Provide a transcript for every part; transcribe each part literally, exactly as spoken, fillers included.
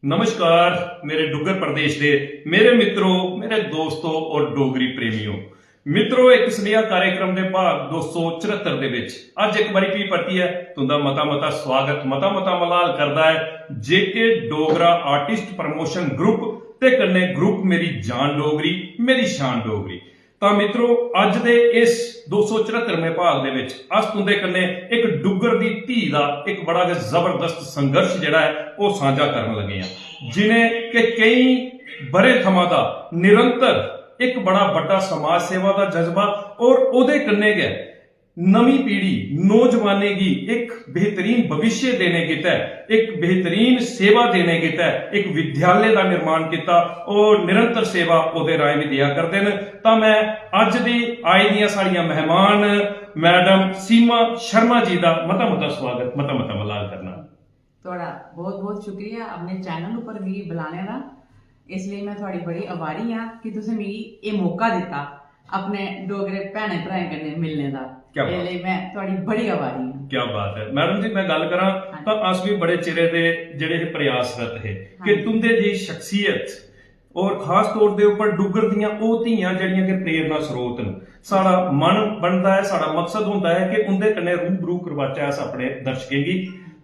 नमस्कार मेरे डुग्गर प्रदेश दे मेरे मित्रो, मेरे दोस्तो और डोगरी प्रेमियो। मित्रो, इक सनेहा कार्यक्रम दे भाग दो सौ चरहत्तर दे विच अज्ज इक बारी फ्ही परतियै तुंदा मता मता स्वागत, मता मता मलाल करदा ऐ जेके डोगरा आर्टिस्ट प्रमोशन ग्रुप ते कन्नै ग्रुप मेरी जान डोगरी, मेरी शान डोगरी। तां मित्रो, अज्ज दे इस दो सौ चरहत्तरवें भाग दे विच अस तुंदे कन्नै इक डुग्गर दी धी दा इक बड़ा गै जबरदस्त संघर्ष जेह्ड़ा ऐ, ओह् सांझा करन लगे आं, जि'नें कि केईं ब'रें थमां दा निरंतर इक बड़ा बड्डा समाज सेवा दा जज्बा और ओह्दे कन्नै गै नमीं पीढ़ी, नौजवानें गी इक बेहतरीन भविष्य देने गितै, इक बेहतरीन सेवा देने गितै इक विद्यालय दा निर्माण कीता और निरंतर सेवा ओह्दे राहें बी देआ करदे न। तां मैं अज्ज दी आई दियां साढ़ियां मेहमान मैडम सीमा शर्मा जी दा मता मता स्वागत, मता मता मलाल करना। थुआढ़ा बहुत बहुत शुक्रिया अपने चैनल उप्पर मिगी बुलाने दा। इसलेई मैं थुआढ़ी बड़ी आभारी आं कि तुसें मिगी एह् मौका दित्ता अपने डोगरे भैनें भ्राएं कन्नै मिलने दा। क्या बात। इसलेई मैं थुआढ़ी बड़ी आभारी आं। क्या बात है मैडम जी, मैं गल्ल करां हाँ। तां अस भी बड़े चिरे दे जेह्ड़े हे प्रयासरत हे कि हाँ। तुंदे जी शख्सियत और खास तौर दे उप्पर डुग्गर दियां ओह् धियां जेह्ड़ियां कि प्रेरणा स्रोत न। साढ़ा मन बनदा ऐ, साढ़ा मकसद होंदा ऐ कि उंदे कन्नै रूबरू करवाचै अस अपने दर्शकें गी।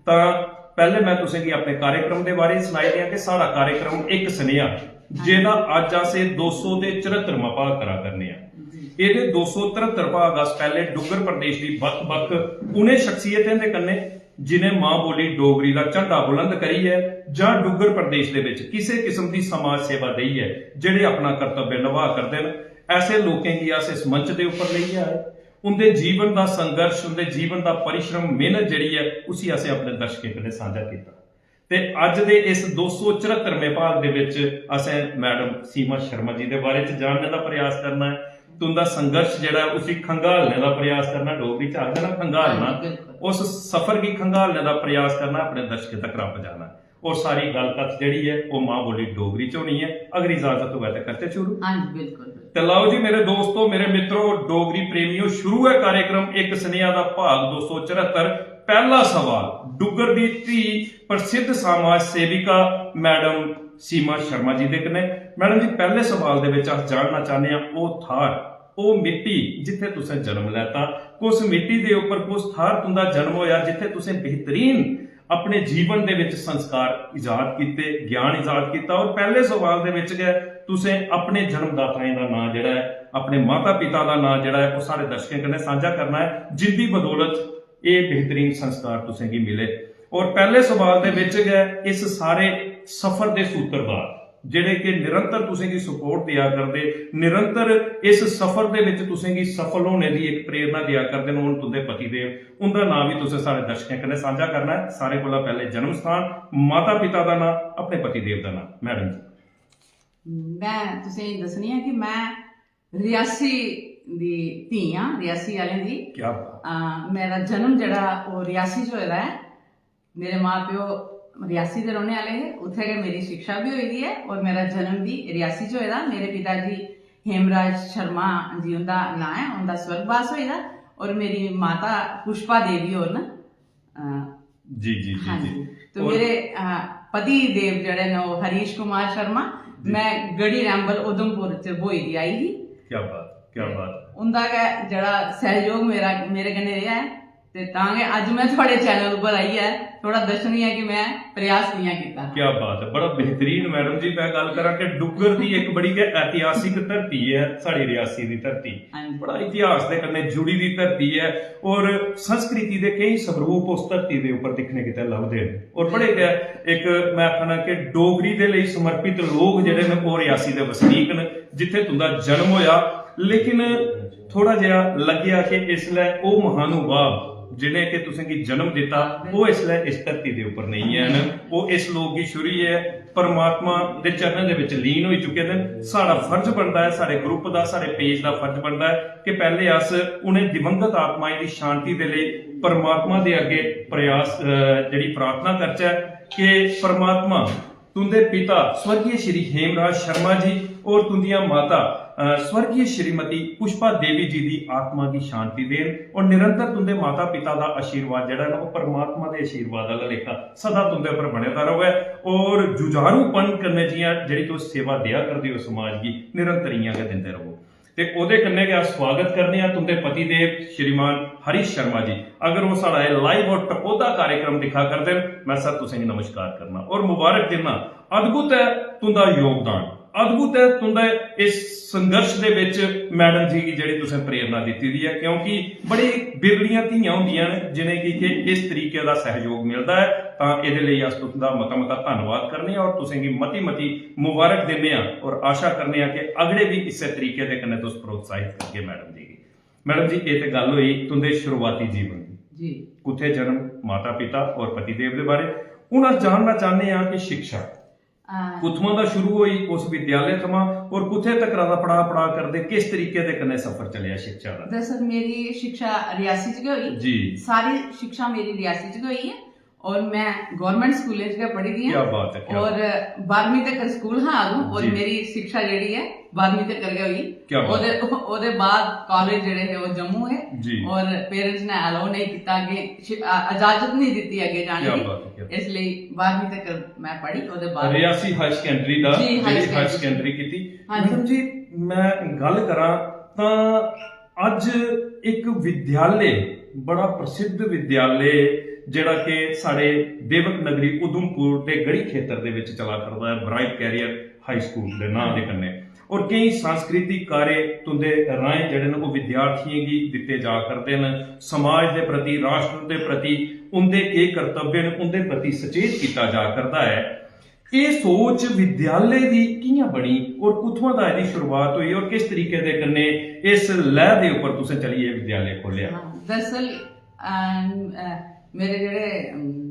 तां पैह्ले मैं तुसें गी अपने कार्यक्रम दे बारे च सनाई देआं कि साढ़ा कार्यक्रम इक सनेहा, जेह्दा अज्ज अस एह् दो सौ ते चरहत्तरवां भाग करा करने आं। जी। एह्दे दो सौ तरहत्तर भाग अस पैह्ले डुग्गर प्रदेश दी बक्ख-बक्ख उ'नें शख्सियतें दे कन्नै जि'नें मां बोली डोगरी दा झंडा बुलंद करियै जां डुग्गर प्रदेश दे विच किसे किस्म दी समाज सेवा देइयै जेह्ड़े अपना कर्तव्य नभाऽ करदे न, ऐसे लोकें गी अस इस मंच दे उप्पर लेइयै आए। उं'दे जीवन दा संघर्ष, उं'दे जीवन दा परिश्रम, मेहनत जेह्ड़ी ऐ, उसी असें अपने दर्शकें कन्नै सांझा कीता। ते अज्ज दे इस दो सौ चरहत्तरवें भाग दे विच असें मैडम सीमा शर्मा जी दे बारे च जानने दा प्रयास करना ऐ। तुं'दा संघर्ष जेह्ड़ा ऐ, उसी खंगालने दा प्रयास करना। डोगरी च आखदे ना खंगालना। हाँ जी, बिल्कुल। उस सफर गी खंगालने दा प्रयास करना, अपने दर्शकें तक पजाना। और सारी गल्ल कत्थ जेह्ड़ी ऐ, ओह् मां बोली डोगरी च होनी ऐ। अगर इजाजत होऐ ते करचै शुरू। हाँ जी, बिल्कुल, बिल्कुल। ते लाओ जी मेरे दोस्तो, मेरे मित्रो, डोगरी प्रेमियो, शुरू ऐ कार्यक्रम इक सनेहा दा भाग दो सौ चरहत्तर। पैह्ला सवाल डुग्गर दी धी, प्रसिद्ध समाज सेविका मैडम सीमा शर्मा जी दे कन्नै। मैडम जी, पैह्ले सवाल दे विच अस जानना चाह्ने आं ओह् थाह्र, ओह् मिट्टी जित्थै तुसें जन्म लैता, कुस मिट्टी दे उप्पर, कुस थाह्र तुं'दा जन्म होएआ जित्थै तुसें बेहतरीन अपने जीवन दे विच संस्कार इजाद कीते, ज्ञान इजाद कीता और पैह्ले सवाल दे विच गै तुसें अपने जन्मदाताएं दा नांऽ जेह्ड़ा ऐ, अपने माता पिता दा नांऽ जेह्ड़ा ऐ, ओह् साढ़े दर्शकें कन्नै सांझा करना ऐ, जिंदी बदौलत एह् बेहतरीन संस्कार तुसें गी मिले। और पैह्ले सवाल दे विच गै इस सारे सफर दे सूत्रधार जेह्ड़े कि निरंतर तुसें गी सपोर्ट देआ करदे, निरंतर इस सफर दे विच तुसें गी सफल होने दी इक प्रेरणा देआ करदे न, ओह् न तुं'दे पतिदेव। उं'दा नांऽ बी तुसें साढ़े दर्शकें कन्नै सांझा करना ऐ। सारें कोला पैह्ले जन्म स्थान, माता पिता दा नांऽ, अपने पतिदेव दा नांऽ। मैडम जी। मैं तुसेंगी दस्सनी आं कि मैं रियासी दी धी आं, रियासी आह्लें दी। क्या बात। आ, मेरा जन्म जेह्ड़ा ओह् रियासी च होए दा ऐ। मेरे मां प्यो रियासी दे रौह्ने आह्ले हे, उत्थै गै मेरी शिक्षा बी होई दी ऐ और मेरा जन्म बी रियासी च होए दा। मेरे पिता जी हेमराज शर्मा जी उं'दा नांऽ ऐ, उं'दा स्वर्गवास होए दा और मेरी माता पुष्पा देवी होर न। अ, जी, जी, जी, हाँ जी। जी। तो और मेरे, अ, पति देव जेह्ड़े न, ओह् हरीश कुमार शर्मा। जी। मैं गढ़ी रैंबल उधमपुर च ब्होई दी आई ही। क्या बात, क्या बात। उं'दा गै जेह्ड़ा सैह्योग मेरा, मेरे कन्नै रेहा ऐ, ते तां गै अज्ज मैं थुआढ़े चैनल उप्पर आइयै थोह्ड़ा दस्सनी आं कि मैं प्रयास कि'यां कीता। क्या बात है, बड़ा बेहतरीन मैडम जी। मैं गल्ल करां कि डुग्गर दी इक बड़ी गै ऐतिहासिक धरती ऐ साढ़ी रियासी दी धरती। हाँ जी। बड़ा इतिहास दे कन्नै जुड़ी दी धरती ऐ और संस्कृति दे केई स्वरूप उस धरती दे उप्पर दिक्खने गितै लभदे न। और बड़े गै इक मैं आखना कि डोगरी दे लेई समर्पित लोक जेह्ड़े न, ओह् रियासी दे वसनीक न, जित्थै तुं'दा जन्म होआ। लेकिन थोह्ड़ा जेहा लग्गेआ कि इसलै ओह् महानुभाव जि'नें कि तुसें गी जन्म दित्ता, ओह् इसलै इस धरती दे उप्पर नेईं हैन। ओह् इस लोक गी छुड़ियै परमात्मा दे चरणें दे विच लीन होई चुके दे न। साढ़ा फर्ज बनदा ऐ, साढ़े ग्रुप दा, साढ़े पेज दा फर्ज बनदा ऐ कि पैह्ले अस उ'नें दिवंगत आत्माएं दी शांति दे लेई परमात्मा दे अग्गे प्रयास, अ, जेह्ड़ी प्रार्थना करचै कि परमात्मा तुं'दे पिता स्वर्गीय श्री हेमराज शर्मा जी और तुं'दियां माता अ, स्वर्गीय श्रीमती पुष्पा देवी जी दी आत्मा गी शांति देन और निरंतर तुंदे माता पिता दा आशीर्वाद जेह्ड़ा ना, ओह् परमात्मा दे आशीर्वाद आह्ला लेखा सदा तुंदे उप्पर बने दा र'वै और जुझारूपन कन्नै जि'यां जेह्ड़ी तुस सेवा देआ करदे ओ समाज गी, निरंतर इ'यां गै दिंदे र'वो। ते ओह्दे कन्नै गै अस स्वागत करने आं तुंदे पतिदेव श्रीमान हरीश शर्मा जी। अगर ओह् साढ़ा एह् live और टकोह्दा कार्यक्रम दिक्खा करदे न, मैं सर तुसेंगी नमस्कार करना और मुबारक दिन्ना। अद्भुत ऐ तुंदा योगदान, अद्भुत ऐ तुंदा इस संघर्ष दे विच मैडम जी गी जेह्ड़ी तुसें प्रेरणा दित्ती दी ऐ, क्योंकि बड़ी बिरलियां धीयां होंदियां न जिनेंगी कि इस तरीके दा सहयोग मिलदा ऐ। तां एह्दे लेई अस तुंदा मता मता धन्नवाद करने आं और तुसेंगी मती मती मुबारक दिन्ने आं और आशा करने आं कि अगड़े बी इस्सै तरीके दे कन्नै तुस प्रोत्साहित करगे मैडम जी गी। मैडम जी, एह् ते गल्ल होई तुंदे शुरुआती जीवन दी, जी कुत्थै जन्म, माता पिता और पतिदेव दे बारे। हून अस जानना चाहने आं कि शिक्षा आ, कुत्थुआं दा शुरू होई, उस विद्यालय थमां, और कुत्थै तक दा पढ़ा पढ़ा करदे, किस तरीके दे कन्नै सफर चलेआ शिक्षा दा? दरअसल मेरी शिक्षा रियासी च गै होई। जी। सारी शिक्षा मेरी रियासी च गै होई ऐ और मैं गवर्नमेंट स्कूलें च गै पढ़ी दी क्या आं बात है, क्या और बात बारहवीं तक स्कूल हा अदूं और जी। मेरी शिक्षा जेह्ड़ी ऐ बारहवीं तक गै होई। क्या बात ओह्दे है। ओह्दे बाद कॉलेज जेह्ड़े हे ओह् जम्मू हे जी। और पेरेंट्स ने अलाउ नहीं कीता कि शि- आ- इजाजत नहीं दित्ती अग्गें जाने क्या दी। बात है, क्या इस लेई बारहवीं तक मैं पढ़ी, ओह्दे बाद रियासी हायर सेकेंडरी दा जी, हायर जेह्ड़ी हायर सेकेंडरी। सेकेंडरी कीती। हाँ जी। मैडम जी, मैं गल्ल करां तां अज्ज एक विद्यालय, बड़ा प्रसिद्ध विद्यालय जेह्ड़ा कि साढ़े देवक नगरी उधमपुर दे गढ़ी खेतर दे विच चला करदा ऐ, ब्राइट कैरियर हाई स्कूल दे नांऽ दे कन्नै। और केई सांस्कृतिक कार्य तुंदे राहें जेह्ड़े न ओह् विद्यार्थियें गी दित्ते जा करदे न, समाज दे प्रति, राष्ट्र दे प्रति उंदे केह् कर्तव्य न उंदे प्रति सचेत कीता जा करदा ऐ। एह् सोच विद्यालय दी कि'यां बनी और कुत्थुआं दा एह्दी शुरुआत होई और किस तरीके दे कन्नै इस लैह् दे उप्पर तुसें चलियै विद्यालय खोलेआ? हाँ, दरअसल अम, अ, मेरे जेह्ड़े अम,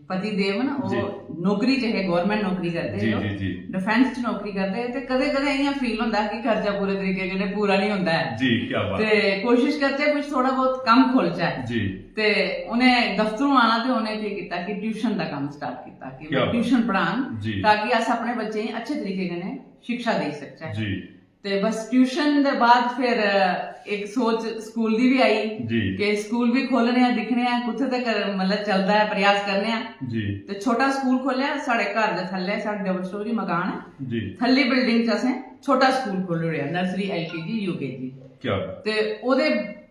पति देव न जी। ओह् नौकरी च हे, गवर्नमेंट नौकरी करदे जी हे ओह्। जी जी डिफेंस च नौकरी करदे हे ते कदें कदें इ'यां फील होंदा हा कि खर्चा पूरे तरीके कन्नै पूरा नहीं होंदा ऐ। जी, क्या बात। ते कोशिश करचै कुछ थोड़ा बहुत कम्म खोलचै। जी। ते उ'नें दफ्तरों आना ते उ'नें केह् कीता कि ट्यूशन दा कम्म स्टार्ट कीता कि क्या बात। ट्यूशन पढ़ान जी। ताकि अस अपने बच्चें गी अच्छे तरीके कन्नै शिक्षा देई सकचै। जी। ते बस ट्यूशन दे बाद फिर इक सोच स्कूल दी बी आई जी। कि स्कूल बी खोलने आं, दिक्खने आं कुत्थै तक मतलब चलदा ऐ, प्रयास करने आं। जी। ते छोटा स्कूल खोलेआ साढ़े घर दे थल्ले, साढ़े डबल स्टोरी मकान ऐ, जी। थल्ली बिल्डिंग च असें छोटा स्कूल खोली ओड़ेआ, नर्सरी, एलकेजी, यूकेजी। क्या बात। ते ओह्दे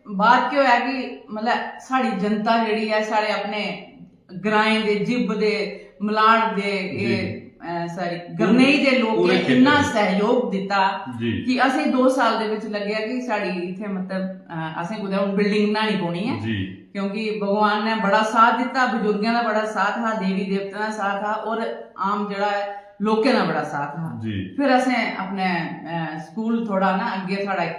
बाद केह् होया कि मतलब साढ़ी जनता जेह्ड़ी ऐ, साढ़े अपने ग्राएं दे, जिब दे, मलाड़ दे, जी। एह्, अ, सारी गरनेई दे लोकें पूरे खेतर इन्ना दे। सहयोग दित्ता जी। कि असें दो साल दे विच लग्गेआ कि साढ़ी इत्थै मतलब, अ, असें कुतै हून बिल्डिंग बनानी पौनी ऐ। जी। क्योंकि भगवान ने बड़ा साथ दित्ता, बजुर्गें दा बड़ा साथ हा, देवी देवतें दा साथ हा और आम जेह्ड़ा ऐ लोकें दा बड़ा साथ हा। जी। फिर असें अपने, अ, स्कूल थोड़ा ना अग्गें साढ़ा इक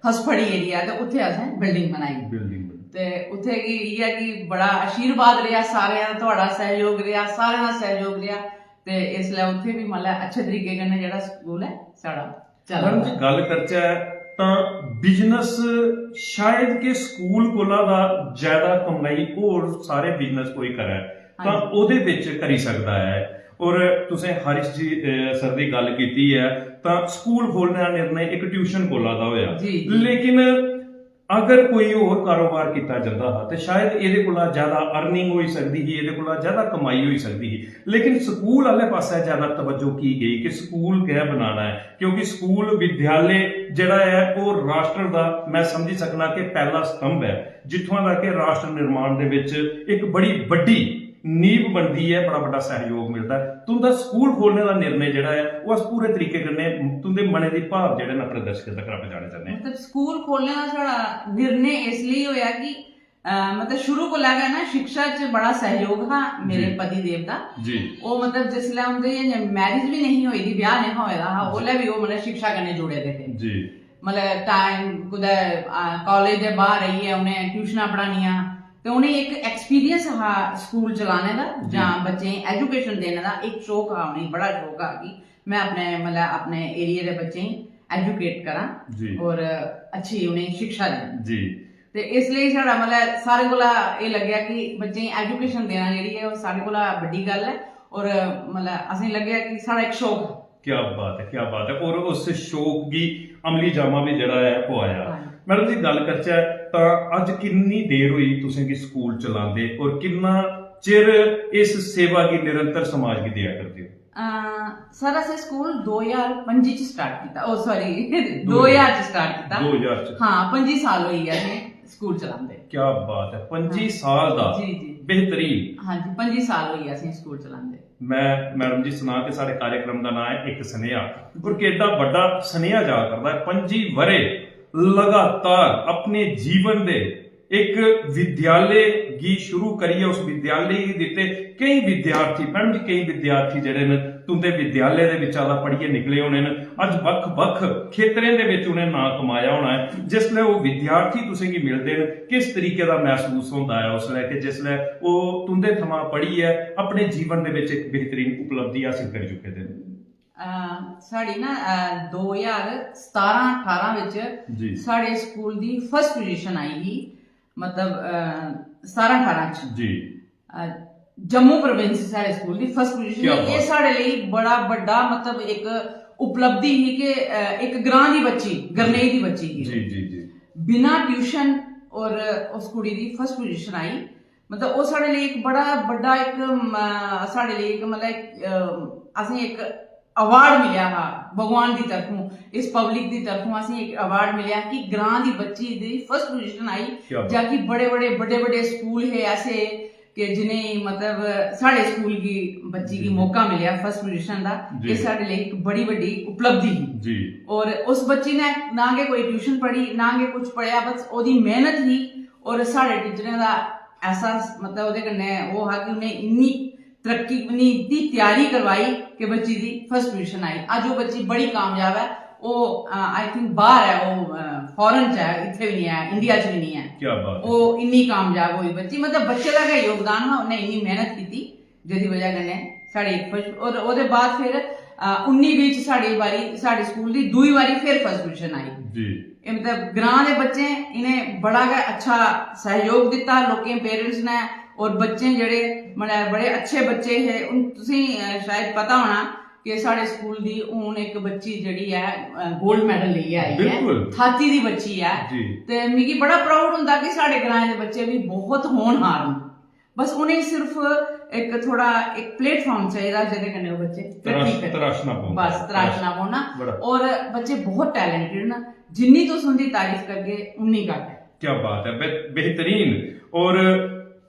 हसफड़ी एरिया ते उत्थै असें बिल्डिंग बनाई। बिल्डिंग बनाई। ते उत्थै की इ'यै कि बड़ा आशीर्वाद रेहा सारें दा, थुआढ़ा सैह्योग रेहा, सारें दा सैह्योग रेहा ते इसलै उत्थै बी मतलब अच्छे तरीके कन्नै जेह्ड़ा स्कूल ऐ साढ़ा चला मैडम दा। जी, गल्ल करचै तां बिजनेस शायद कि स्कूल कोला दा ज्यादा कमाई होर सारे बिजनेस कोई करै तां हां जी। ओह्दे बिच करी सकदा ऐ। और तुसें हरीश जी, अ, सर दी गल्ल कीती ऐ तां स्कूल खोलने दा निर्णय इक ट्यूशन कोला दा होया। जी, जी। लेकिन अगर कोई होर कारोबार कीता जंदा हा ते शायद एह्दे कोला ज्यादा अर्निंग होई सकदी ही, एह्दे कोला ज्यादा कमाई होई सकदी ही। लेकिन स्कूल आह्ले पासै ज्यादा तवज्जो की गेई कि स्कूल गै बनाना ऐ, क्योंकि स्कूल विद्यालय जेह्ड़ा ऐ ओह् राष्ट्र दा, मैं समझी सकना कि पैह्ला स्तंभ ऐ, जित्थुआं दा कि राष्ट्र निर्माण दे विच इक बड़ी बड्डी नींव बनदी ऐ, बड़ा बड्डा सैह्योग मिलदा ऐ। तुं'दा स्कूल खोलने दा निर्णय जेह्ड़ा ऐ ओह् अस पूरे तरीके कन्नै तुं'दे मनै दी भाव जेह्ड़े न अपने दर्शकें तगर पजाने चाह्न्ने आं। मतलब स्कूल खोलने दा साढ़ा निर्णय इस लेई होया कि, अ, मतलब शुरू कोला गै ना शिक्षा च बड़ा सैह्योग हा मेरे जी। पति देव दा। जी। ओह् मतलब जिसलै उं'दी अजें मैरिज बी नेईं होई दी, ब्याह् नेईं हा होए दा हा, जी। ओल्लै बी ओह् मतलब शिक्षा कन्नै जुड़े दे हे। जी। मतलब टाइम कुतै, आ, कालेज दे बाहर आइयै उ'नें ट्यूशनां पढ़ानियां ते उ'नेंगी इक एक्सपीरियंस हा स्कूल चलाने दा जी। जां बच्चें गी एजुकेशन देने दा इक शौक हा, उ'नेंगी बड़ा शौक हा कि मैं अपने, मतलब अपने एरिया दे बच्चें गी एजुकेट करां जी। और अच्छी उ'नेंगी शिक्षा दें। जी। ते इसलेई साढ़ा मतलब सारे कोला एह् लग्गेआ कि बच्चें गी एजुकेशन देना जेह्ड़ी ऐ ओह् सारे कोला बड्डी गल्ल ऐ और मतलब असेंगी लग्गेआ कि साढ़ा इक शौक क्या बात है, क्या बात है। और उस शौक गी अमली जामा भी जेह्ड़ा ऐ, पवाया। मैडम जी, गल्ल करचै तां अज्ज किन्नी देर होई तुसें गी स्कूल चलांदे और किन्ना चिर इस सेवा गी निरंतर समाज गी देआ करदे ओ? सर, असें स्कूल दो ज्हार पंजी च स्टार्ट कीता। ओ सॉरी, दो ज्हार च स्टार्ट कीता। दो ज्हार च। हां, पंजी साल होई गे असें स्कूल चलांदे। क्या बात है, पंजी साल दा। जी जी। बेहतरीन। हां जी, पंजी साल होई गे असें स्कूल चलांदे। मैं मैडम जी सनां कि साढ़े कार्यक्रम दा नांऽ ऐ इक सनेहा, और केड्डा बड्डा सनेहा जा करदा ऐ। पंजी ब'रे लगातार अपने जीवन दे इक विद्यालय गी शुरू करियै उस विद्यालय गी दित्ते केईं विद्यार्थी, मैडम जी, केईं विद्यार्थी जेह्ड़े न तुं'दे विद्यालय दे बिच्चा दा पढ़ियै निकले होने न, अज्ज बक्ख-बक्ख खेतरें दे बिच उ'नें नांऽ कमाया होना ऐ। जिसलै ओह् विद्यार्थी तुसें गी मिलदे न, किस तरीके दा मसूस होंदा ऐ उसलै कि जिसलै ओह् तुं'दे थमां पढ़ियै अपने जीवन दे बिच इक बेहतरीन उपलब्धि हासल करी चुके दे न? अ, साढ़ी ना, अ, दो ज्हार सतारां ठारां बिच जी। साढ़े स्कूल दी फर्स्ट पोजीशन आई ही, मतलब, अ, सतारां ठारां च। जी। अ, जम्मू प्रोविंस साढ़े स्कूल दी फर्स्ट पोजीशन क्या ही। एह् बात। साढ़े लेई बड़ा बड्डा, मतलब, इक उपलब्धि ही कि, अ, इक ग्रां दी बच्ची, गरनेई दी बच्ची ही। जी, जी, जी। बिना ट्यूशन और उस कुड़ी दी फर्स्ट पोजीशन आई। मतलब, ओह् साढ़े लेई इक बड़ा बड्डा इक, म, साढ़े लेई इक, मतलब, इक, अ, असें इक अवार्ड मिलेआ हा भगवान दी तरफों, इस पब्लिक दी तरफों असें इक अवार्ड मिलेआ कि ग्रां दी बच्ची दी फर्स्ट पोजीशन आई, क्या बात। जां कि बड़े-बड़े, बड्डे-बड्डे स्कूल हे ऐसे कि जि'नें, मतलब, साढ़े स्कूल गी, बच्ची गी जी। मौका मिलेआ फर्स्ट पोजीशन दा। जी। एह् साढ़े लेई इक बड़ी बड्डी उपलब्धि ही। जी। और उस बच्ची ने ना गै कोई ट्यूशन पढ़ी, ना गै कुछ पढ़ेआ, बस ओह्दी मेहनत ही और साढ़े टीचरें दा ऐसा, मतलब, ओह्दे कन्नै ओह् हा कि उ'नें इन्नी तरक्की, उ'नें इतनी त्यारी करवाई कि बच्ची दी फर्स्ट पोजीशन आई। अज्ज ओह् बच्ची बड़ी कामयाब ऐ। ओह्, अ, I think बाहर ऐ, ओह्, अ, फॉरेन च ऐ, इत्थै बी निं ऐ, इंडिया च बी निं ऐ। क्या बात है। ओह् इन्नी कामयाब होई बच्ची, मतलब, बच्चे दा गै योगदान हा, उन्नै इन्नी मेहनत कीती जेह्दी बजह कन्नै साढ़े इक फर्स्ट, और ओह्दे बाद फिर, अ, उन्नी बीह् च साढ़ी बारी, साढ़े स्कूल दी दूई बारी फिर फर्स्ट पोजीशन आई। जी। एह्, मतलब, ग्रां दे बच्चें इ'नें बड़ा गै अच्छा सैहयोग दित्ता, लोकें, पेरेंट्स ने, और बच्चे जेह्ड़े, मतलब, बड़े अच्छे बच्चे हे। हून तुसेंगी, अ, शायद पता होना कि साढ़े स्कूल दी हून इक बच्ची जेह्ड़ी ऐ, अ, गोल्ड मेडल लेइयै आई ऐ। बिल्कुल। थाती दी बच्ची ऐ। जी। ते मिगी बड़ा प्राउड होंदा कि साढ़े ग्राएं दे बच्चे बी बहुत होनहार न। बस उ'नेंगी सिर्फ इक थोह्ड़ा इक प्लेटफार्म चाहिदा जेह्दे कन्नै ओह् बच्चे तरक्की तराश-, करन। तराशना पौंदा बस, ऐ। तराशना पौना। बड़ा। और बच्चे बहुत टैलेंटेड न, जिन्नी तुस उं'दी तारीफ करगे उन्नी घट्ट ऐ। क्या बात है, बे-, बेहतरीन। और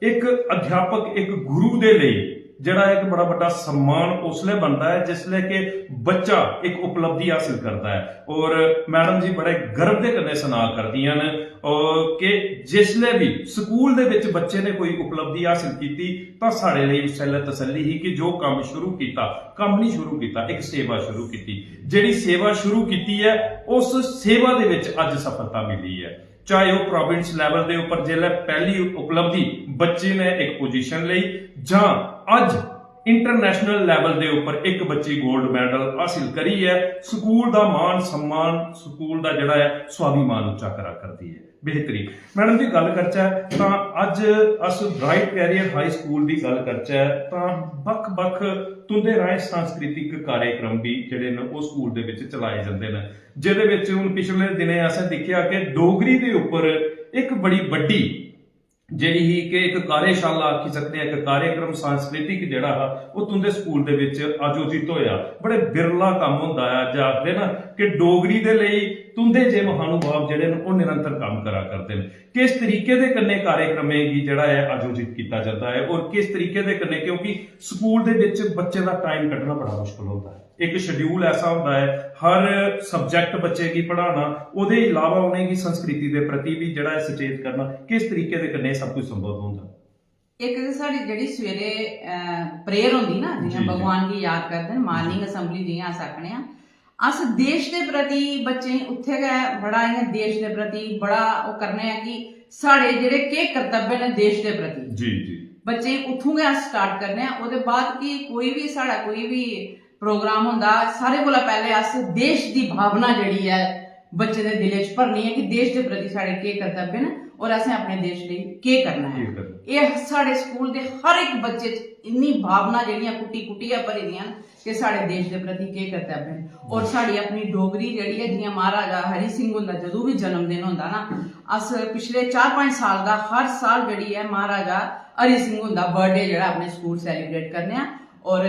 इक अध्यापक, इक गुरु दे लेई जेह्ड़ा इक बड़ा बड्डा सम्मान उसलै बनदा ऐ जिसलै कि बच्चा इक उपलब्धि हासल करदा ऐ। और मैडम जी बड़े गर्व दे कन्नै सना करदियां न, और कि जिसलै बी स्कूल दे बिच बच्चे ने कोई उपलब्धि हासल कीती तां साढ़े लेई उस बेल्लै तसल्ली ही कि जो कम्म शुरू कीता, कम्म नहीं शुरू कीता, इक सेवा शुरू कीती। जेह्ड़ी सेवा शुरू कीती ऐ, उस सेवा दे बिच अज्ज सफलता मिली ऐ। चाहे ओह् प्रोविंस लेवल दे उप्पर जिसलै पैह्ली उपलब्धि बच्चे ने इक पोजीशन लेई, जां अज्ज इंटरनेशनल लेवल दे उप्पर इक बच्ची गोल्ड मेडल हासिल करियै स्कूल दा मान सम्मान, स्कूल दा जेह्ड़ा ऐ स्वाभिमान उच्चा करा करदी ऐ। बेहतरीन। मैडम जी, गल्ल करचै तां अज्ज अस ब्राइट कैरियर हाई स्कूल दी गल्ल करचै तां बक्ख-बक्ख तुं'दे राहें सांस्कृतिक कार्यक्रम बी जेह्ड़े न ओह् स्कूल दे बिच चलाए जंदे न, जेह्दे बिच हून पिछले दिनें असें दिक्खेआ कि डोगरी दे उप्पर इक बड़ी बड्डी जेह्ड़ी ही कि इक कार्यशाला आखी सकदे आं, इक कार्यक्रम सांस्कृतिक जेह्ड़ा हा, ओह् तुं'दे स्कूल दे बिच आयोजित होएआ। बड़े बिरला कम्म होंदा ऐ, अज्ज आखदे ना कि डोगरी दे लेई तुं'दे जे महानुभाव जेह्ड़े न, ओह् निरंतर कम्म करा करदे न। किस तरीके दे कन्नै कार्यक्रमें गी जेह्ड़ा ऐ आयोजित कीता जंदा ऐ और किस तरीके दे कन्नै, क्योंकि स्कूल दे बिच बच्चे दा टाइम कड्ढना बड़ा मुश्कल होंदा ऐ। इक शेड्यूल ऐसा होंदा ऐ, हर सब्जैक्ट बच्चे गी पढ़ाना, ओह्दे इलावा उ'नेंगी संस्कृति दे प्रति बी जेह्ड़ा ऐ सचेत करना, किस तरीके दे कन्नै एह् सब कुछ संभव होंदा? इक ते साढ़ी जेह्ड़ी सवेरे, अ, प्रेयर होंदी ना, जि'यां जी, जी। भगवान गी याद करदे न, मार्निंग जी। असैंबली जि'यां अस आखने आं, अस देश दे प्रति बच्चें गी उत्थै गै बड़ा इ'यां देश दे प्रति बड़ा ओह् करने आं कि साढ़े जेह्ड़े केह् कर्तव्य न देश दे प्रति। जी, जी। बच्चें गी उत्थूं गै अस स्टार्ट करने आं। ओह्दे बाद कि कोई बी साढ़ा कोई बी प्रोग्राम होंदा, सारें कोला पैह्लें अस देश दी भावना जेह्ड़ी ऐ बच्चें दे दिलै च भरनी ऐ कि देश दे प्रति साढ़े केह् कर्तव्य न और असें अपने देश लेई केह् करना ऐ। केह् करना। एह् साढ़े स्कूल दे हर इक बच्चे च इन्नी भावना जेह्ड़ियां कुट्टी कुट्टियै भरी दियां न कि साढ़े देश दे प्रति केह् कर्तव्य न। और साढ़ी अपनी डोगरी जेह्ड़ी ऐ, जि'यां महाराजा हरि सिंह हुंदा जदूं बी जन्मदिन होंदा ना, अस पिछले चार पंज साल दा हर साल जेह्ड़ी ऐ महाराजा हरि सिंह हुंदा बर्थडे जेह्ड़ा अपने स्कूल सेलिब्रेट करने आं। और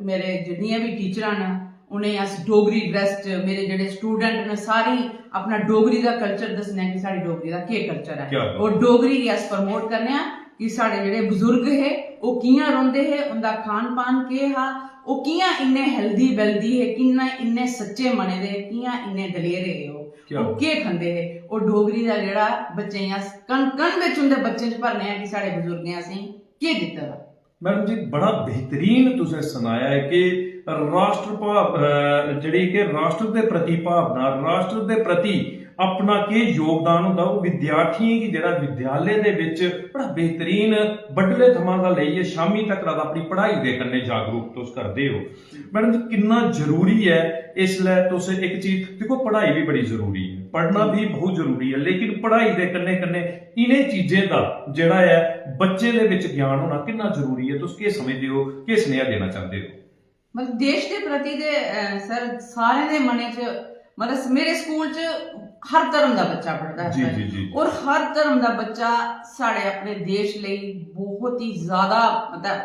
मेरे जिन्नियां बी टीचरां न, उ'नेंगी अस डोगरी ड्रेस च, मेरे जेह्ड़े स्टूडेंट न, सारें गी अपना डोगरी दा कल्चर दस्सने आं कि साढ़ी डोगरी दा केह् कल्चर ऐ। क्या बात। और डोगरी गी अस प्रमोट करने आं कि साढ़े जेह्ड़े बजुर्ग हे, ओह् कि'यां रौंह्दे हे, उं'दा खान पान केह् हा, ओह् कि'यां इन्ने हेल्दी वेल्दी हे, कि'यां इन्ने सच्चे मने दे, कि'यां इन्ने दलेर हे ओह्, क्या ओह् बात। केह् खंदे हे। ओह् डोगरी दा जेह्ड़ा बच्चें गी अस कन कन बिच उं'दे बच्चें च भरने आं कि साढ़े बजुर्गें असेंगी केह् दित्ते दा। मैडम जी, बड़ा बेहतरीन तुसें सनाया है कि राष्ट्र भाव, अ, जेह्ड़ी कि राष्ट्र दे प्रति भावना, राष्ट्र दे प्रति अपना केह् योगदान होंदा, ओह् विद्यार्थियें गी जेह्ड़ा विद्यालय दे बिच बड़ा बेहतरीन बड्डलै थमां दा लेइयै शामी तक दा अपनी पढ़ाई दे कन्नै जागरूक तुस करदे ओ। मैडम जी, किन्ना जरूरी ऐ इसलै तुस इक चीज दिक्खो, पढ़ाई बी बड़ी जरूरी ऐ, पढ़ना बी बहुत जरूरी ऐ, लेकिन पढ़ाई दे कन्नै कन्नै इ'नें चीजें दा जेह्ड़ा ऐ बच्चे दे बिच ज्ञान होना किन्ना जरूरी ऐ, तुस केह् समझदे ओ, केह् सनेहा देना चांह्दे ओ? मतलब देश दे प्रति ते, अ, सर, सारें दे मनै च, मतलब मेरे स्कूल च हर धर्म दा बच्चा पढ़दा ऐ जी, सर। जी, जी। और हर धर्म दा बच्चा साढ़े अपने देश लेई बहुत ही ज्यादा, मतलब,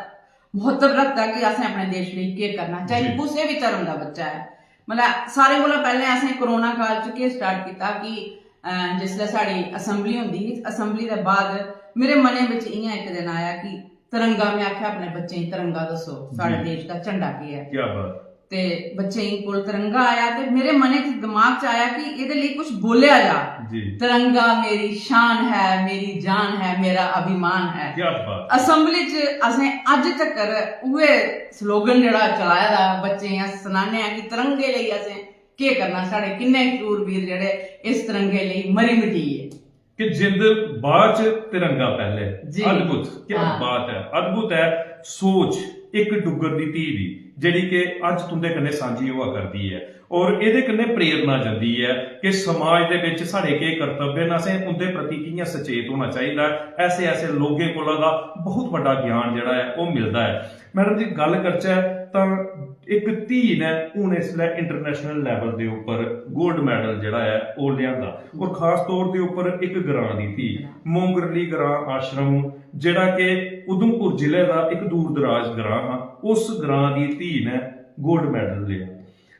म्हत्तव रखदा कि असें अपने देश लेई केह् करना, चाहे जी। कुसै बी धर्म दा बच्चा ऐ। मतलब सारें कोला पैह्लें असें कोरोना काल च केह् स्टार्ट कीता कि, अ, जिसलै साढ़ी असैंबली होंदी ही, असैंबली दे बाद मेरे मनै बिच इ'यां इक दिन आया कि तिरंगा, में आखेआ अपने बच्चें गी तिरंगा दस्सो, साढ़े जी। देश दा झंडा केह् ऐ। क्या बात। ते बच्चें कोल तिरंगा आया ते मेरे मनै च, दिमाग च आया कि एह्दे लेई कुछ बोलेआ जा। जी। तिरंगा मेरी शान है, मेरी जान है, मेरा अभिमान है। क्या बात। असैंबली च असें अज्ज तकर उ'ऐ स्लोगन जेह्ड़ा चलाए दा, बच्चें गी अस सनाने आं कि तिरंगे लेई असें केह् करना, साढ़े किन्ने शूरवीर जेह्ड़े इस तिरंगे लेई मरी मिटी गे। कि जिंद बाद च तिरंगा पैह्ले। जी। अद्भुत, क्या हाँ। बात है, अद्भुत है सोच इक डुग्गर दी धी दी, जेह्ड़ी कि अज्ज तुं'दे कन्नै सांझी होआ करदी ऐ। और एह्दे कन्नै प्रेरणा जंदी ऐ कि समाज दे बिच साढ़े केह् कर्तव्य न, असें उं'दे प्रति कि'यां सचेत होना चाहिदा ऐ। ऐसे ऐसे लोकें कोला दा बहुत बड्डा ज्ञान जेह्ड़ा ऐ ओह् मिलदा ऐ। मैडम जी, गल्ल करचै तां इक धी ने हून इसलै इंटरनेशनल लेवल दे उप्पर गोल्ड मैडल जेह्ड़ा ऐ ओह् लेआंदा, और खास तौर दे उप्पर इक ग्रां दी धी, मोंगरली ग्रां आश्रम, जेह्ड़ा कि उधमपुर जिले दा इक दूर दराज ग्रां हा, उस ग्रां दी धी ने गोल्ड मैडल लेआ।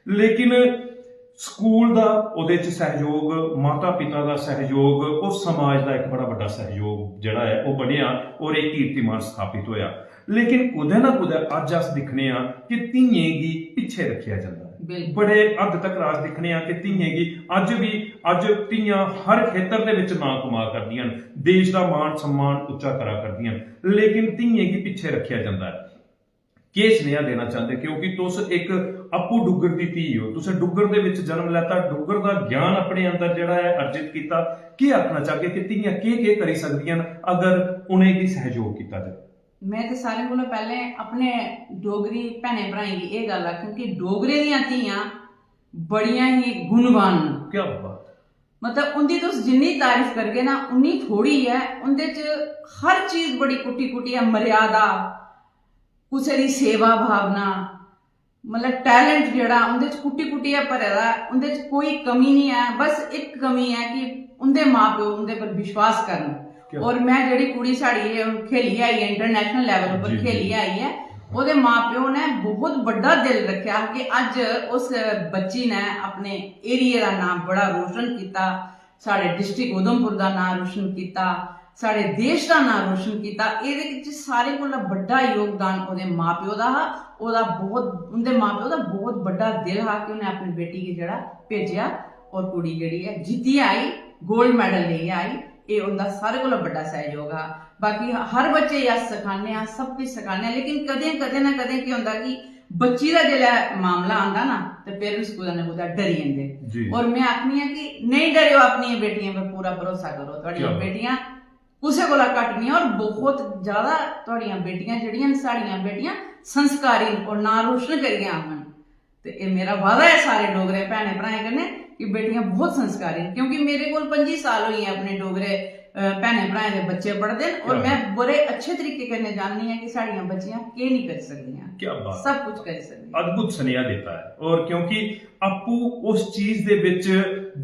लेकिन स्कूल दा ओह्दे च सैहयोग, माता पिता दा सैहयोग और समाज दा इक बड़ा बड्डा सैहयोग जेह्ड़ा ऐ ओह् बनेआ और एह् कीर्तिमान स्थापित होआ। लेकिन कुतै ना कुतै अज्ज अस दिक्खने आं कि धियें गी पिच्छे रक्खेआ जंदा ऐ। बिल्कुल। बड़े हद तक अस दिक्खने आं कि धियें गी अज्ज बी, अज्ज धियां हर खेतर दे बिच नां कमा करदियां न, देश दा मान सम्मान उच्चा करा करदियां न, लेकिन धियें गी पिच्छे रक्खेआ जंदा ऐ। केह् सनेहा देना चांह्दे? क्योंकि तुस इक आपूं डुग्गर दी धी ओ, तुसें डुग्गर दे बिच जन्म लैता, डुग्गर दा ज्ञान अपने अंदर जेह्ड़ा ऐ अर्जित कीता। केह् आखना चाह्गे कि धियां केह्-केह् करी सकदियां न अगर उ'नेंगी सैहयोग कीता जाए? में ते सारें कोला पैह्लें अपने डोगरी भैनें भ्राएं गी एह् गल्ल आखङ कि डोगरें दियां धियां बड़ियां ही गुणवान न। क्या बात। मतलब उं'दी तुस जिन्नी तारीफ करगे ना उन्नी थोड़ी ऐ। उं'दे च हर चीज बड़ी कुट्टी कुट्टियै, मर्यादा, कुसै दी सेवा भावना, मतलब टैलेंट जेह्ड़ा उं'दे च कुट्टी कुट्टियै भरे दा ऐ। उं'दे च कोई कमी निं ऐ। बस इक कमी ऐ कि उं'दे मां प्यो उं'दे पर विश्वास करन। क्या? और में जेह्ड़ी कुड़ी साढ़ी एह् हून खेलियै आई ऐ, इंटरनेशनल लेवल उप्पर जी, जी। खेलियै आई ऐ, ओह्दे मां प्यो ने बहुत बड्डा दिल रक्खेआ कि अज्ज उस बच्ची ने अपने एरिया दा नाम बड़ा रोशन कीता, साढ़े डिस्ट्रिक्ट उधमपुर दा नाम रोशन कीता, साढ़े देश दा नाम रोशन कीता। एह्दे च सारें कोला बड्डा योगदान ओह्दे मां प्यो दा हा। ओह्दा बहुत, उं'दे मां प्यो दा बहुत बड्डा दिल हा कि उ'नें अपनी बेटी गी जेह्ड़ा भेजेआ और कुड़ी जेह्ड़ी ऐ जित्तियै आई, गोल्ड मैडल लेइयै आई। एह् उं'दा सारें कोला बड्डा सैहयोग हा। बाकी हर बच्चे गी अस सखाने आं, सब किश सखाने आं, लेकिन कदें, कदें ना कदें केह् होंदा कि बच्ची दा जिसलै मामला आंदा ना ते पेरेंट्स कुतै ना कुतै डरी जंदे। जी। और में आखनी आं कि नेईं डरेओ, अपनियें बेटियें पर पूरा भरोसा करो। थुआढ़ियां क्या? बेटियां कुसै कोला घट्ट निं ऐ और बहुत ज्यादा थुआढ़ियां बेटियां जेह्ड़ियां न, साढ़ियां बेटियां संस्कारी न और नां रोशन करियै आङन। ते एह् मेरा वादा ऐ सारे डोगरे भैनें भ्राएं कन्नै कि बेटियां बहुत संस्कारी न, क्योंकि मेरे कोल पंजी साल होई गे अपने डोगरे अ, भैनें भ्राएं दे बच्चे पढ़दे न और क्या मैं बड़े अच्छे तरीके कन्नै जाननी आं कि साढ़ियां बच्चियां केह् नहीं करी सकदियां। क्या बात। सब कुछ करी सकदियां। अद्भुत सुनेहा दित्ता ऐ। और क्योंकि आपूं उस चीज दे बिच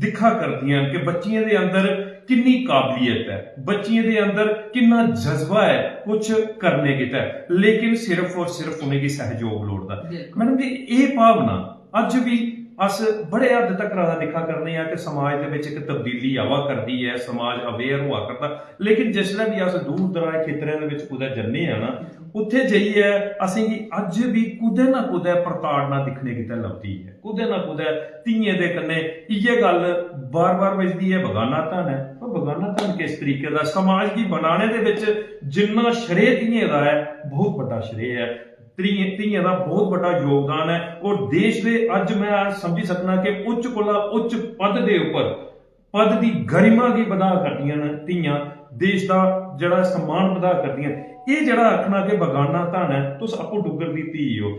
दिक्खा करदियां कि बच्चियें दे अंदर किन्नी काबलियत ऐ, बच्चियें दे अंदर किन्ना जज्बा ऐ कुछ करने गितै, लेकिन सिर्फ और सिर्फ उ'नेंगी सैहयोग लोड़दा। बिल्कुल। मैडम जी, एह् भावना अज्ज बी अस बड़े हद तक दा दिक्खा करने आं कि समाज दे बिच इक तब्दीली आवा करदी ऐ, समाज अवेयर होआ करदा, लेकिन जिसलै बी अस दूर दराज खेतरें दे बिच कुतै जन्ने आं ना, उत्थे जाइयै असेंगी अज्ज बी कुतै ना कुतै प्रताड़ना दिक्खने गितै लभदी ऐ। कुतै ना कुतै धियें दे कन्नै इ'यै गल्ल बार-बार बजदी ऐ, "बगाना धन ऐ।" पर बगाना धन किस तरीके दा? समाज गी बनाने दे बिच जिन्ना श्रेय धियें दा ऐ, बहुत बड्डा श्रेय ऐ। धियें, धियें दा बहुत बड्डा योगदान ऐ। और देश दे, अज्ज मैं समझी सकना कि उच्च कोला उच्च पद दे उप्पर, पद दी गरिमा गी बधा करदियां न धियां, देश दा जेह्ड़ा सम्मान बधा करदियां न। एह् जेह्ड़ा आखना कि बगाना धन ऐ, तुस आपूं डुग्गर दी धी ओ,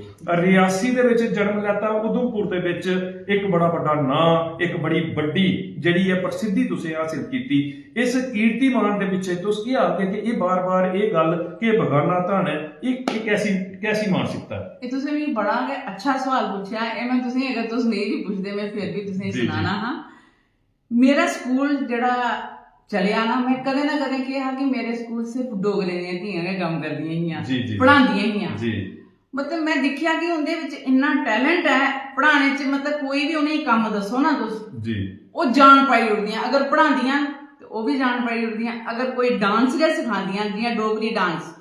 रियासी दे बिच जन्म लैता, उधमपुर दे बिच इक बड़ा बड्डा नांऽ, इक बड़ी बड्डी जेह्ड़ी ऐ प्रसिद्धि तुसें हासिल कीती। इस कीर्तिमान दे पिच्छे तुस केह् आखदे कि एह् बार-बार एह् गल्ल कि बगाना धन ऐ, एह्, एह् कैसी, कैसी मानसिकता ऐ? एह् तुसें मिगी बड़ा गै अच्छा सवाल पुच्छेआ। एह् मैं तुसेंगी, अगर तुस नेईं बी पुछदे, मैं फिर बी तुसेंगी जी, जी। सनाना हा। मेरा स्कूल जेह्ड़ा चलेआ ना, मैं कदें ना कदें केह् हा कि मेरे स्कूल सिर्फ डोगरें दियां धियां गै कम्म करदियां हियां, जी, जी, जी। पढ़ांदियां हियां। जी। मतलब मैं दिक्खेआ कि उं'दे बिच इन्ना टैलेंट ऐ पढ़ाने च, मतलब कोई बी उ'नेंगी कम्म दस्सो ना तुस, जी। ओह् जान पाई ओड़दियां। अगर पढ़ांदियां न ते ओह् बी जान पाई ओड़दियां। अगर कोई डांस गै सखांदियां न, जि'यां डोगरी डांस,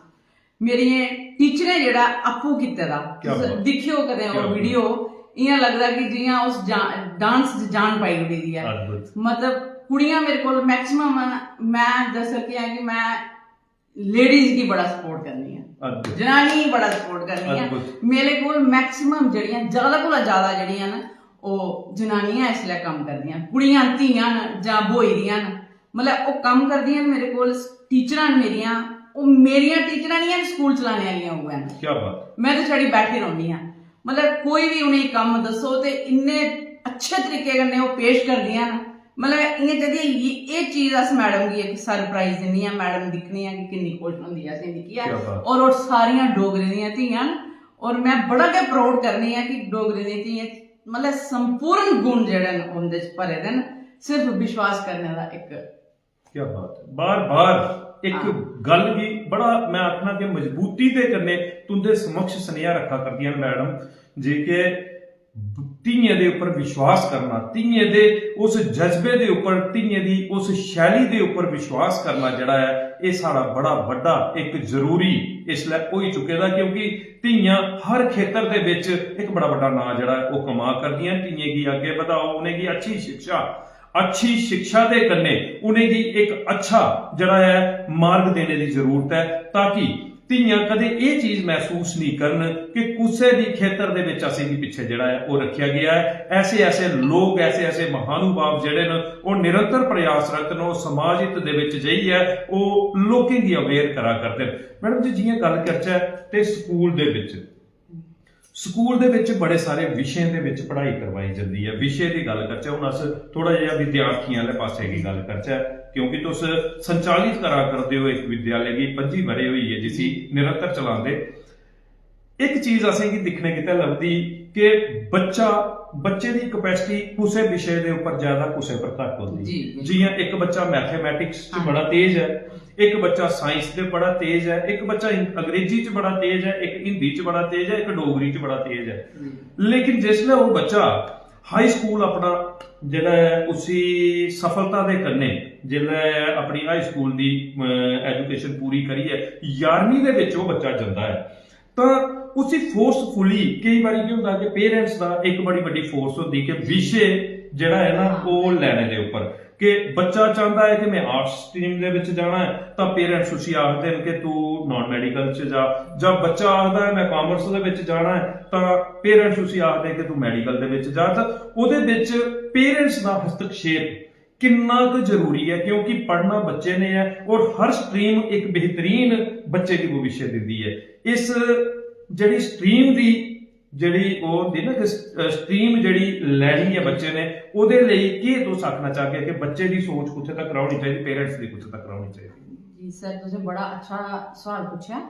मेरियें टीचरें जेह्ड़ा आपूं कीते दा, क्या तुस बात। दिक्खेओ कदें क्या ओह् बात। वीडियो, इ'यां लगदा कि जि'यां उस जा-, डांस च जान पाई ओड़ी दी ऐ। अद्भुत। मतलब कुड़ियां मेरे कोल मैक्सिमम, मैं दस्सी सकदी आं कि मैं लेडीज गी बड़ा सपोर्ट करनी आं, अद्भुत। जनानियें गी बड़ा सपोर्ट करनी आं। अद्भुत। मेरे कोल मैक्सिमम जेह्ड़ियां, ज्यादा कोला ज्यादा जेह्ड़ियां न, ओह् जनानियां इसलै कम्म करदियां, कुड़ियां, धियां न जां ब्होई दियां न, मतलब ओह् कम्म करदियां न। मेरे कोल टीचरां न मेरियां, ओह् मेरियां टीचरां निं हैन, स्कूल चलाने आह्लियां ओह् हैन। क्या बात। मैं ते छड़ी बैठी रौह्नी आं। मतलब कोई बी उ'नेंगी कम्म दस्सो ते इन्ने अच्छे तरीके कन्नै ओह् पेश करदियां न। मतलब इ'यां जदी एह् चीज अस मैडम गी इक सरप्राइज दिन्नी आं, मैडम दिक्खनी आं कि किन्नी खुश होंदी ऐ असेंगी दिक्खियै। क्या बात। और ओह् सारियां डोगरें दियां धियां न, और मैं बड़ा गै प्राउड करनी आं कि डोगरें दियां धियां मतलब संपूर्ण गुण जेह्ड़े न उं'दे च भरे दे न। सिर्फ विश्वास करने दा इक क्या बात है। बार बार इक हाँ। गल्ल गी बड़ा, मैं आखना कि मजबूती दे कन्नै तुंदे समक्ष सनेहा रखा करदियां न मैडम, जे कि धियें दे उप्पर विश्वास करना, धियें दे उस जज्बे दे उप्पर, धियें दी उस शैली दे उप्पर विश्वास करना जेह्ड़ा ऐ, एह् साढ़ा बड़ा बड्डा इक जरूरी इसलै होई चुके दा, क्योंकि धियां हर खेतर दे बिच इक बड़ा बड्डा नांऽ जेह्ड़ा ऐ ओह् कमा करदियां न। धियें गी अग्गें बधाओ, उ'नेंगी अच्छी शिक्षा, अच्छी शिक्षा दे कन्नै उ'नेंगी इक अच्छा जेह्ड़ा ऐ मार्ग देने दी जरूरत ऐ, ताकि धियां कदें एह् चीज मसूस नेईं करन कि कुसै बी खेतर दे बिच असेंगी पिच्छे जेह्ड़ा ऐ ओह् रक्खेआ गेआ ऐ। ऐसे ऐसे लोक, ऐसे ऐसे महानुभाव जेह्ड़े न, ओह् निरंतर प्रयासरत न, ओह् समाज हित दे बिच जाइयै ओह् लोकें गी अवेयर करा करदे न। मैडम जी, जि'यां गल्ल करचै ते स्कूल दे बिच, स्कूल दे बिच बड़े सारे विशें दे बिच पढ़ाई करवाई जंदी ऐ। विशे दी गल्ल करचै, हून अस थोड़ा जेहा विद्यार्थियें आह्ले पासै गी गल्ल करचै, क्योंकि तुस संचालित करा करदे ओ इक विद्यालय गी, पंजी ब'रे होई गे जिसी निरंतर चलांदे। इक चीज असेंगी दिक्खने गितै लभदी कि बच्चा, बच्चे दी कैपेसिटी कुसै विशे दे उप्पर ज्यादा, कुसै पर घट्ट होंदी। जी, बिल्कुल। जि'यां इक बच्चा मैथमेटिक्स च हाँ। बड़ा तेज ऐ, इक बच्चा साइंस दे बड़ा तेज ऐ, इक बच्चा अंग-, अंग्रेजी च बड़ा तेज ऐ, इक हिंदी च बड़ा तेज ऐ, इक डोगरी च बड़ा तेज ऐ। जी। लेकिन जिसलै ओह् बच्चा हाई स्कूल अपना जेह्ड़ा ऐ उसी सफलता दे कन्नै जेल्लै अपनी हाई स्कूल दी, अ, एजुकेशन पूरी करियै ञारमीं दे बिच ओह् बच्चा जंदा ऐ, तां उसी फोर्सफुली केई बारी केह् होंदा कि पेरेंट्स दा इक बड़ी बड्डी फोर्स होंदी कि विशे जेह्ड़ा ऐ ना ओह् लैने दे उप्पर, कि बच्चा चांह्दा ऐ कि मैं आर्ट्स स्ट्रीम दे बिच जाना ऐ, तां पेरेंट्स उसी आखदे न कि तू नान मेडिकल च जा, जां बच्चा आखदा ऐ मैं कामर्स दे बिच जाना ऐ, तां पेरेंट्स उसी आखदे कि तू मेडिकल दे बिच जा। तां ओह्दे बिच पेरेंट्स दा हस्तक्षेप किन्ना कुछ जरूरी ऐ, क्योंकि पढ़ना बच्चे ने ऐ और हर स्ट्रीम इक बेहतरीन बच्चे गी भविष्य दिंदी ऐ। इस जेह्ड़ी स्ट्रीम दी जेह्ड़ी ओह् होंदी ना कि स्ट्रीम जेह्ड़ी लैनी ऐ बच्चे ने, ओह्दे लेई केह् तुस आखना चाहगे कि बच्चे दी सोच कुत्थै तक रौह्नी चाहिदी, पेरेंट्स दी कुत्थै तक रौह्नी चाहिदी? जी सर, तुसें बड़ा अच्छा सवाल पुच्छेआ।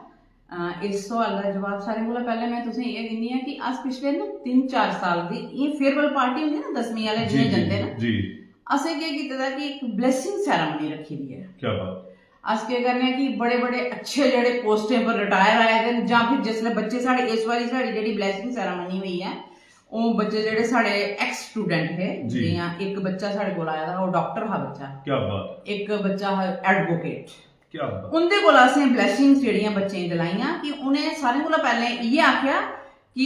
अ, इस सवाल दा जवाब सारें कोला पैह्लें में तुसें एह् दिन्नी आं कि अस पिछले ना तिन्न चार साल दी एह् फेयरवेल पार्टी होंदी ना दसमीं आह्ले जि'यां जंदे ना, जी। असें केह् कीते दा कि इक ब्लेसिंग सैरेमनी रक्खी दी ऐ। क्या बात। अस केह् करने आं कि बड़े बड़े अच्छे जेह्ड़े पोस्टें पर रिटायर आए दे न, जां फिर जिसलै बच्चे साढ़े, इस बारी साढ़ी जेह्ड़ी ब्लेसिंग सैरेमनी होई ऐ, ओह् बच्चे जेह्ड़े साढ़े एक्स स्टूडेंट हे, जी। जि'यां इक बच्चा साढ़े कोल आए दा हा, ओह् डाक्टर हा बच्चा, क्या बात। इक बच्चा हा एडवोकेट। क्या बात। उं'दे कोल असें ब्लेसिंग्स जेह्ड़ियां बच्चें गी दिलाइयां कि उ'नें सारें कोला पैह्लें इ'यै आखेआ कि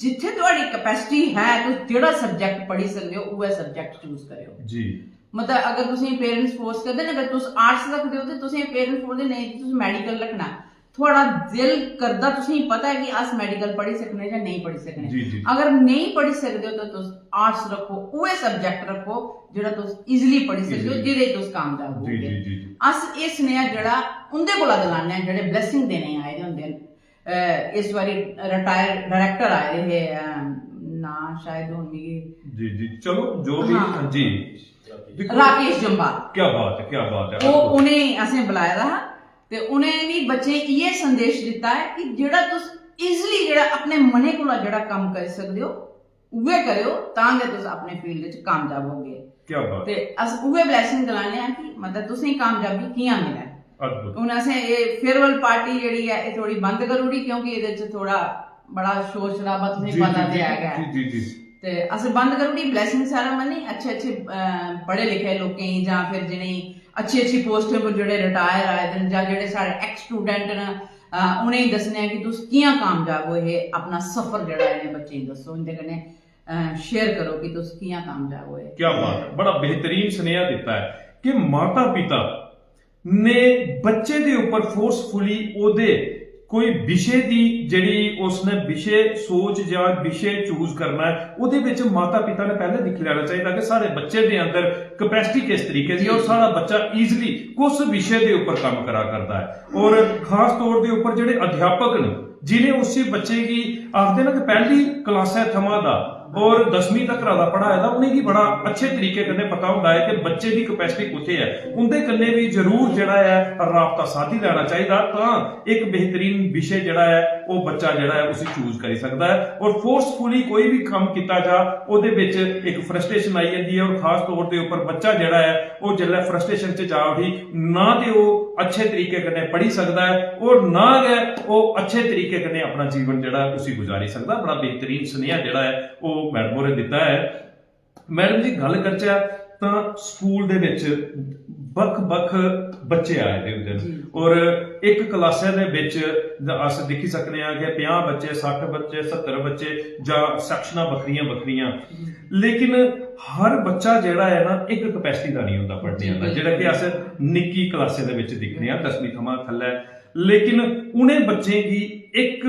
जित्थै थुआढ़ी कैपेसिटी है, तुस जेह्ड़ा सब्जैक्ट पढ़ी सकदे ओ, उ'ऐ सब्जैक्ट चूज करेओ। जी। मतलब अगर तुसें पेरेंट्स फोर्स करदे ना, अगर तुस आर्ट्स रखदे ओ ते तुसें पेरेंट्स बोलदे नेईं जी तुस मैडिकल रखना, थुआढ़ा दिल करदा, तुसें गी पता ऐ कि अस मैडिकल पढ़ी सकने जां नेईं पढ़ी सकने। जी, जी। अगर नेईं पढ़ी सकदे ओ ते तुस आर्ट्स रक्खो, उ'ऐ सब्जैक्ट रक्खो जेह्ड़ा तुस ईजीली पढ़ी सकदे ओ, Easily। जेह्दे च तुस कामयाब जी, होगे। जी, जी, जी। अस एह् सनेहा जेह्ड़ा उं'दे कोला दिलाने आं जेह्ड़े ब्लेसिंग देने आए दे होंदे न। अ, इस बारी रिटायर्ड डायरेक्टर आए दे हे, अ, नांऽ शायद हून मिगी जी, जी, चलो जो भी, हाँ। जी। दिक्खो, राकेश जम्वाल। क्या बात है, क्या बात है। ओह्, उ'नें असें बुलाए दा हा ते उ'नें बी बच्चें गी इ'यै संदेश दित्ता ऐ कि जेह्ड़ा तुस ईजीली जेह्ड़ा अपने मनै कोला जेह्ड़ा कम्म करी सकदे ओ, उ'ऐ करेओ, तां गै तुस अपने फील्ड च कामयाब होगे। क्या बात। ते अस उ'ऐ ब्लेसिंग दिलाने आं कि मतलब तुसें गी कामयाबी कि'यां मिलै। अद्भुत। हून असें एह् फेयरवेल पार्टी जेह्ड़ी ऐ, एह् थोह्ड़ी बंद करी ओड़ी, क्योंकि एह्दे च थोह्ड़ा बड़ा शोर शराबा तुसें जी, पता जी, ते जी, है गै। जी, जी, जी। ते अस बंद करी ओड़ी ब्लेसिंग सैरेमनी। अच्छे अच्छे, अ, पढ़े लिखे लोकें गी जां फिर जि'नेंगी अच्छी अच्छी पोस्टें पर जेह्ड़े रिटायर आए दे न जां जेह्ड़े साढ़े एक्स स्टूडेंट न, अ, उ'नेंगी दस्सने आं कि तुस कि'यां कामयाब होए हे, अपना सफर जेह्ड़ा इ'नें बच्चें गी दस्सो, इं'दे कन्नै, अ, शेयर करो कि तुस कि'यां कामयाब होए। क्या बात है, बड़ा बेहतरीन सनेहा दित्ता है कि माता पिता ने बच्चे दे उप्पर फोर्सफुली ओह्दे कोई विशे दी जेह्ड़ी उसने विशे सोच जां विशे चूज करना ऐ, ओह्दे बिच माता पिता ने पैह्ले दिक्खी लैना चाहिदा कि साढ़े बच्चे दे अंदर कैपेसिटी किस तरीके दी ऐ और साढ़ा बच्चा ईजीली कुस विशे दे उप्पर कम्म करा करदा ऐ। और खास तौर दे उप्पर जेह्ड़े अध्यापक न, जि'नें उसी बच्चे गी आखदे न कि पैह्ली क्लासै थमां दा और दसमीं तक दा पढ़ाए दा, उ'नेंगी बड़ा अच्छे तरीके कन्नै पता होंदा ऐ कि बच्चे दी कैपेसिटी कुत्थै ऐ। उं'दे कन्नै बी जरूर जेह्ड़ा ऐ राबता साधी लैना चाहिदा, तां इक बेहतरीन विशे जेह्ड़ा ऐ ओह् बच्चा जेह्ड़ा ऐ उसी चूज करी सकदा ऐ। और फोर्सफुली कोई बी कम्म कीता जा, ओह्दे बिच इक फ्रस्ट्रेशन आई जंदी ऐ और खास तौर दे उप्पर बच्चा जेह्ड़ा ऐ ओह् जिसलै फ्रस्ट्रेशन च जा उठी, ना ते ओह् अच्छे तरीके कन्नै पढ़ी सकदा ऐ और ना गै ओह् अच्छे तरीके कन्नै अपना जीवन जेह्ड़ा ऐ उसी गुजारी सकदा। बड़ा बेहतरीन सनेहा जेह्ड़ा ऐ ओह् मैडम होरें दित्ता ऐ। मैडम जी, गल्ल करचै तां स्कूल दे बिच बक्ख-बक्ख बच्चे आए दे होंदे न जी। और इक क्लासै दे बिच अस दिक्खी सकने आं कि पंजाह् बच्चे, सट्ठ बच्चे, सत्तर बच्चे जां सैक्शनां बक्खरियां-बक्खरियां, लेकिन हर बच्चा जेह्ड़ा ऐ ना, इक कैपेसिटी दा निं होंदा पढ़ने जी, आह्ला, बिल्कुल। जेह्ड़ा कि अस निक्की क्लासै दे बिच दिक्खने आं, दसमीं थमां थल्लै। लेकिन उ'नें बच्चें गी इक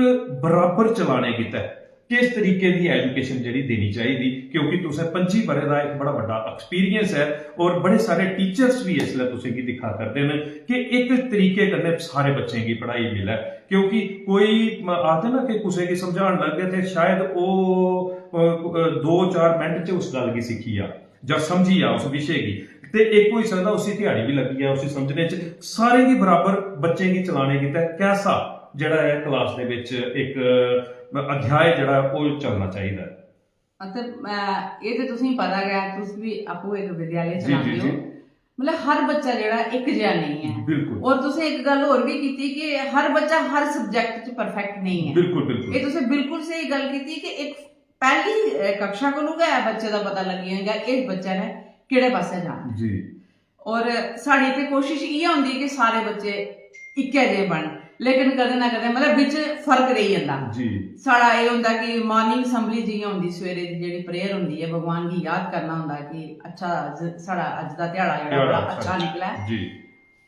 बराबर चलाने गितै किस तरीके दी एजुकेशन जेह्ड़ी देनी चाहिदी, क्योंकि तुसें पंजी ब'रे दा इक बड़ा बड्डा एक्सपीरियंस ऐ और बड़े सारे टीचर्स बी इसलै तुसें गी दिक्खा करदे न कि इक तरीके कन्नै सारे बच्चें गी पढ़ाई मिलै, क्योंकि कोई म-, आखदे ना कि कुसै गी समझान लग्गे ते शायद ओह्, अ, अ, दो चार मिंट च उस गल्ल गी सिक्खी जा जां समझी जा उस विशे गी, ते इक होई सकदा उसी ध्याड़ी बी लग्गी जा उसी समझने च। सारें गी बराबर बच्चें गी चलाने गितै कैसा जेह्ड़ा ऐ क्लास दे बिच इक, अ, अध्याय जेह्ड़ा ऐ ओह् चलना चाहिदा ऐ? मतलब, अ, एह् ते तुसेंगी पता गै ऐ, तुस बी आपूं इक विद्यालय जी, जी, चलांदे जी। ओ। मतलब हर बच्चा जेह्ड़ा इक जेहा नेईं ऐ। बिल्कुल। और तुसें इक गल्ल होर बी कीती कि हर बच्चा हर सब्जैक्ट च परफेक्ट नेईं ऐ। बिल्कुल, बिल्कुल। एह् तुसें बिल्कुल स्हेई गल्ल कीती कि इक पैह्ली, अ, कक्षा कोलू गै बच्चे दा पता लग्गी जंदा कि इस बच्चे ने केह्ड़े पासै जाना। जी। और साढ़ी ते कोशिश इ'यै होंदी कि सारे बच्चे इक्कै जेह् बनन, लेकिन कदें ना कदें मतलब बिच फर्क रेही जंदा। जी। साढ़ा एह् होंदा कि मार्निंग असैंबली जि'यां होंदी, सवेरे दी जेह्ड़ी प्रेयर होंदी ऐ, भगवान गी याद करना होंदा कि अच्छा, अज्ज साढ़ा अज्ज दा ध्याड़ा जेह्ड़ा ध्याड़ा बड़ा अच्छा अच्छा ऐ। निकला ऐ। जी।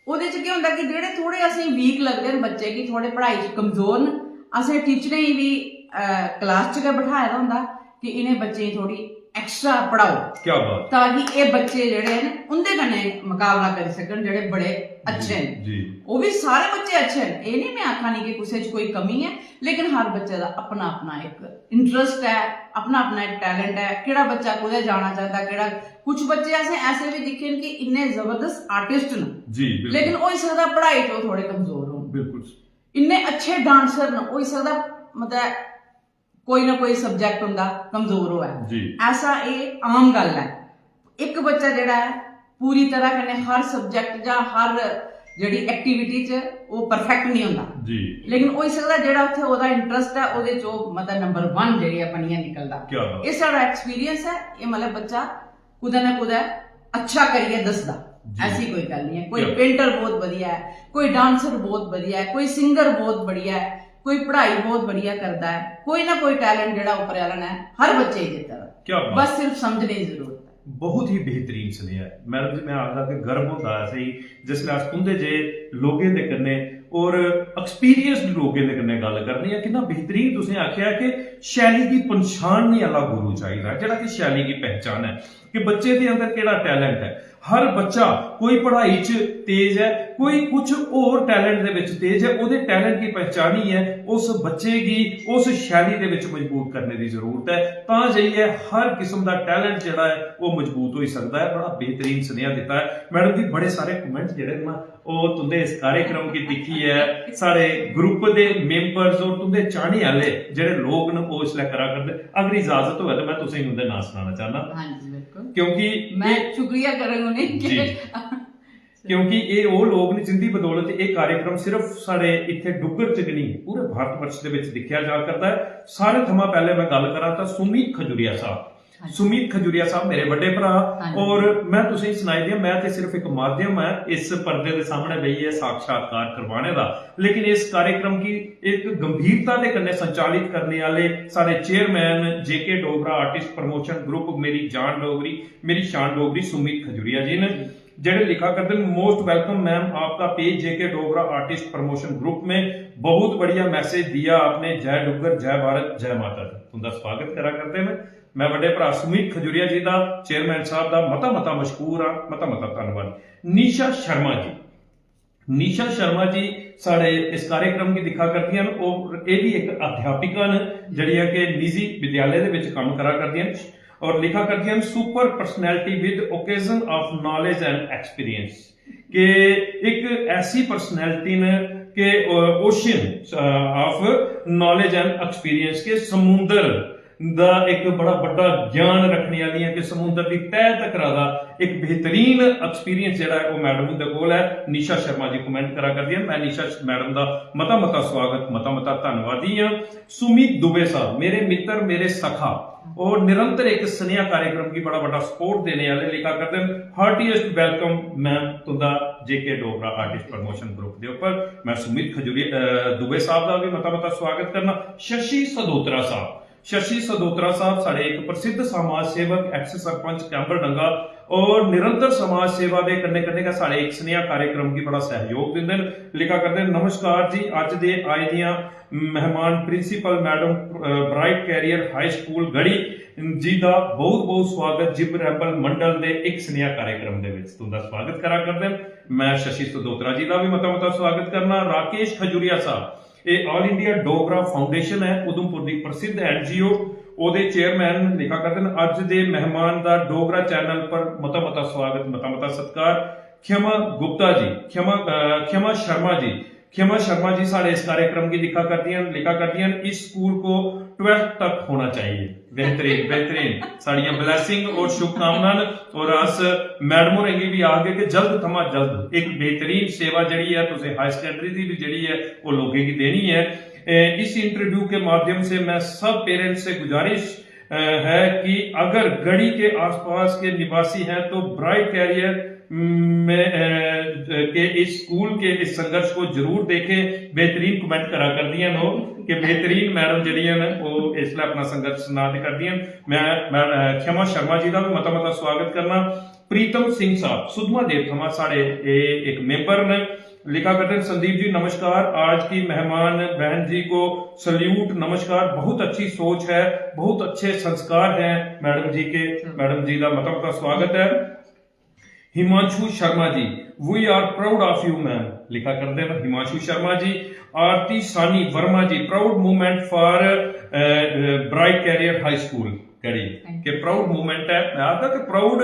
ओह्दे च केह् होंदा कि जेह्ड़े थोह्ड़े असेंगी वीक लगदे न बच्चे गी, थोह्ड़े पढ़ाई च कमजोर न, असें टीचरें गी बी, अ, क्लास च गै बठाए दा होंदा कि इ'नें बच्चें गी थोह्ड़ी एक्स्ट्रा पढ़ाओ, क्या बात। ताकि एह् बच्चे जेह्ड़े न उं'दे कन्नै मकाबला करी सकन जेह्ड़े बड़े अच्छे न। जी। ओह् बी सारे बच्चे अच्छे न, एह् नहीं मैं आखा नी कि कुसै च कोई कमी ऐ, लेकिन हर बच्चे दा अपना अपना इक इंटरेस्ट ऐ, अपना अपना इक टैलेंट ऐ। केह्ड़ा बच्चा कुतै जाना चांह्दा, केह्ड़ा कुछ बच्चे असें ऐसे बी दिक्खे न कि इन्ने जबरदस्त आर्टिस्ट न, जी, बिल्कुल। लेकिन होई सकदा पढ़ाई च ओह् थोड़े कमजोर होन। बिल्कुल। इन्ने अच्छे डांसर न, होई सकदा मतलब कोई ना कोई सब्जैक्ट उंदा कमजोर होऐ। जी। ऐसा एह् आम गल्ल ऐ। इक बच्चा जेह्ड़ा ऐ पूरी तरह कन्नै हर सब्जैक्ट जां हर जेह्ड़ी एक्टिविटी च ओह् परफेक्ट नहीं होंदा, जी। लेकिन होई सकदा जेह्ड़ा उत्थै ओह्दा इंटरेस्ट ऐ ओह्दे च ओह् मतलब नंबर वन जेह्ड़ी ऐ बनियै निकलदा। क्या बात। एह् साढ़ा एक्सपीरियंस ऐ। एह् मतलब बच्चा कुतै ना कुतै अच्छा करियै दसदा, जी। ऐसी कोई गल्ल नहीं है। कोई क्या? पेंटर बहुत बढ़िया है, कोई डांसर बहुत बढ़िया है, कोई सिंगर बहुत बढ़िया है, कोई पढ़ाई बहुत बढ़िया करदा है, कोई ना कोई टैलेंट जेह्ड़ा उप्पर आह्ला ने हर बच्चे गी दित्ते दा। क्या बात। बस सिर्फ समझने दी जरूरत है। बहुत ही बेहतरीन सुनेहा ऐ मैडम जी। मैं आखदा कि गर्व होंदा ऐ असेंगी जिसलै अस तुं'दे जे लोकें दे कन्नै और एक्सपीरियंस्ड लोकें दे कन्नै गल्ल करने आं। किन्ना बेहतरीन तुसें आखेआ कि शैली गी पन्छानने आह्ला गुरु चाहिदा, जेह्ड़ा कि शैली गी पहचानै कि बच्चे दे अंदर केह्ड़ा टैलेंट ऐ। हर बच्चा कोई पढ़ाई च तेज ऐ, कोई कुछ होर टैलेंट दे बिच तेज ऐ, ओह्दे टैलेंट गी पहचानियै उस बच्चे गी उस शैली दे बिच मजबूत करने दी जरूरत ऐ, तां जाइयै हर किस्म दा टैलेंट जेह्ड़ा ऐ ओह् मजबूत होई सकदा ऐ। बड़ा बेहतरीन सुनेहा दित्ता ऐ मैडम जी। बड़े सारे कमेंट जेह्ड़े न ओह् तुं'दे इस कार्यक्रम गी दिक्खियै साढ़े ग्रुप दे मेंबर्स और तुं'दे चाहने आह्ले जेह्ड़े लोक न ओह् इसलै करा करदे। अगर इजाजत होऐ ते मैं तुसेंगी उं'दे नांऽ सनाना चाहना। हाँ जी, बिल्कुल। क्योंकि मैं एह् शुक्रिया करङ उ'नेंगी। जी। क्योंकि एह् ओह् लोक न जिंदी बदौलत एह् कार्यक्रम सिर्फ साढ़े इत्थै डुग्गर च गै नेईं, पूरे भारत वर्ष दे बिच दिक्खेआ जा करदा ऐ। सारे थमां पैह्ले मैं गल्ल करां तां सुमित खजुरिया साहब, हाँ जी। सुमित खजुरिया साहब मेरे बड्डे भ्रा, हाँ जी। और मैं तुसेंगी सनाई दियां, मैं ते सिर्फ इक माध्यम ऐ इस पर्दे दे सामने बेहियै साक्षात्कार करवाने दा, लेकिन इस कार्यक्रम गी इक गंभीरता दे कन्नै संचालित करने आह्ले साढ़े चेयरमैन जेके डोगरा आर्टिस्ट प्रमोशन ग्रुप, मेरी जान डोगरी, मेरी शान डोगरी, सुमित खजुरिया जी न, जेह्ड़े लिखा करदे न, "मोस्ट वेलकम मैम, आपका पेज जेके डोगरा आर्टिस्ट प्रमोशन ग्रुप में बहुत बढ़िया मैसेज दिया आपने, जय डुग्गर, जय भारत, जय माता दी।" तुं'दा स्वागत करा करदे न। मैं बड्डे भ्रा सुमित खजुरिया जी दा, चेयरमैन साहब दा मता मता मशकूर आं, मता मता धन्नवाद। निशा शर्मा जी, निशा शर्मा जी साढ़े इस कार्यक्रम गी दिक्खा करदियां न। ओह्, एह् बी इक अध्यापिका न जेह्ड़ियां कि निजी विद्यालय दे बिच कम्म करा करदियां न और लिखा करदियां न, "Super personality with occasion of knowledge and experience।" कि इक ऐसी पर्सनैलिटी न कि ocean of knowledge and experience, के समुंदर दा इक बड़ा बड्डा ज्ञान रखने आह्लियां, कि समुंदर दी तह तक दा इक बेहतरीन एक्सपीरियंस जेह्ड़ा ऐ ओह् मैडम हुंदे कोल ऐ। निशा शर्मा जी कमेंट करा करदियां न। मैं निशा मैडम दा मता मता स्वागत, मता मता धन्नवादी आं। सुमित दुबे साहब, मेरे मित्र, मेरे सखा, और निरंतर इक सनेहा कार्यक्रम गी बड़ा बड्डा सपोर्ट देने आह्ले, लिखा करदे न, "Heartiest welcome मैम तुं'दा जेके डोगरा आर्टिस्ट प्रमोशन ग्रुप दे उप्पर।" मैं सुमित खजूरी, अ, दुबे साहब दा बी मता मता स्वागत करना। शशि सदोत्रा साहब, शशि सदोत्रा साहब साढ़े इक प्रसिद्ध समाज सेवक, एक्स सरपंच कैंबरडंगा, और निरंतर समाज सेवा दे कन्नै कन्नै गै साढ़े इक सनेहा कार्यक्रम गी बड़ा सैहयोग दिंदे न। लिखा करदे न, "नमस्कार जी, अज्ज दे आए दियां मेहमान प्रिंसिपल मैडम, अ, ब्राइट कैरियर हाई स्कूल गढ़ी जी दा बहुत बहुत स्वागत जिप रैंबल मंडल दे इक सनेहा कार्यक्रम दे विच तुं'दा स्वागत करा करदे न।" मैं शशि सदोत्रा जी दा भी मता मता स्वागत करना। राकेश खजूरिया साहब, एह् All India Dogra Foundation ऐ उधमपुर दी प्रसिद्ध एनजीओ, ओह्दे चेयरमैन, लिखा करदे न, "अज्ज दे मेहमान दा डोगरा चैनल पर मता मता स्वागत, मता मता सत्कार।" क्षमा गुप्ता जी, क्षमा, अ, क्षमा शर्मा जी, क्षमा शर्मा जी साढ़े इस कार्यक्रम गी दिक्खा करदियां न, लिखा करदियां न, "इस स्कूल को ट्वेल्थ तक होना चाहिए।" बेहतरीन, बेहतरीन। साढ़ियां ब्लैसिंग और शुभकामनां न, और अस मैडम होरें गी भी आखगे कि जल्द थमां जल्द इक बेहतरीन सेवा जेह्ड़ी ऐ तुसें हाई सकैंडरी दी भी जेह्ड़ी ऐ ओह् लोकें गी देनी ऐ। ए, इस इंटरव्यू के माध्यम से मैं सब पेरेंट्स से गुजारिश, अ, है कि अगर गढ़ी के आसपास के निवासी हैं तो ब्राइट कैरियर में, अ, के इस स्कूल के इस संघर्ष को जरूर देखें। बेहतरीन कमेंट करा करदियां न ओह् कि बेहतरीन मैडम जेह्ड़ियां न ओह् इसलै अपना संघर्ष सना दे करदियां न। मैं, मैं, अ, क्षमा शर्मा जी दा भी मता मता स्वागत करना। प्रीतम सिंह साहब सुद्धमहादेव थमां साढ़े एह् इक मेंबर न, लिखा करदे न, "संदीप जी नमस्कार, आज की मेहमान बहन जी को सल्यूट, नमस्कार, बहुत अच्छी सोच है, बहुत अच्छे संस्कार हैं मैडम जी के।" मैडम जी दा मता मता स्वागत है। Himanshu Sharma ji, "We are proud of you, ma'am," लिखा करदे न हिमांशु शर्मा जी। आरती सानी वर्मा जी, "Proud moment for, uh, uh, Bright Career High School कड़ी।" के प्राउड मोमेंट है। मैं आखदा कि प्राउड,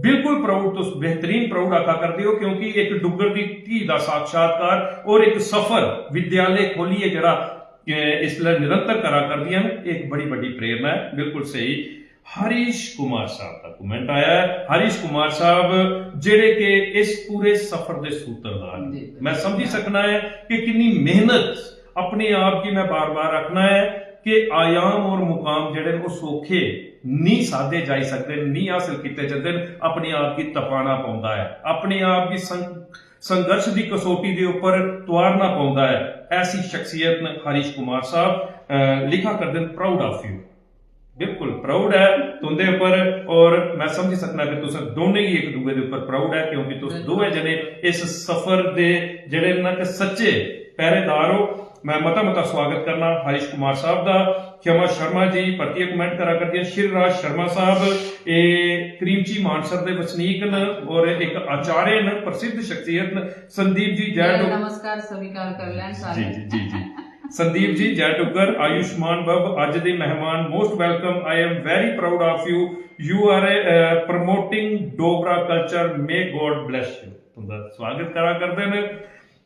बिल्कुल प्राउड, तुस बेहतरीन प्राउड आखा करदे हो, क्योंकि एक डुग्गर दी धी दा साक्षात्कार और एक सफर विद्यालय खोलियै जेह्ड़ा, अ, इसलै निरंतर करा करदियां न, एक बड़ी बड्डी प्रेरणा है। बिल्कुल सही। हरीश कुमार साहब का कमेंट आया है। हरीश कुमार साहब जेह्ड़े के इस पूरे सफर दे सूत्रधार न। जी, बिल्कुल। मैं समझी सकना है कि किन्नी मेहनत, अपने आप की मैं बार बार आखना है कि आयाम और मुकाम जेह्ड़े न, ओह् सौखे नहीं साधे जाई सकदे, नहीं हासल कीते जंदे न। अपने आप की तपाना पौंदा है, अपने आप की सं-, संघर्ष दी कसौटी दे उप्पर तुआरना पौंदा है। ऐसी शख्सियत न हरीश कुमार साहब, अ, लिखा करदे न, "Proud of you।" बिल्कुल प्राउड है तुंदे उप्पर, और मैं समझी सकना कि तुस दोनें गी इक दूए दे उप्पर प्राउड है, क्योंकि तुस बिल्कुल। दोए जने इस सफर दे जेह्ड़े न कि सच्चे पहरेदार हो। मैं मता मता स्वागत करना हरीश कुमार साहब दा। क्षमा शर्मा जी परतियै कमेंट करा करदियां। शिवराज शर्मा साहब, एह् क्रीमची मानसर दे वसनीक न और इक आचार्य न, प्रसिद्ध शख्सियत न। संदीप जी, जय डुग- नमस्कार स्वीकार कर लें जी, सारे। जी, जी, जी। संदीप जी, जय डुग्गर, आयुष्मान बब, अज दे मेहमान, most welcome, I am very proud of you, you are a, uh, promoting Dogra culture, may God bless you। तुंदा स्वागत करा करदे न।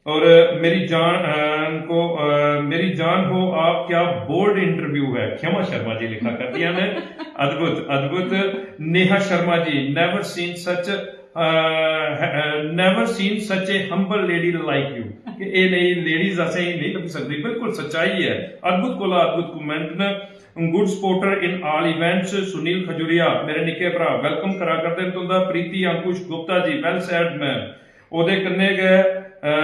और मेरी जान, अ, को, अ, "मेरी जान हो आप, क्या बोल्ड इंटरव्यू है।" क्षमा शर्मा जी लिखा करदियां ने। अद्भुत, अद्भुत। नेहा Sharma ji, "Never seen such, uh, never seen such a humble lady like you।" कि एह् नेही लेडीज असेंगी नेईं लब्भी सकदी। बिल्कुल सच्चाई ऐ। अद्भुत कोला अद्भुत कमेंट न। Good supporter in all events। Sunil Khajuria, मेरे निक्के भ्रा, वेलकम करा करदे न तुंदा। Preeti Ankush Gupta ji, well said ma'am। ओह्दे कन्नै गै, अ,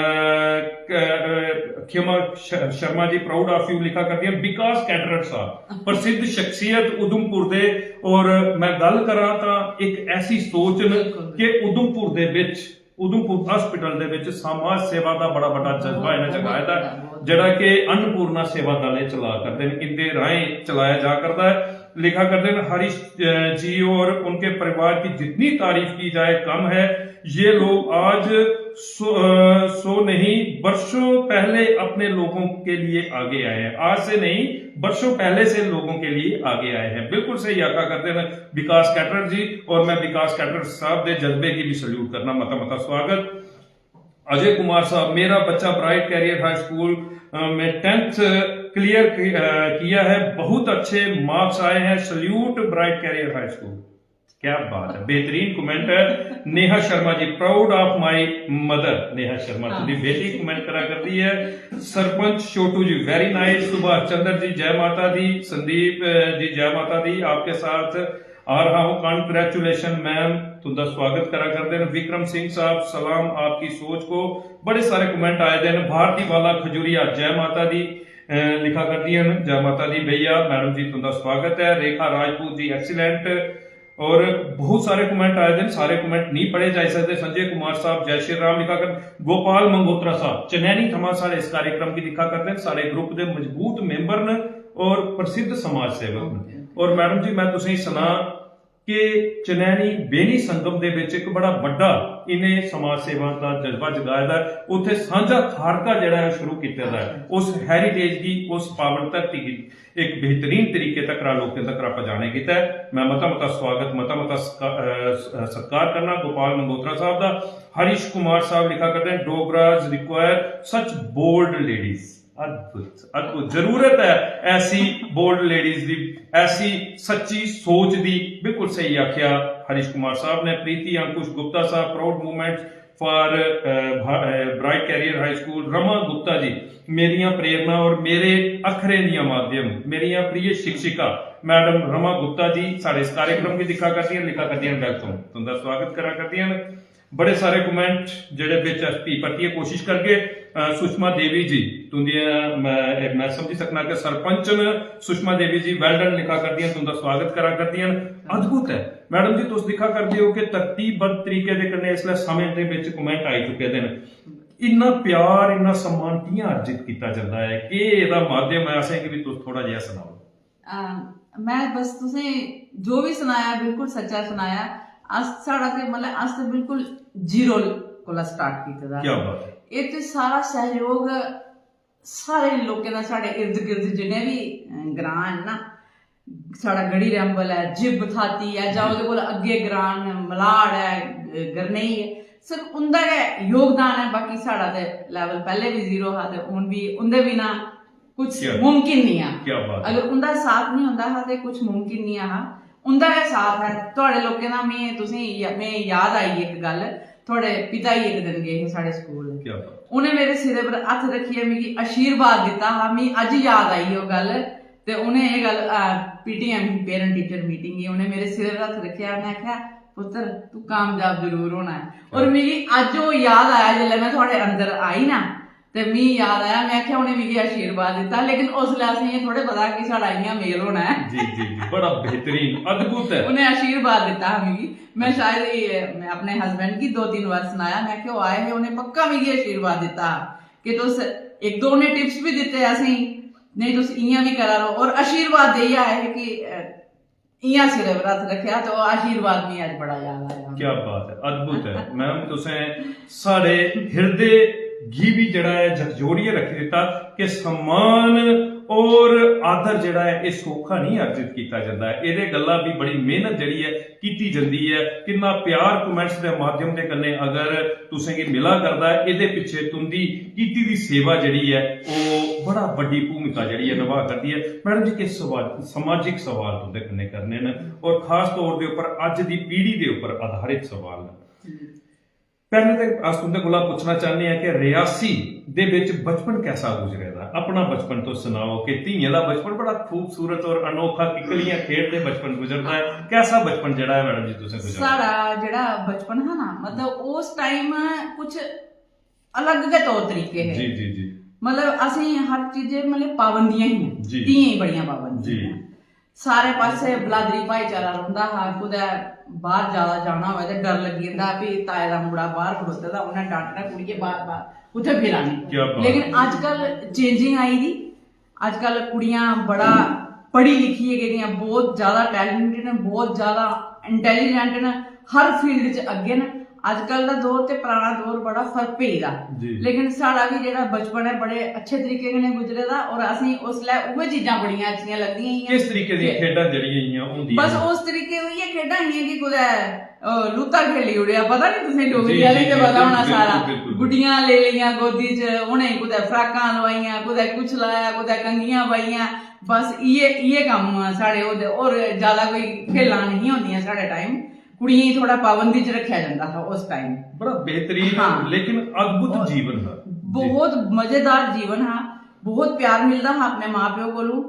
क-, अ, खेमा श-, Sharma ji, proud of you लिखा करदियां। विकास कैटरर साहब, प्रसिद्ध शख्सियत उधमपुर दे, और मैं गल्ल करां तां इक ऐसी सोच न बिल्कुल। कि उधमपुर दे बिच, उधमपुर हॉस्पिटल दे बिच समाज सेवा दा बड़ा बड्डा जज्बा इ'नें बहुत जगाए दा ऐ, बड्डा, बहुत जेह्ड़ा कि अन्नपूर्णा सेवा दल एह् चला करदे न, इं'दे राहें चलाया जा करदा ऐ। लिखा करदे न, हरीश, अ, जी और उनके परिवार की जितनी तारीफ की जाए कम है। ये लोग आज सौ, अ, सौ नहीं, बरसों पहले अपने लोगों के लिए आगे आए हैं। आज से नहीं, बरसों पहले से लोगों के लिए आगे आए हैं। बिल्कुल सही आखा करदे न विकास कैटरर जी, और मैं विकास कैटरर साहब दे जज्बे गी भी सल्यूट करना। मता मता स्वागत। अजय कुमार साहब, मेरा बच्चा ब्राइट कैरियर हाई स्कूल, अ, में टेंथ क्लियर कि-, अ, किया है, बहुत अच्छे मार्क्स आए हैं, salute bright career high school. क्या बात है, बेहतरीन कमेंट है। नेहा Sharma ji, proud of my mother। नेहा शर्मा, हाँ। तुंदी बेटी कमेंट करा करदी है। सरपंच छोटू जी, very nice। सुभाष चंद्र जी, जय माता दी। संदीप, अ, जी, जय माता दी, आपके साथ आ रहा हूं, congratulation ma'am। तुंदा स्वागत करा करदे न विक्रम सिंह साहब, सलाम आपकी सोच को। बड़े सारे कमेंट आए दे न। भारती वाला खजूरिया, जय माता दी, अ, लिखा करदियां न, जय माता दी भैया। मैडम जी, तुंदा स्वागत है। रेखा राजपूत जी, excellent। और बहुत सारे कमेंट आए दे न, सारे कमेंट नहीं पढ़े जाई सकदे। संजय कुमार साहब, जय श्री राम लिखा कर। गोपाल मंगोत्रा साहब, चनैनी थमां साढ़े इस कार्यक्रम गी दिक्खा करदे न, साढ़े ग्रुप दे मजबूत मेंबर न और प्रसिद्ध समाज सेवक न। OK। और मैडम जी, मैं तुसेंगी सनां कि चनैनी बेनी संगम दे विच इक बड़ा बड्डा इ'नें समाज सेवा दा जज्बा जगाए दा ऐ। उत्थै सांझा खाड़का जेह्ड़ा ऐ, शुरू कीते दा ऐ। उस हेरिटेज गी, उस पावन धरती गी इक बेहतरीन तरीके तकरा लोकें तकरा पजाने गितै मैं मता मता स्वागत, मता मता सका-, अ, स-, सत्कार करना गोपाल मंगोत्रा साहब दा। हरीश कुमार साहब लिखा करदे न, "Dogras require such bold ladies।" अद्भुत, अद्भुत। जरूरत है ऐसी बोल्ड लेडीज दी, ऐसी सच्ची सोच दी। बिल्कुल सही आख्या हरीश कुमार साहब ने। प्रीति अंकुश गुप्ता साहब, proud moment for, अ, भा-, uh, bright career high school. Rama Gupta ji, मेरियां प्रेरणा और मेरे अखरें दियां माध्यम, मेरियां प्रिय शिक्षिका मैडम रमा गुप्ता जी साढ़े इस कार्यक्रम गी दिक्खा करदियां, लिखा करदियां, वेलकम, तुंदा स्वागत करा करदियां न। बड़े सारे कमेंट जेह्ड़े बिच अस भी परतियै कोशिश करगे। अ, सुषमा देवी जी, तुंदियां, मैं, मैं समझी सकना कि सरपंच न सुषमा देवी जी, well done लिखा करदियां, तुंदा स्वागत करा करदियां न। अद्भुत ऐ मैडम जी, तुस दिक्खा करदे हो कि तरतीबबद्ध तरीके दे कन्नै इसलै समें दे बिच कमेंट आई चुके दे न। इन्ना प्यार, इन्ना सम्मान कि'यां अर्जित कीता जंदा ऐ? केह् एह्दा माध्यम ऐ? असेंगी बी तुस थोह्ड़ा जेहा सनाओ। अ, मैं बस तुसें जो भी सनाया, बिल्कुल सच्चा सनाया। अस, साढ़ा ते मतलब अस ते बिल्कुल जीरो कोला स्टार्ट कीते दा। क्या बात है। एह् ते सारा सैहयोग सारे लोकें दा, साढ़े इर्द गिर्द जिन्ने बी अ, ग्रांऽ न ना, साढ़ा गढ़ी रैंबल ऐ, जिब थाती ऐ, जां ओह्दे कोल अग्गें ग्रांऽ न, मलाड़ ऐ, अ, गरनेई ऐ, सिर्फ उं'दा गै योगदान ऐ। बाकी साढ़ा ते लेवल पैह्ले बी जीरो हा ते हून बी उं'दे बिना कुछ क्या? मुमकिन निं हा। क्या बात है। अगर उं'दा साथ निं होंदा हा ते कुछ मुमकिन निं हा। उं'दा गै साथ ऐ, थुआढ़े लोकें दा। में तुसें गी, में याद आई इक गल्ल, थुआढ़े पिता जी इक दिन गे हे साढ़े स्कूल। क्या बात। उ'नें मेरे सिरै पर हत्थ रक्खियै मिगी आशीर्वाद दित्ता हा। मिगी अज्ज याद आई ओह् गल्ल। ते उ'नें एह् गल्ल पीटीएम ही, पेरेंट टीचर मीटिंग ही, उ'नें मेरे सिरै पर हत्थ रक्खेआ, उ'नें आखेआ, "पुत्तर, तू कामयाब जरूर होना ऐ।" और मिगी अज्ज ओह् याद आया, जिसलै में थुआढ़े अंदर आई ना, ते मिगी याद आया, में आखेआ, "उ'नें मिगी आशीर्वाद दित्ता।" लेकिन उसलै असेंगी एह् थोह्ड़े पता कि साढ़ा इ'यां मेल होना ऐ। जी जी जी, बड़ा बेहतरीन, अद्भुत है। उ'नें आशीर्वाद दित्ता हा मिगी। में शायद एह्, में अपने हस्बैंड गी दो तिन्न बार सनाया, में आखेआ, "ओह् आए हे, उ'नें पक्का मिगी आशीर्वाद दित्ता हा कि तुस," इक दो उ'नें टिप्स बी दित्ते असेंगी, "नेईं, तुस इ'यां बी करा करो।" और आशीर्वाद देइयै आए हे कि, अ, इ'यां सिरै पर हत्थ रक्खेआ, ते ओह् आशीर्वाद मिगी अज्ज बड़ा याद आया। क्या बात है, अद्भुत है। मैम, तुसें साढ़े हिरदे गी बी जेह्ड़ा ऐ झकझोड़ियै रक्खी दित्ता कि सम्मान और आदर जेह्ड़ा ऐ, एह् सौखा निं अर्जित कीता जंदा ऐ। एह्दे गल्ला बी बड़ी मेहनत जेह्ड़ी ऐ कीती जंदी ऐ। किन्ना प्यार कमेंट्स दे माध्यम दे कन्नै अगर तुसें गी मिला करदा ऐ, एह्दे पिच्छे तुं'दी कीती दी सेवा जेह्ड़ी ऐ, ओह् बड़ा बड्डी भूमिका जेह्ड़ी ऐ नभा करदी ऐ। मैडम जी, किश सवाल, समाजिक सवाल तुं'दे कन्नै करने न और खास तौर दे उप्पर अज्ज दी पीढ़ी दे उप्पर आधारित सवाल न। पैह्लें ते अस तुं'दे कोला पुच्छना चाह्न्ने आं कि रियासी दे बिच बचपन कैसा गुजरे दा? अपना बचपन तुस सनाओ कि धियें दा बचपन बड़ा खूबसूरत और अनोखा, किक्कलियां खेढदे बचपन गुजरदा ऐ। कैसा बचपन जेह्ड़ा ऐ मैडम जी तुसें गुजारेआ? साढ़ा जेह्ड़ा बचपन हा ना, मतलब उस टाइम कुछ अलग गै तौर तरीके हे। जी जी जी। मतलब असें हर चीजै मतलब पाबंदियां हियां, जी। धियें गी बड़ियां पाबंदियां जी। हियां। सारे पासै बलादरी भाईचारा रौंह्दा हा, कुतै बाह्र ज्यादा जाना होऐ ते डर लग्गी जंदा हा, फ्ही ताए दा मुड़ा बाह्र खड़ोते दा, उ'नें डांटना, "कुड़िये, बाह्र, बाह्र कुत्थै फिरा नी?" क्या बात। लेकिन अजकल चेंजिंग आई दी, अजकल कुड़ियां बड़ा पढ़ी लिखियै गेदियां, बहुत ज्यादा टैलेंटेड न, बहुत ज्यादा इंटैलीजेंट न, हर फील्ड च अग्गें न। अजकल दा दौर ते पराना दौर बड़ा फर्क पेई दा। जी। लेकिन साढ़ा बी जेह्ड़ा बचपन ऐ, बड़े अच्छे तरीके कन्नै गुजरे दा, और असेंगी उसलै उ'ऐ चीजां बड़ियां अच्छियां लगदियां हियां। किस तरीके दियां खेढां जेह्ड़ियां हियां होंदियां बस हियां? उस तरीके दी इ'यै खेढां हियां कि कुतै, अ, लूता खेली ओड़ेआ, पता निं तुसें डोगरी जी, आह्लें जी, ते जी, पता होना बिल्कुल, सारा। बिल्कुल। गुड्डियां लेई लेइयां गोदी च, उ'नें कुतै फ्राकां लोआइयां, कुतै कुछ लाया, कुतै कंघियां पाइयां, बस इ'यै, इ'यै कम्म साढ़े होंदे, होर ज्यादा कोई खेलां नेईं होंदियां साढ़े टाइम। कुड़ियें गी थोह्ड़ा पाबंदी च रक्खेआ जंदा हा उस टाइम। बड़ा बेहतरीन, हाँ। लेकिन अद्भुत जीवन हा। जी। बहुत मजेदार जीवन हा, बहुत प्यार मिलदा हा अपने मां प्यो कोलू।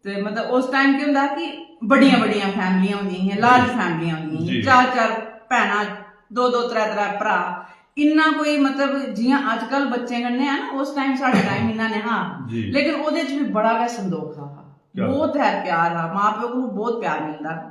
ते मतलब उस टाइम केह् होंदा हा कि बड़ियां बड़ियां फैमिलियां होंदियां हियां, लार्ज फैमिलियां होंदियां जी। हियां, चार चार भैनां, दो दो त्रै त्रै भ्राऽ, इन्ना कोई मतलब जियां अजकल बच्चें कन्नै है ना, उस टाइम साढ़े टाइम इन्ना नेईं हा। जी। लेकिन ओह्दे च बी बड़ा गै संदोख हा। क्या? बहुत है प्यार हा, मां प्यो कोलू बहुत प्यार मिलदा हा।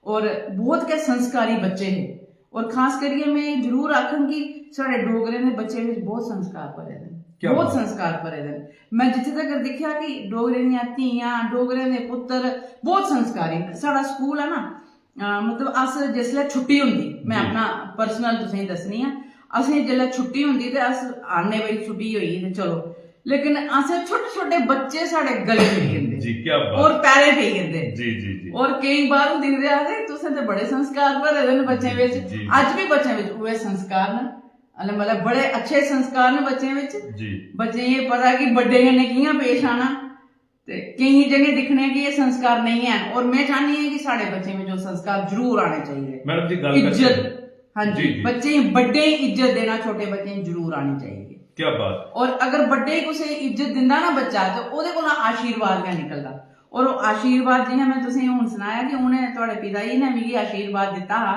और बहुत गै संस्कारी बच्चे हे। और खास करियै में जरूर आखङ कि साढ़े डोगरें दे बच्चें बिच बहुत संस्कार भरे दे न, क्या बहुत बात। संस्कार भरे दे न। में जित्थे तगर दिक्खेआ कि डोगरें दियां धियां, डोगरें दे पुत्तर बहुत संस्कारी न। साढ़ा स्कूल है ना, अ, मतलब अस जिसलै छुट्टी होंदी, में जी। अपना पर्सनल तुसेंगी दस्सनी आं, असें जिसलै छुट्टी होंदी ते अस आने भाई छुट्टी होई ते चलो, लेकिन असें छोटे छोटे बच्चे साढ़े गले पेई जंदे जी, क्या बात। और पैरें पेई जंदे। जी जी जी। और केईं बार दिखदे आखदे, "तुसें ते बड़े संस्कार भरे दे न बच्चें बिच।" जी। अज्ज बी बच्चें बिच उ'ऐ संस्कार न, मतलब, मतलब बड़े अच्छे संस्कार न बच्चें बिच। जी। बच्चें गी एह् पता कि बड्डे कन्नै कि'यां पेश आना। ते केईं जगह दिक्खने आं कि एह् संस्कार नेईं हैन, और में चाह्न्नी आं कि साढ़े बच्चें बिच ओह् संस्कार जरूर आने चाहिए। मैडम जी, गल्ल इज्जत, करचै। हां जी, जी, जी। बच्चें गी, बड्डें गी इज्जत देना, छोटे बच्चें गी जरूर आनी चाहिए। क्या बात। और अगर बड्डे गी कुसै गी इज्जत दिंदा ना बच्चा, ते ओह्दे कोला आशीर्वाद गै निकलदा। और ओह् आशीर्वाद, जि'यां में तुसेंगी हून सनाया कि उ'नें, थुआढ़े पिता जी ने मिगी आशीर्वाद दित्ता हा,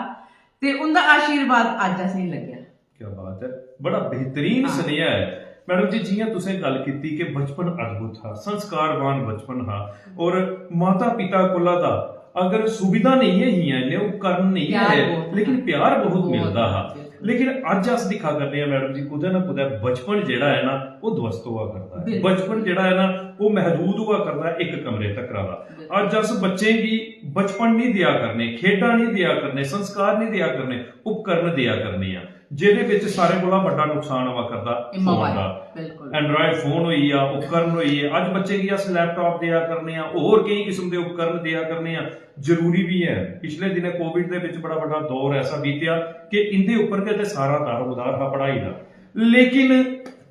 ते उं'दा आशीर्वाद अज्ज असेंगी लग्गेआ। क्या बात है, बड़ा बेहतरीन हाँ। सनेहा है। मैडम जी, जियां तुसें गल्ल कीती कि बचपन अद्भुत हा, संस्कारवान बचपन हा, और माता पिता कोला दा अगर सुविधा नेईं ऐ हियां, इन्ने उपकरण नेईं प्यार है, बहुत लेकिन हा। प्यार बहुत बहुत मिलदा हा। हा। लेकिन अज्ज अस दिक्खा करने आं मैडम जी, कुतै ना कुतै बचपन जेह्ड़ा ऐ ना, ओह् ध्वस्त होआ करदा ऐ। बिल्कुल। बचपन जेह्ड़ा ऐ ना, ओह् महदूद होआ करदा ऐ इक कमरे तक्कर दा। बिल्कुल। अज्ज अस बच्चें गी बचपन नहीं देआ करने, खेडां नहीं देआ करने, संस्कार नहीं देआ करने, उपकरण देआ करने आं, जेह्दे बिच सारें कोला बड्डा नुकसान होआ करदा एह् फोन mobile, दा। बिल्कुल। Android फोन होई गेआ, उपकरण होई गे। अज्ज बच्चें गी अस लैपटॉप देआ करने आं, होर केई किस्म दे उपकरण देआ करने आं। जरूरी बी ऐ। पिछले दिनें कोविड दे बिच बड़ा बड्डा दौर ऐसा बीतेआ कि इंदे उप्पर गै ते सारा दारोमदार हा पढ़ाई दा। लेकिन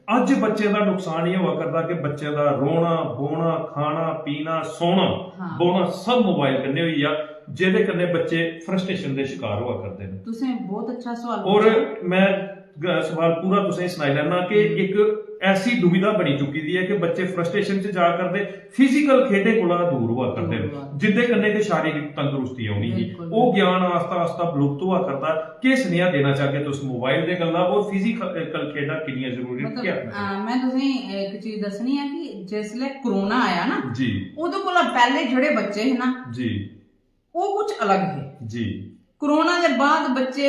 अज्ज बच्चें दा नुकसान एह् होआ करदा कि बच्चें दा रोना, बौना, खाना, पीना, सोना, हाँ। बौना सब मोबाइल कन्नै होई गेआ, जेह्दे कन्नै बच्चे फ्रस्ट्रेशन दे शिकार होआ करदे न। तुसें बहुत अच्छा सवाल और पुच्छेआ। मैं ग-, सवाल पूरा तुसें सनाई लैना कि हम्म। इक ऐसी दुविधा बनी चुकी दी ऐ कि बच्चे फ्रस्ट्रेशन च जा करदे, फिजिकल खेडें कोला दूर होआ करदे दूर न, होआ। जिंदे कन्नै कि शारीरिक तंदरुस्ती औनी ही। बिल्कुल। ओह् ज्ञान आस्ता आस्ता विलुप्त होआ करदा। केह् सनेहा देना चाहगे तुस मोबाइल दे गल्ला और फिजिकल खेडां किन्नियां जरूरी न? मतलब, क्या आखना चाहगे? अ, मैं तुसेंगी इक चीज दस्सनी आं कि जिसलै कोरोना आया ना, जी। ओह्दे कोला पैह्ले जेह्ड़े बच्चे हे ना, जी। ओह् कुछ अलग हे। जी। कोरोना दे बाद बच्चे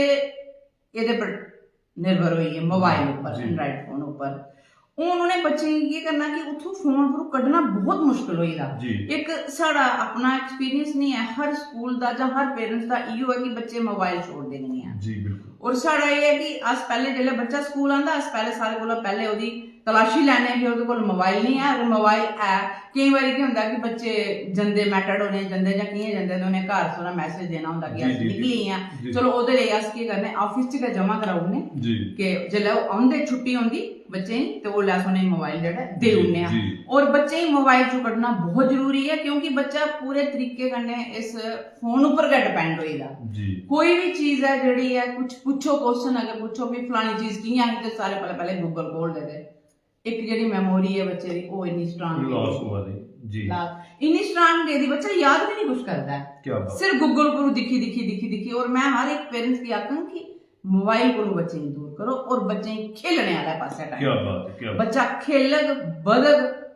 एह्दे पर निर्भर होई गे, मोबाइल उप्पर, जी। Android फोन उप्पर। हून उ'नें बच्चें गी केह् करना कि उत्थूं फोन उप्परों कड्ढना बहुत मुश्किल होई दा। जी। इक साढ़ा अपना एक्सपीरियंस नहीं ऐ, हर स्कूल दा जां हर पेरेंट्स दा इयो ऐ कि बच्चे मोबाइल छोड़दे नहीं ऐ। जी, बिल्कुल। और साढ़ा एह् ऐ कि अस पैह्ले, जेल्लै बच्चा स्कूल आंदा, अस पैह्ले सारे कोला पैह्ले ओह्दी तलाशी लैने कि ओह्दे कोल मोबाइल नहीं ऐ, अगर मोबाइल ऐ, केईं बारी केह् होंदा कि बच्चे जंदे, मैटर्ड होने जंदे जां कि'यां जंदे, ते उ'नें घर सोना मैसेज देना होंदा कि जी, अस जी, निकली जी। आं। जी। चलो, ओह्दे लेई अस केह् करने, आफिस च गै जमा कराई ओड़ने जी। कि जेल्लै ओह् औंदे, छुट्टी होंदी बच्चें गी, ते ओल्लै अस उ'नेंगी मोबाइल जेह्ड़ा देई जी, ओड़ने आं। जी। और बच्चें गी मोबाइल चों कड्ढना बहुत जरूरी ऐ, क्योंकि बच्चा पूरे तरीके कन्नै इस फोन उप्पर गै डिपेंड होई दा। जी। कोई बी चीज ऐ जेह्ड़ी ऐ, कुछ पुच्छो, क्वेश्चन अगर पुच्छो कि फलानी चीज कि'यां ही, ते सारे पैह्लें पैह्लें गूगल खोलदे ते इक जेह्ड़ी मैमोरी ऐ बच्चे दी, ओह् इन्नी स्ट्रांग लॉस होआ दी। जी। लॉस, इन्नी स्ट्रांग गेदी, बच्चा याद बी नहीं कुछ करदा ऐ। क्या बात। सिर्फ गूगल उप्पर दिक्खी, दिक्खी, दिक्खी, दिक्खी। और मैं हर इक पेरेंट्स गी आखङ कि मोबाइल कोलों बच्चें गी दूर करो और बच्चें गी खेलने आह्ले पासै टाइम क्या देओ। बात है, क्या बात। बच्चा खेलग, बधग,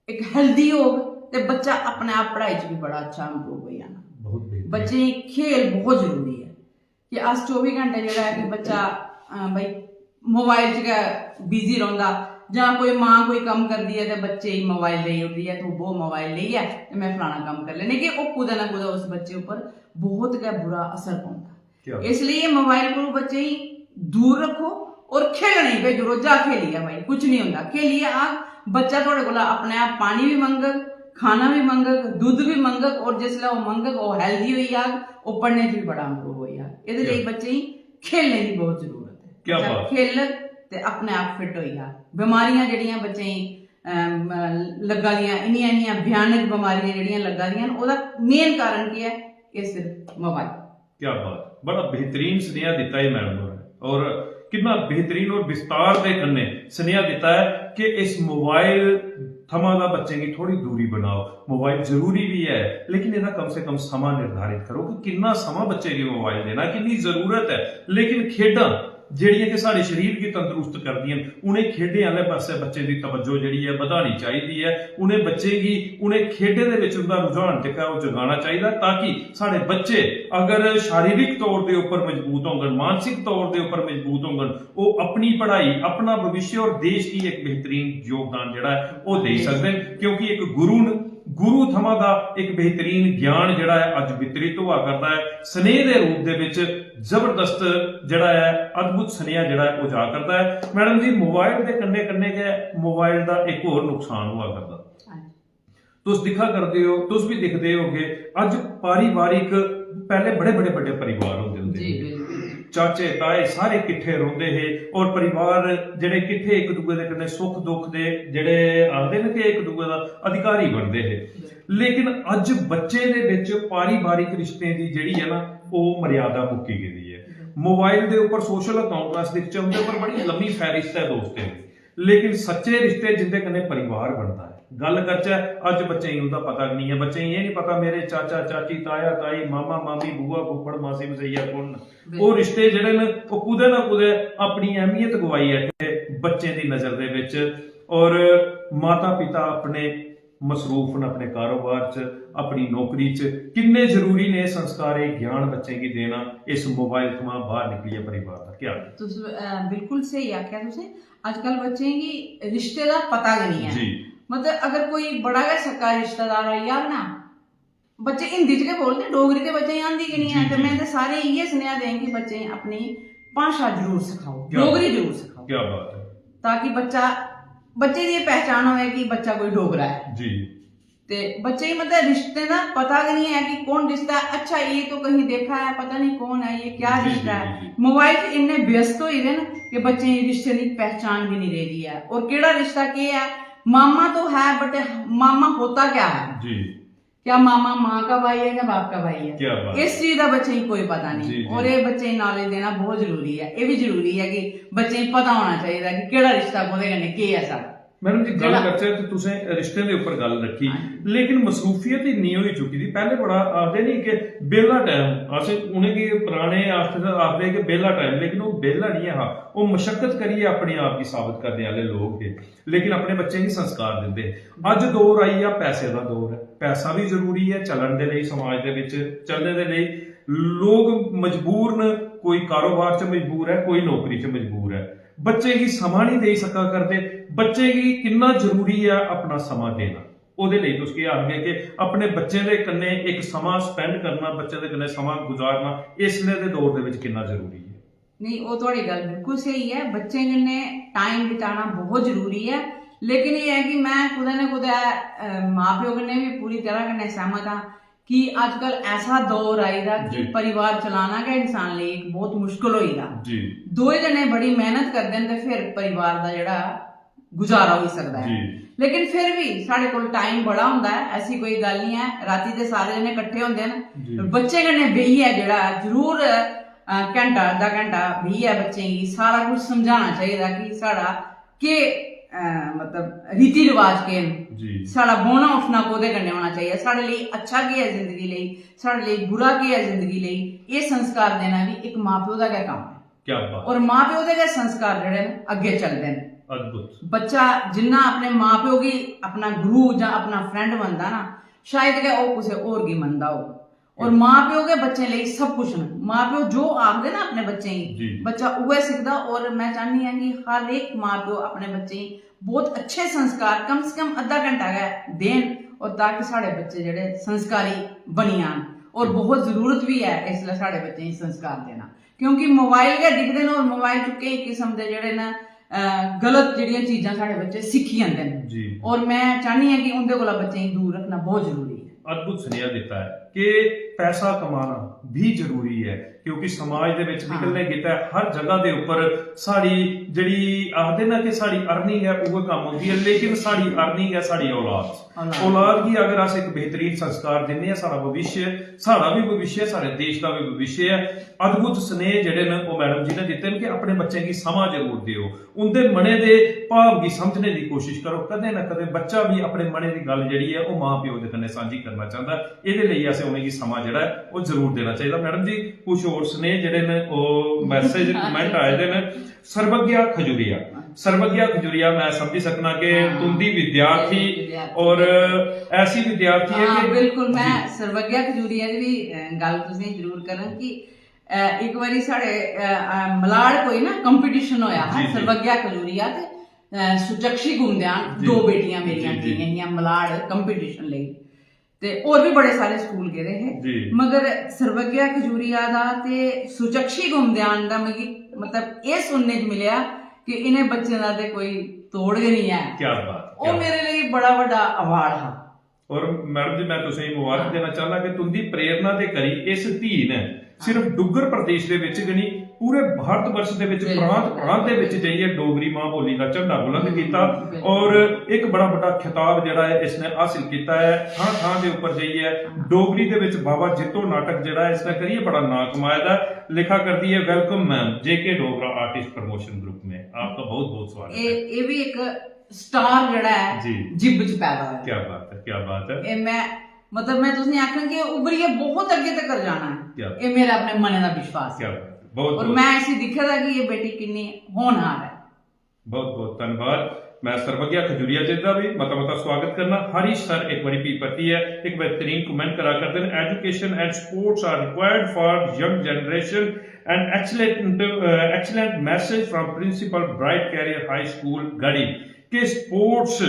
इक हेल्दी होग, ते बच्चा अपने आप पढ़ाई च भी बड़ा अच्छा इंप्रूव होई जाना। बहुत बेहतरीन। बच्चें गी खेल बहुत जरूरी ऐ। कि अस चौबी घैंटे जेह्ड़ा ऐ कि बच्चा, अ, भाई मोबाइल च गै बिजी रौंह्दा, जां कोई मां कोई कम्म करदी ऐ ते बच्चे गी मोबाइल देई ओड़दी ऐ, "तूं बौह् मोबाइल लेइयै ते में फलाना कम्म करी लैन्नी", कि ओह् कुतै ना कुतै उस बच्चे उप्पर बहुत गै बुरा असर पौंदा। क्या बात। इसलेई एह् मोबाइल कोलू बच्चे गी दूर रक्खो और खेलने गी भेजो, रोजा खेलियै भाई, कुछ नहीं होंदा, खेलियै आग, बच्चा थुआढ़े कोला अपने आप पानी भी मंगग, खाना भी मंगग, दुद्ध भी मंगग, और जिसलै ओह् मंगग, ओह् हेल्दी होई जाग, ओह् पढ़ने च भी बड़ा इंप्रूव होई जाग। एह्दे लेई क्या? बच्चें गी खेलने दी बहुत जरूरत ऐ। क्या बच्चा बात। खेलग ते अपने आप फिट होई जाग। बमारियां जेह्ड़ियां बच्चें गी, अम, लग्गा दियां, इन्नियां, इन्नियां भयानक बमारियां जेह्ड़ियां लग्गा दियां न, ओह्दा मेन कारण केह् ऐ? एह् सिर्फ मोबाइल। क्या बात, बड़ा बेहतरीन सनेहा दित्ता एह् मैडम होरें, और कितना बेहतरीन और विस्तार दे कन्नै सनेहा दित्ता ऐ कि इस मोबाइल थमां दा बच्चें गी थोड़ी दूरी बनाओ। मोबाइल जरूरी भी ऐ, लेकिन एह्दा कम से कम समां निर्धारित करो कि किन्ना समां बच्चे गी मोबाइल देना, किन्नी जरूरत ऐ। लेकिन खेडां जेह्ड़ियां कि साढ़े शरीर गी तंदरुस्त करदियां न, उ'नें खेडें आह्ले पासै बच्चें दी तवज्जो जेह्ड़ी ऐ बधानी चाहिदी ऐ। उ'नें बच्चें गी उ'नें खेडें दे बिच उं'दा रुझान जेह्का ऐ ओह् जगाना चाहिदा, ताकि साढ़े बच्चे अगर शारीरिक तौर दे उप्पर मजबूत होङन, मानसिक तौर दे उप्पर मजबूत होङन, ओह् अपनी पढ़ाई, अपना भविष्य और देश गी इक बेहतरीन योगदान जेह्ड़ा ऐ ओह् देई सकदे न, क्योंकि इक गुरु न, गुरु थमां दा इक बेहतरीन ज्ञान जेह्ड़ा ऐ अज्ज वितरित होआ करदा ऐ, स्नेह दे रूप दे बिच जबरदस्त जेह्ड़ा ऐ, अद्भुत सनेहा जेह्ड़ा ऐ, ओह् जा करदा ऐ। मैडम जी, मोबाइल दे कन्नै कन्नै गै मोबाइल दा इक होर नुकसान होआ करदा। हां जी। तुस दिक्खा करदे ओ, तुस बी दिखदे होगे, अज्ज पारिवारिक, पैह्ले बड़े बड़े बड्डे परिवार होंदे होंदे जी, हे। बिल्कुल। चाचे, ताए सारे किट्ठे रौंह्दे हे और परिवार जेह्ड़े किट्ठे इक दूए दे कन्नै सुख दुख दे जेह्ड़े आखदे न कि इक दूए दा अधिकारी बनदे हे। बिल्कुल। लेकिन अज्ज बच्चें दे बिच पारिवारिक रिश्तें दी जेह्ड़ी ऐ ना, ओह् मर्यादा मुक्की गेदी ऐ। बिल्कुल। मोबाइल दे उप्पर सोशल अकाउंट अस दिखचै, उं'दे उप्पर बड़ी लम्मी फैरिस्त ऐ दोस्तें दी, लेकिन सच्चे रिश्ते जिं'दे कन्नै परिवार बनदा ऐ। गल्ल करचै, अज्ज बच्चें गी उं'दा पता गै निं ऐ। बच्चें गी एह् निं पता मेरे चाचा, चाची, ताया, ताई, मामा, मामी, बुआ, फुफ्फड़, मासी, मसैया कु'न न। बिल्कुल। ओह् रिश्ते जेह्ड़े न, ओह् कुतै ना कुतै अपनी अहमियत गवाई बैठे बच्चें दी नज़र दे बिच। और माता पिता अपने मसरूफ न अपने कारोबार च, अपनी नौकरी च। किन्ने जरूरी ने एह् संस्कार, एह् ज्ञान बच्चें गी देना इस मोबाइल थमां बाहर निकलियै परिवार दा? क्या? तुस अ, बिल्कुल स्हेई आखेआ तुसें। अजकल बच्चें गी रिश्ते दा पता गै निं ऐ। जी। मतलब अगर कोई बड़ा गै सक्का रिश्तेदार आई जाग ना, बच्चे हिंदी च गै बोलदे, डोगरी ते बच्चें गी आंदी गै निं ऐ। जी, ते जी। में ते सारे इ'यै सनेहा देङ कि बच्चें गी अपनी भाशा जरूर सखाओ, क्या डोगरी बात। जरूर सखाओ, क्या बात है। ताकि बच्चा, बच्चे दी एह् पहचान होऐ कि बच्चा कोई डोगरा ऐ। जी। ते बच्चे गी मतलब रिश्ते दा पता गै निं ऐ कि कौन रिश्ता है। अच्छा, ये तो कहीं देखा है, पता नहीं कौन है, ये क्या जी, रिश्ता जी, है। जी, जी। मोबाइल च इन्ने व्यस्त होई गेदे न कि बच्चें गी रिश्ते दी पहचान भी नहीं रेही दी ऐ। और केह्ड़ा रिश्ता केह् ऐ, मामा तो है, बट मामा होता क्या है? जी। क्या मामा माँ का भाई है या बाप का भाई है? क्या बात। इस चीज दा बच्चें गी कोई पता जी, नहीं। जी। और ये बच्चें गी नॉलेज देना बहुत जरूरी है। ये भी जरूरी है कि बच्चें गी पता होना चाहिए कि केह्ड़ा रिश्ता कोह्दे कन्नै केह् ऐ साढ़ा। मैडम जी, गल्ल जेह्ड़ा- करचै ते तुसें रिश्तें दे उप्पर गल्ल रक्खी, हां जी। लेकिन मसरूफियत इन्नी होई चुकी दी। पैह्ले बड़ा आखदे नी कि बेह्ला टाइम, अस उ'नेंगी पराने आखदे, आखदे कि बेह्ला टाइम, लेकिन ओह् बेह्ला निं हा। ओह् मशक्कत करियै अपने आप गी साबत करने आह्ले लोक हे, लेकिन अपने बच्चें गी संस्कार दिंदे हे। अज्ज दौर आई गेआ, पैसे दा दौर ऐ। पैसा बी जरूरी ऐ चलन दे लेई, समाज दे बिच चलने दे लेई। लोक मजबूर न, कोई कारोबार च मजबूर ऐ, कोई नौकरी च मजबूर ऐ। बच्चे गी समां निं देई सका करदे। बच्चे गी किन्ना जरूरी ऐ अपना समां देना, ओह्दे लेई तुस केह् आखगे कि अपने बच्चें दे कन्नै इक समां स्पेंड करना, बच्चें दे कन्नै समां गुजारना इसलै दे दौर दे बिच किन्ना जरूरी ऐ? नहीं, ओह् थुआढ़ी गल्ल बिल्कुल स्हेई ऐ। बच्चें कन्नै टाइम बिताना बहुत जरूरी ऐ, लेकिन एह् ऐ कि में कुतै ना कुतै, अ, मां प्यो कन्नै बी पूरी तरह कन्नै सैह्मत आं कि अजकल ऐसा दौर आई दा कि जी। परिवार चलाना गै इंसान लेई इक बहुत मुश्कल होई दा। जी। दोए जने बड़ी मेहनत करदे न ते फिर परिवार दा जेह्ड़ा गुजारा होई सकदा ऐ। जी। लेकिन फिर भी साढ़े कोल टाइम बड़ा होंदा ऐ, ऐसी कोई गल्ल निं ऐ। रातीं ते सारे जने किट्ठे होंदे न, जी। पर बच्चें कन्नै बेहियै जेह्ड़ा जरूर, अ, घैंटा अद्धा घैंटा बेहियै बच्चें गी सारा कुछ समझाना चाहिदा कि साढ़ा केह्, अ, मतलब रीति रिवाज केह् न, जी। साढ़ा बौह्ना उट्ठना कोह्दे कन्नै होना चाहिदा, साढ़े लेई अच्छा केह् ऐ जिंदगी लेई, साढ़े लेई बुरा केह् ऐ जिंदगी लेई। एह् संस्कार देना बी इक मां प्यो दा गै कम्म ऐ। क्या बात। और मां प्यो दे गै संस्कार जेह्ड़े न अग्गें चलदे न। अद्भुत। बच्चा जिन्ना अपने मां प्यो गी अपना गुरु जां अपना फ्रेंड मनदा ना, शायद गै ओह् कुसै होर गी मनदा होग। और मां प्यो गै बच्चें लेई सब कुछ न। मां प्यो जो आखदे ना अपने बच्चें गी, जी। बच्चा उ'ऐ सिखदा। और में चाह्न्नी आं कि हर इक मां प्यो अपने बच्चें गी बहुत अच्छे संस्कार कम से कम अद्धा घैंटा गै देन, और ताकि साढ़े बच्चे जेह्ड़े संस्कारी बनी जान। और बहुत जरूरत बी ऐ इसलै साढ़े बच्चें गी संस्कार देना, क्योंकि मोबाइल गै दिखदे न और मोबाइल च केई किस्म दे जेह्ड़े न, अ, गलत जेह्ड़ियां चीजां साढ़े बच्चे सिक्खी जंदे न। जी। और में चाह्न्नी आं कि उं'दे कोला बच्चें गी दूर रक्खना बहुत जरूरी ऐ। अद्भुत सुनेहा दित्ता ऐ कि पैसा कमाना भी जरूरी ऐ, क्योंकि समाज दे विच हां। निकलने गितै हर जगह दे उप्पर साढ़ी जेह्ड़ी आखदे ना कि साढ़ी अर्निंग ऐ, उ'ऐ कम्म होंदी ऐ, लेकिन साढ़ी अर्निंग ऐ साढ़ी औलाद। औलाद। औलाद गी अगर अस इक बेहतरीन संस्कार दिन्ने आं, साढ़ा भविष्य, साढ़ा भी भविष्य, साढ़े देश दा भी भविष्य ऐ। अद्भुत स्नेह जेह्ड़े न, ओह् मैडम जी ने दित्ते न कि अपने बच्चें गी समां जरूर देओ, उं'दे मनै दे भाव गी समझने दी कोशिश करो। कदें ना कदें बच्चा भी अपने मनै दी गल्ल जेह्ड़ी ऐ, ओह् मां प्यो दे कन्नै सांझी करना चांह्दा। एह्दे लेई असें उ'नेंगी समां जेह्ड़ा ऐ, ओह् जरूर देना चाहिदा। मैडम जी, कुछ होर स्नेह जेह्ड़े न, ओह् मैसेज, कमेंट आए दे न। सर्वज्ञा खजूरिया, सर्वज्ञा खजूरिया, मैं समझी सकना कि हां। तुंदी विद्यार्थी विद्यार्थी। और ऐसी विद्यार्थी है हां, कि बिल्कुल। मैं जी। सर्वज्ञा खजूरिया दी भी, अ, गल्ल तुसें जरूर करङ कि, अ, इक बारी साढ़े, अ, अ, मलाड़ कोई ना कंपटीशन होया हा, जी, जी। सर्वज्ञा खजूरिया ते, अ, सुचक्षी गुमद्यान, जी। दो बेटियां मेरियां जी, जी। गेइयां हियां मलाड़ कंपटीशन लेई, ते होर भी बड़े सारे स्कूल गेदे हे, जी। मगर सर्वज्ञा खजूरिया दा ते सुचक्षी गुमद्यान दा मिगी, मतलब, एह् सुनने च मिलेआ कि इ'नें बच्चें दा ते कोई तोड़ गै निं ऐ। क्या बात, ओह् क्या मेरे लेई बड़ा बड्डा अवार्ड हा। और मैडम जी, मैं तुसेंगी मुबारक देना चाहना कि तुंदी प्रेरणा दे करी इस धी ने सिर्फ डुग्गर प्रदेश दे विच गै नहीं, पूरे भारत वर्ष दे विच, बिल्कुल। प्रांत प्रांत दे विच जाइयै डोगरी मां बोली दा झंडा बुलंद हम्म, कीता बिल्कुल। और एक बड़ा बड्डा खिताब जेह्ड़ा ऐ इसने हासिल कीता ऐ। थां थां दे उप्पर जाइयै डोगरी दे विच बाबा जित्तो नाटक जेह्ड़ा ऐ इसने करियै बड़ा नां कमाए दा ऐ। लिखा करदी ऐ, "Welcome ma'am, J K Dogra Artist Promotion Group में आपका बहुत बहुत स्वागत है।" एह्, एह् भी इक स्टार जेह्ड़ा ऐ, जी। जिब च पैदा होया। क्या बात है, क्या बात है। एह् मैं, मतलब, मैं तुसेंगी आखां कि उभरियै बहुत अग्गें तकर जाना ऐ। क्या? एह् मेरा अपने मनै दा विश्वास क्या ऐ। बात है। बहुत, और बहुत, मैं इसी दिक्खे दा कि एह् बेटी किन्नी होनहार ऐ। बहुत, बहुत धन्यवाद। मैं सर्वज्ञा खजूरिया जी दा भी मता मता स्वागत करना। हरीश सर एक बारी भी परतियै एक बेहतरीन कमेंट करा करदे न, education and sports are required for young generation and excellent, uh, excellent message from principal Bright Career High School गढ़ी। कि स्पोर्ट्स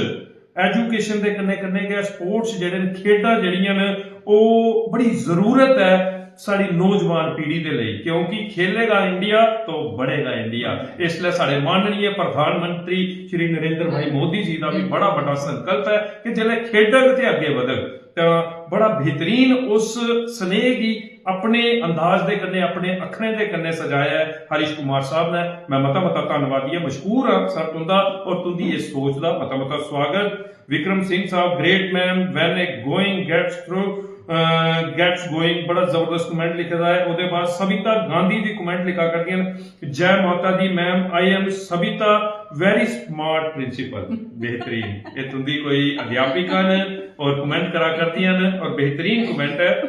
एजुकेशन दे कन्नै कन्नै गै स्पोर्ट्स जेह्ड़े न, खेढां जेह्ड़ियां न, ओह् बड़ी जरूरत ऐ साढ़ी नौजवान पीढ़ी दे लेई, क्योंकि खेलेगा इंडिया तो बढ़ेगा इंडिया। इसलिए साढ़े माननीय प्रधानमंत्री श्री नरेंद्र भाई मोदी जी दा भी बड़ा बड़ा संकल्प है कि जिसले खेडग ते अग्गे बधग, तो बड़ा बेहतरीन उस स्नेह गी अपने अंदाज दे कन्नै, अपने अखरें दे कन्नै सजाया है हरीश कुमार साहब ने। मैं मता मता धन्नवादी आं, मशकूर आं सर तुंदा और तुंदी इस सोच दा मता मता स्वागत। विक्रम सिंह साहब, great ma'am, when a going gets through, uh, gets going, बड़ा जबरदस्त कमेंट लिखे दा है। ओदे बाद सविता गांधी जी कमेंट लिखा करदियां न, जय माता दी ma'am, I am Savita, very smart principal। बेहतरीन, ये तुंदी कोई अध्यापिका न और कमेंट करा करदियां न और बेहतरीन कमेंट है।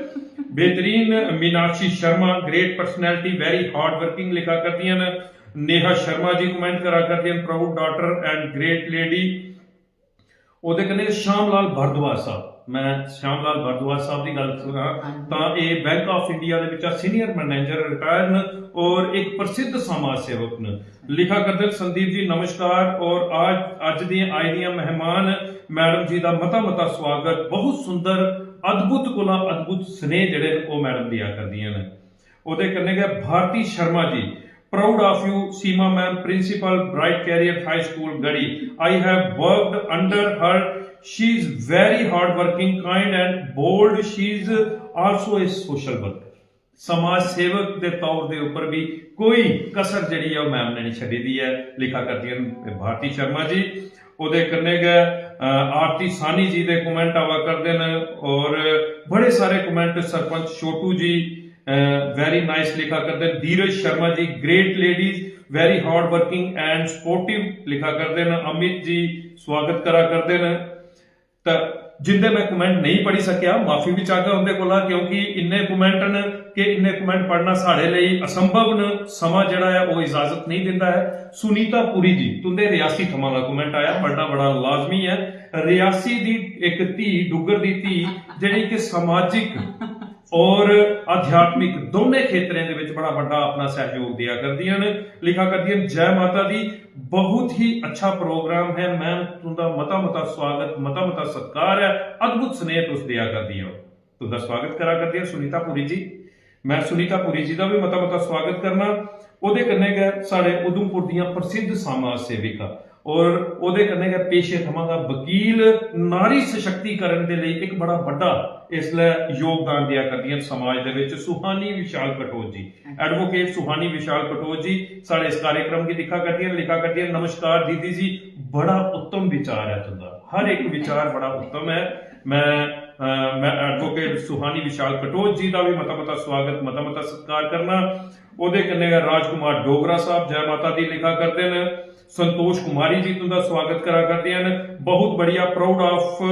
बेहतरीन। Meenakshi Sharma, great personality, very hard working लिखा करदियां न। नेहा शर्मा जी कमेंट करा करदियां न, proud daughter and great lady। ओह्दे कन्नै श्याम लाल भारद्वाज साहब, मैं श्याम लाल भारद्वाज साहब दी गल्ल करां तां एह् बैंक ऑफ इंडिया दे बिच्चा सीनियर मैनेजर रिटायर न और एक प्रसिद्ध समाज सेवक न। लिखा करदे न, संदीप जी नमस्कार, और आज अज्ज दियां आई दियां मेहमान मैडम जी दा मता मता स्वागत। बहुत सुंदर, अद्भुत कोला अद्भुत स्नेह जेह्ड़े न ओह् मैडम देआ करदियां न। ओह्दे कन्नै गै भारती Sharma ji, proud of you Seema ma'am, principal Bright Career High School गढ़ी, I have worked under her, she is very hard working, kind and bold, she is also a social worker। समाज सेवक दे तौर दे उप्पर भी कोई कसर जेह्ड़ी ऐ ओह् मैम ने नहीं छड्डी दी ऐ। लिखा करदियां न भारती शर्मा जी। ओह्दे कन्नै गै आरती सानी जी दे कमेंट आवा करदे न और बड़े सारे कमेंट सरपंच छोटू जी, वेरी नाइस लिखा करदे न। धीरज Sharma ji, great ladies, very hard working and supportive लिखा करदे न। अमित जी स्वागत करा करदे न। तो जिंदे मैं कमेंट नहीं पढ़ी सकेआ, माफी भी चाहगा उंदे कोला, क्योंकि इन्ने कमेंट न कि इन्ने कमेंट पढ़ना साढ़े लेई असंभव न, समां जेह्ड़ा ऐ ओह् इजाजत नहीं दिंदा ऐ। सुनीता पुरी जी, तुंदे रियासी थमां दा कमेंट आया, पढ़ना बड़ा लाजमी ऐ। रियासी दी इक धी, डुग्गर दी धी, जेह्ड़ी कि समाजिक और आध्यात्मिक दोने खेतरें दे विच बड़ा बड्डा अपना सहयोग दिया करदियां न। लिखा करदियां न, जय माता दी, बहुत ही अच्छा प्रोग्राम है मैम, तुंदा मता मता स्वागत, मता मता सत्कार है, अद्भुत स्नेह तुस दिया करदियां हो। तुंदा स्वागत करा करदियां सुनीता पुरी जी। मैं सुनीता पुरी जी दा भी मता मता स्वागत करना। ओह्दे कन्नै गै साढ़े उधमपुर दियां प्रसिद्ध समाज सेविका और ओह्दे कन्नै गै पेशे थमां दा वकील, नारी सशक्तिकरण दे लेई इक बड़ा बड्डा इसलै योगदान देआ करदियां न समाज दे विच, सुहानी विशाल कटोच जी, एडवोकेट सुहानी विशाल कटोच जी साढ़े इस कार्यक्रम गी दिक्खा करदियां न, लिखा करदियां न, नमस्कार दीदी जी, बड़ा उत्तम विचार ऐ तुंदा, हर इक विचार बड़ा उत्तम ऐ। मैं, अ, मैं एडवोकेट सुहानी विशाल कटोच जी दा भी मता मता स्वागत, मता मता सत्कार करना। ओह्दे कन्नै गै राजकुमार डोगरा साहब जय माता दी लिखा करदे न। संतोष कुमारी जी तुंदा स्वागत करा करदियां न। बहुत बढ़िया, proud of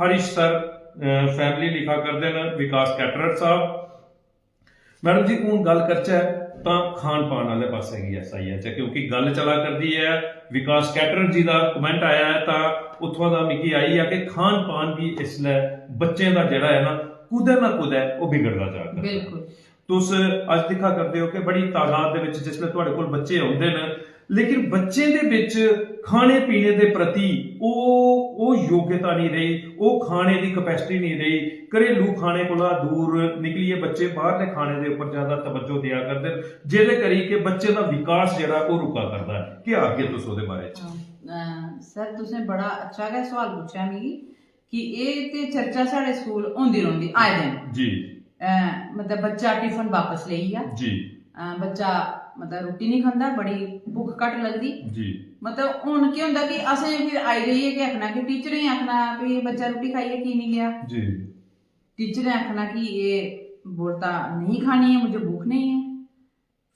Harish sir, a, family लिखा करदे न विकास कैटरर साहब। मैडम जी, हून गल्ल करचै तां खान पान आह्ले पासै गी अस आई जाचै, क्योंकि गल्ल चला करदी ऐ, विकास कैटरर जी दा कमेंट आया ऐ, तां उत्थुआं दा मिगी आई गेआ कि खान पान बी इसलै बच्चें दा जेह्ड़ा ऐ ना, कुतै ना कुतै ओह् बिगड़दा जा करदा ऐ। बिल्कुल। तुस अज्ज दिक्खा करदे ओ कि बड़ी तादाद दे बिच जिसलै थुआढ़े कोल बच्चे औंदे न, लेकिन बच्चें दे बिच खाने पीने दे प्रति ओह्, ओह् योग्यता नहीं रेही, ओह् खाने दी capacity नहीं रेही। घरेलू खाने कोला दूर निकलियै बच्चे बाहरले खाने दे उप्पर ज्यादा तवज्जो देआ करदे न, जेह्दे करी कि बच्चे दा विकास जेह्ड़ा ओह् रुका करदा ऐ। केह् आखगे तुस ओह्दे बारे च? हां, अ, सर, तुसें बड़ा अच्छा गै सोआल पुच्छेआ मिगी कि एह् ते चर्चा साढ़े स्कूल होंदी रौंह्दी आए दिन। जी। अ, मतलब, बच्चा टिफिन बापस लेई गेआ। जी। अ, बच्चा, मतलब, रुट्टी निं खंदा, बड़ी भुक्ख घट्ट लगदी। जी। मतलब, हून केह् होंदा कि असें फिर आई जाइयै केह् आखना कि टीचरें गी आखना, "भी एह् बच्चा रुट्टी खाइयै की निं गेआ?" जी। टीचरें आखना कि "ये बोलता नहीं खानी है, मुझे भूख नहीं है।"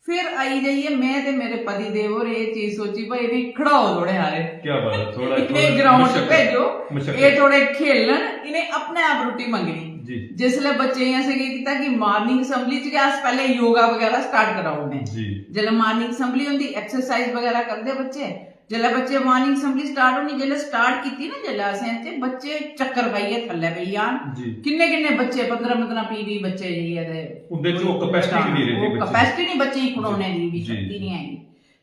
फिर आई जाइयै में ते मेरे पति देव होर एह् चीज सोची, "भाई, इ'नें खड़ाओ थोड़े हारे। क्या बात है, थोड़ा, इ'नें थोड़ा ग्राउंड च मशक्कत, भेजो, मशक्कत। एह् थोड़े खेलन, इ'नें अपने आप रुट्टी मंगनी।" जी। जिसलै बच्चें गी असें केह् कीता कि मार्निंग असैंबली च गै अस पैह्ले योगा बगैरा स्टार्ट कराई ओड़ने। जी। जिसलै मार्निंग असैंबली होंदी, एक्सरसाइज बगैरा करदे बच्चे, जिसलै बच्चे, मार्निंग असैंबली स्टार्ट होनी, जिसलै स्टार्ट कीती ना, जिसलै असें, ते बच्चे चक्कर खाइयै थल्लै पेई जान। जी किन्ने किन्ने बच्चे, पंदरां पंदरां बीह् बीह् बच्चे जाइयै ते उंदे च ओह् capacity गै नहीं रेही ओह् बच्चे capacity नहीं, बच्चें गी खड़ोने दी बी जी, शक्ति जी। नहीं आई।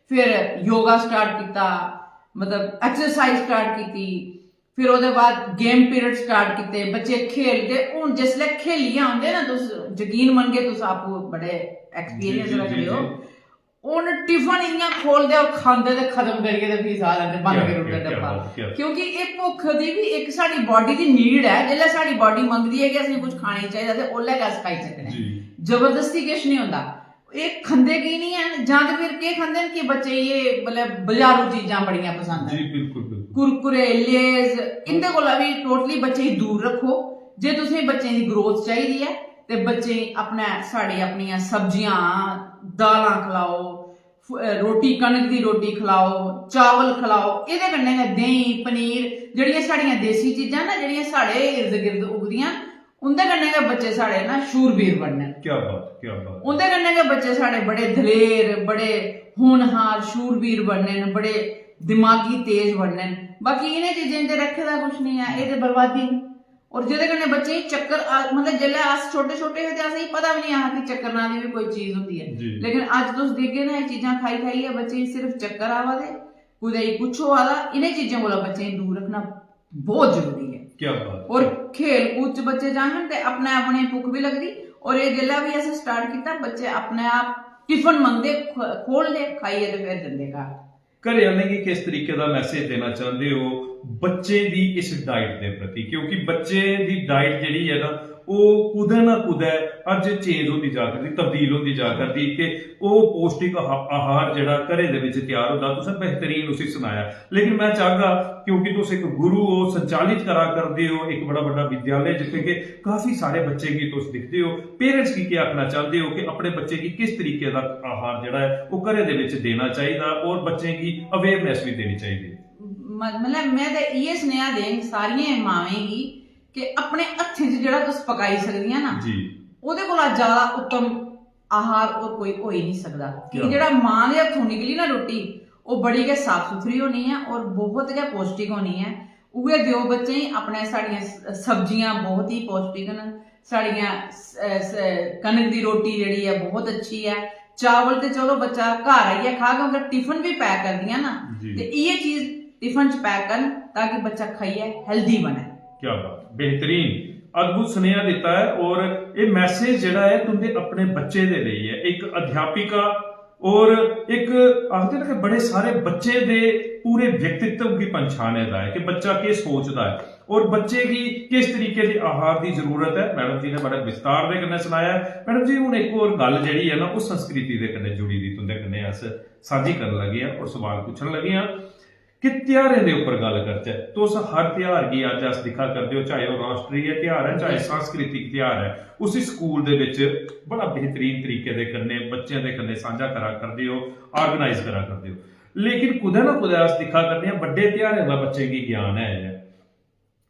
फिर योगा स्टार्ट किया, मतलब एक्सरसाइज स्टार्ट की, फिर ओह्दे बाद गेम पीरियड स्टार्ट किए, बच्चे खेलदे। हून जिसलै खेलियै आंदे ना, तुस यकीन मनगे, तुस आपूं बड़े एक्सपीरियंस जी, जी, रखदे जी, हो। जी। हून टिफिन इ'यां खोलदे और खांदे ते खत्म करियै ते फ्ही सारा ते बंद क्या- करी ओड़दे क्या- क्या डब्बा। बात, क्या- क्योंकि एह् भुक्ख दी बी इक साढ़ी बाडी दी नीड ऐ। जिसलै साढ़ी बाडी मंगदी ऐ कि असें कुछ खाना चाहिदा ते ओल्लै गै अस खाई सकने आं। जी जबरदस्ती किश नहीं होंदा। एह् खंदे की नहीं हैन, जां ते फिर केह् खंदे न कि बच्चे गी एह्, मतलब, बजारू चीजां बड़ियां पसंद जी न। बिल्कुल बिल्कुल कुरकुरे, लेज, इंदे कोला बी टोटली बच्चे गी दूर रक्खो। जे तुसें बच्चें दी ग्रोथ चाहिदी ऐ ते बच्चें गी अपने, साढ़े, अपनियां सब्जियां, दालां खलाओ, फु- अ, रोटी, कनक दी रोटी खलाओ, चावल खलाओ। एह्दे कन्नै गै देहीं, पनीर, जेह्ड़ियां साढ़ियां देसी चीजां ना, जेह्ड़ियां साढ़े इर्द गिर्द उगदियां, उंदे कन्नै गै बच्चे साढ़े ना शूरबीर बनने न। क्या बात, क्या बात। उंदे कन्नै गै बच्चे साढ़े बड़े दलेर, बड़े होनहार, शूरबीर बनने न, बड़े दिमागी तेज बनने न। बाकी इ'नें चीजें च ते रक्खे दा कुछ नहीं ऐ, एह् ते बर्बादी न। और जेह्दे कन्नै बच्चें गी चक्कर आ-, मतलब, जेल्लै अस छोटे छोटे हे ते असेंगी पता बी नहीं हा कि चक्कर नांऽ दी बी कोई चीज होंदी ऐ। जी। लेकिन अज्ज तुस दिखगे ना, एह् चीजां खाई खाइयै बच्चें गी सिर्फ चक्कर आवा दे, कुतै गी कुछ होआ दा। इ'नें चीजें कोला बच्चें गी दूर रक्खना बहुत जरूरी ऐ। क्या बात। और खेल कूद च बच्चे जाङन ते अपने आप उ'नेंगी भुक्ख बी लगदी। और एह् जेल्लै बी असें स्टार्ट कीता, बच्चे अपने आप टिफिन मंगदे, ख- खोलदे, खाइयै ते फिर जंदे घर। घरै आह्लें गी किस तरीके दा मैसेज देना चांह्दे ओ बच्चें दी इस डाइट दे प्रति, क्योंकि बच्चें दी डाइट जेह्ड़ी ऐ ना, ओह् कुतै ना कुतै अज्ज चेंज होंदी जा करदी, तब्दील होंदी जा करदी कि ओह् पौष्टिक आहा- आहार जेह्ड़ा घरै दे बिच त्यार होंदा, तुसें बेहतरीन उसी सनाया। लेकिन मैं चाहगा, क्योंकि तुस इक गुरु ओ, संचालित करा करदे ओ इक बड़ा बड्डा विद्यालय, जित्थै कि काफी सारे बच्चें गी तुस दिखदे ओ, पेरेंट्स गी केह् आखना चांह्दे ओ कि अपने बच्चे गी किस तरीके दा आहार जेह्ड़ा ऐ ओह् घरै दे बिच देना चाहिदा और बच्चें गी अवेयरनेस बी देनी चाहिदी? म- मतलब, में ते इ'यै सनेहा देङ सारियें मावें गी कि अपने हत्थें च जेह्ड़ा तुस पकाई सकदियां ना, जी। ओह्दे कोला ज्यादा उत्तम आहार होर कोई होई नहीं सकदा। कि क्या? जेह्ड़ा मां दे हत्थों निकली ना रुट्टी, ओह् बड़ी गै साफ सुथरी होनी ऐ और बहुत गै पौष्टिक होनी ऐ। उ'ऐ देओ बच्चें गी। अपने, साढ़ियां स- सब्जियां बहुत ही पौष्टिक न, साढ़ियां स- स- कनक दी रोटी जेह्ड़ी ऐ बहुत अच्छी ऐ। चावल ते चलो बच्चा घर आइयै खाग, अगर टिफिन बी पैक करदियां ना, जी। ते इ'यै चीज टिफिन च पैक करन, ताकि बच्चा खाइयै हेल्दी बने। क्या बात, बेहतरीन, अद्भुत सुनेहा दित्ता ऐ। और एह् मैसेज जेह्ड़ा ऐ तुंदे अपने बच्चे दे लेई ऐ, इक अध्यापिका और इक, आखदे न कि बड़े सारे बच्चे दे पूरे व्यक्तित्व गी पंछाने दा ऐ कि बच्चा केह् सोचदा ऐ और बच्चे गी किस तरीके दे आहार दी जरूरत ऐ। मैडम जी ने बड़े विस्तार दे कन्नै सनाया ऐ। मैडम जी, हून इक होर गल्ल जेह्ड़ी ऐ ना, ओह् संस्कृति दे कन्नै जुड़ी दी, तुंदे कन्नै अस सांझी करन लगे आं और सवाल पुच्छन लगे आं कि ध्यारें दे उप्पर गल्ल करचै। तुस हर ध्यार गी, अज्ज अस दिक्खा करदे ओ, चाहे ओह् राश्ट्रीय ध्यार ऐ, चाहे सांस्कृतिक ध्यार ऐ, उसी स्कूल दे बिच बड़ा बेहतरीन तरीके दे कन्नै बच्चें दे कन्नै सांझा करा करदे ओ, ऑर्गेनाइज करा करदे ओ। लेकिन कुतै ना कुतै अस दिक्खा करदे आं, बड्डे ध्यारें दा बच्चें गी ज्ञान है ऐ।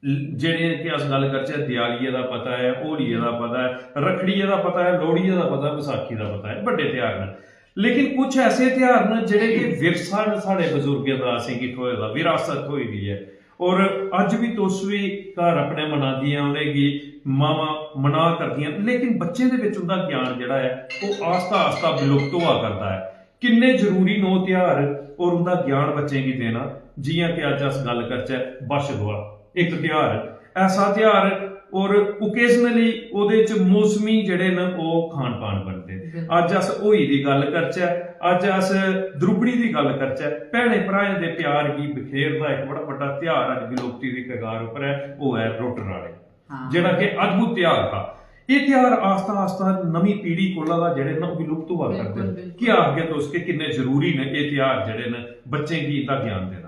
ल- जेह्ड़े कि अस गल्ल करचै, देआलियै दा पता ऐ, होलियै दा पता ऐ, रक्खड़ियै दा पता ऐ, लोह्ड़ियै दा पता ऐ, बसाखी दा पता ऐ, बड्डे ध्यार न। लेकिन कुछ ऐसे ध्यार न जेह्ड़े कि विरसा न साढ़े बजुर्गें दा, असेंगी थ्होए दा, विरासत थ्होई दी ऐ। और अज्ज बी तुस बी घर अपने मनांदियां, उ'नेंगी मावां मना करदियां, लेकिन बच्चें दे बिच उं'दा ज्ञान जेह्ड़ा ऐ, ओह् आस्ता आस्ता विलुप्त होआ करदा ऐ। किन्ने जरूरी न ओह् ध्यार और उं'दा ज्ञान बच्चें गी देना। जि'यां कि अज्ज अस गल्ल करचै, बच्छ दुआ इक ध्यार, ऐसा ध्यार, और ओकेजनली ओह्दे च मौसमी जेह्ड़े न, ओह् खान पान बनदे। बिल्कुल। अज्ज अस होई दी गल्ल करचै, अज्ज अस द्रुबड़ी दी गल्ल करचै, भैनें भ्राएं दे प्यार गी बखेरदा इक बड़ा बड्डा ध्यार अज्ज विलोक्ति दी कगार उप्पर ऐ, ओह् ऐ रुट्ट राड़े, हाँ। जेह्ड़ा कि अद्भुत ध्यार हा। एह् ध्यार आस्ता आस्ता नमीं पीढ़ी कोला दा जेह्ड़े न, ओह् विलुप्त होआ करदे बिल्कुल, न। बिल्कुल। केह् आखगे तुस कि किन्ने जरूरी न एह् ध्यार जेह्ड़े न बच्चें गी इं'दा ज्ञान देना?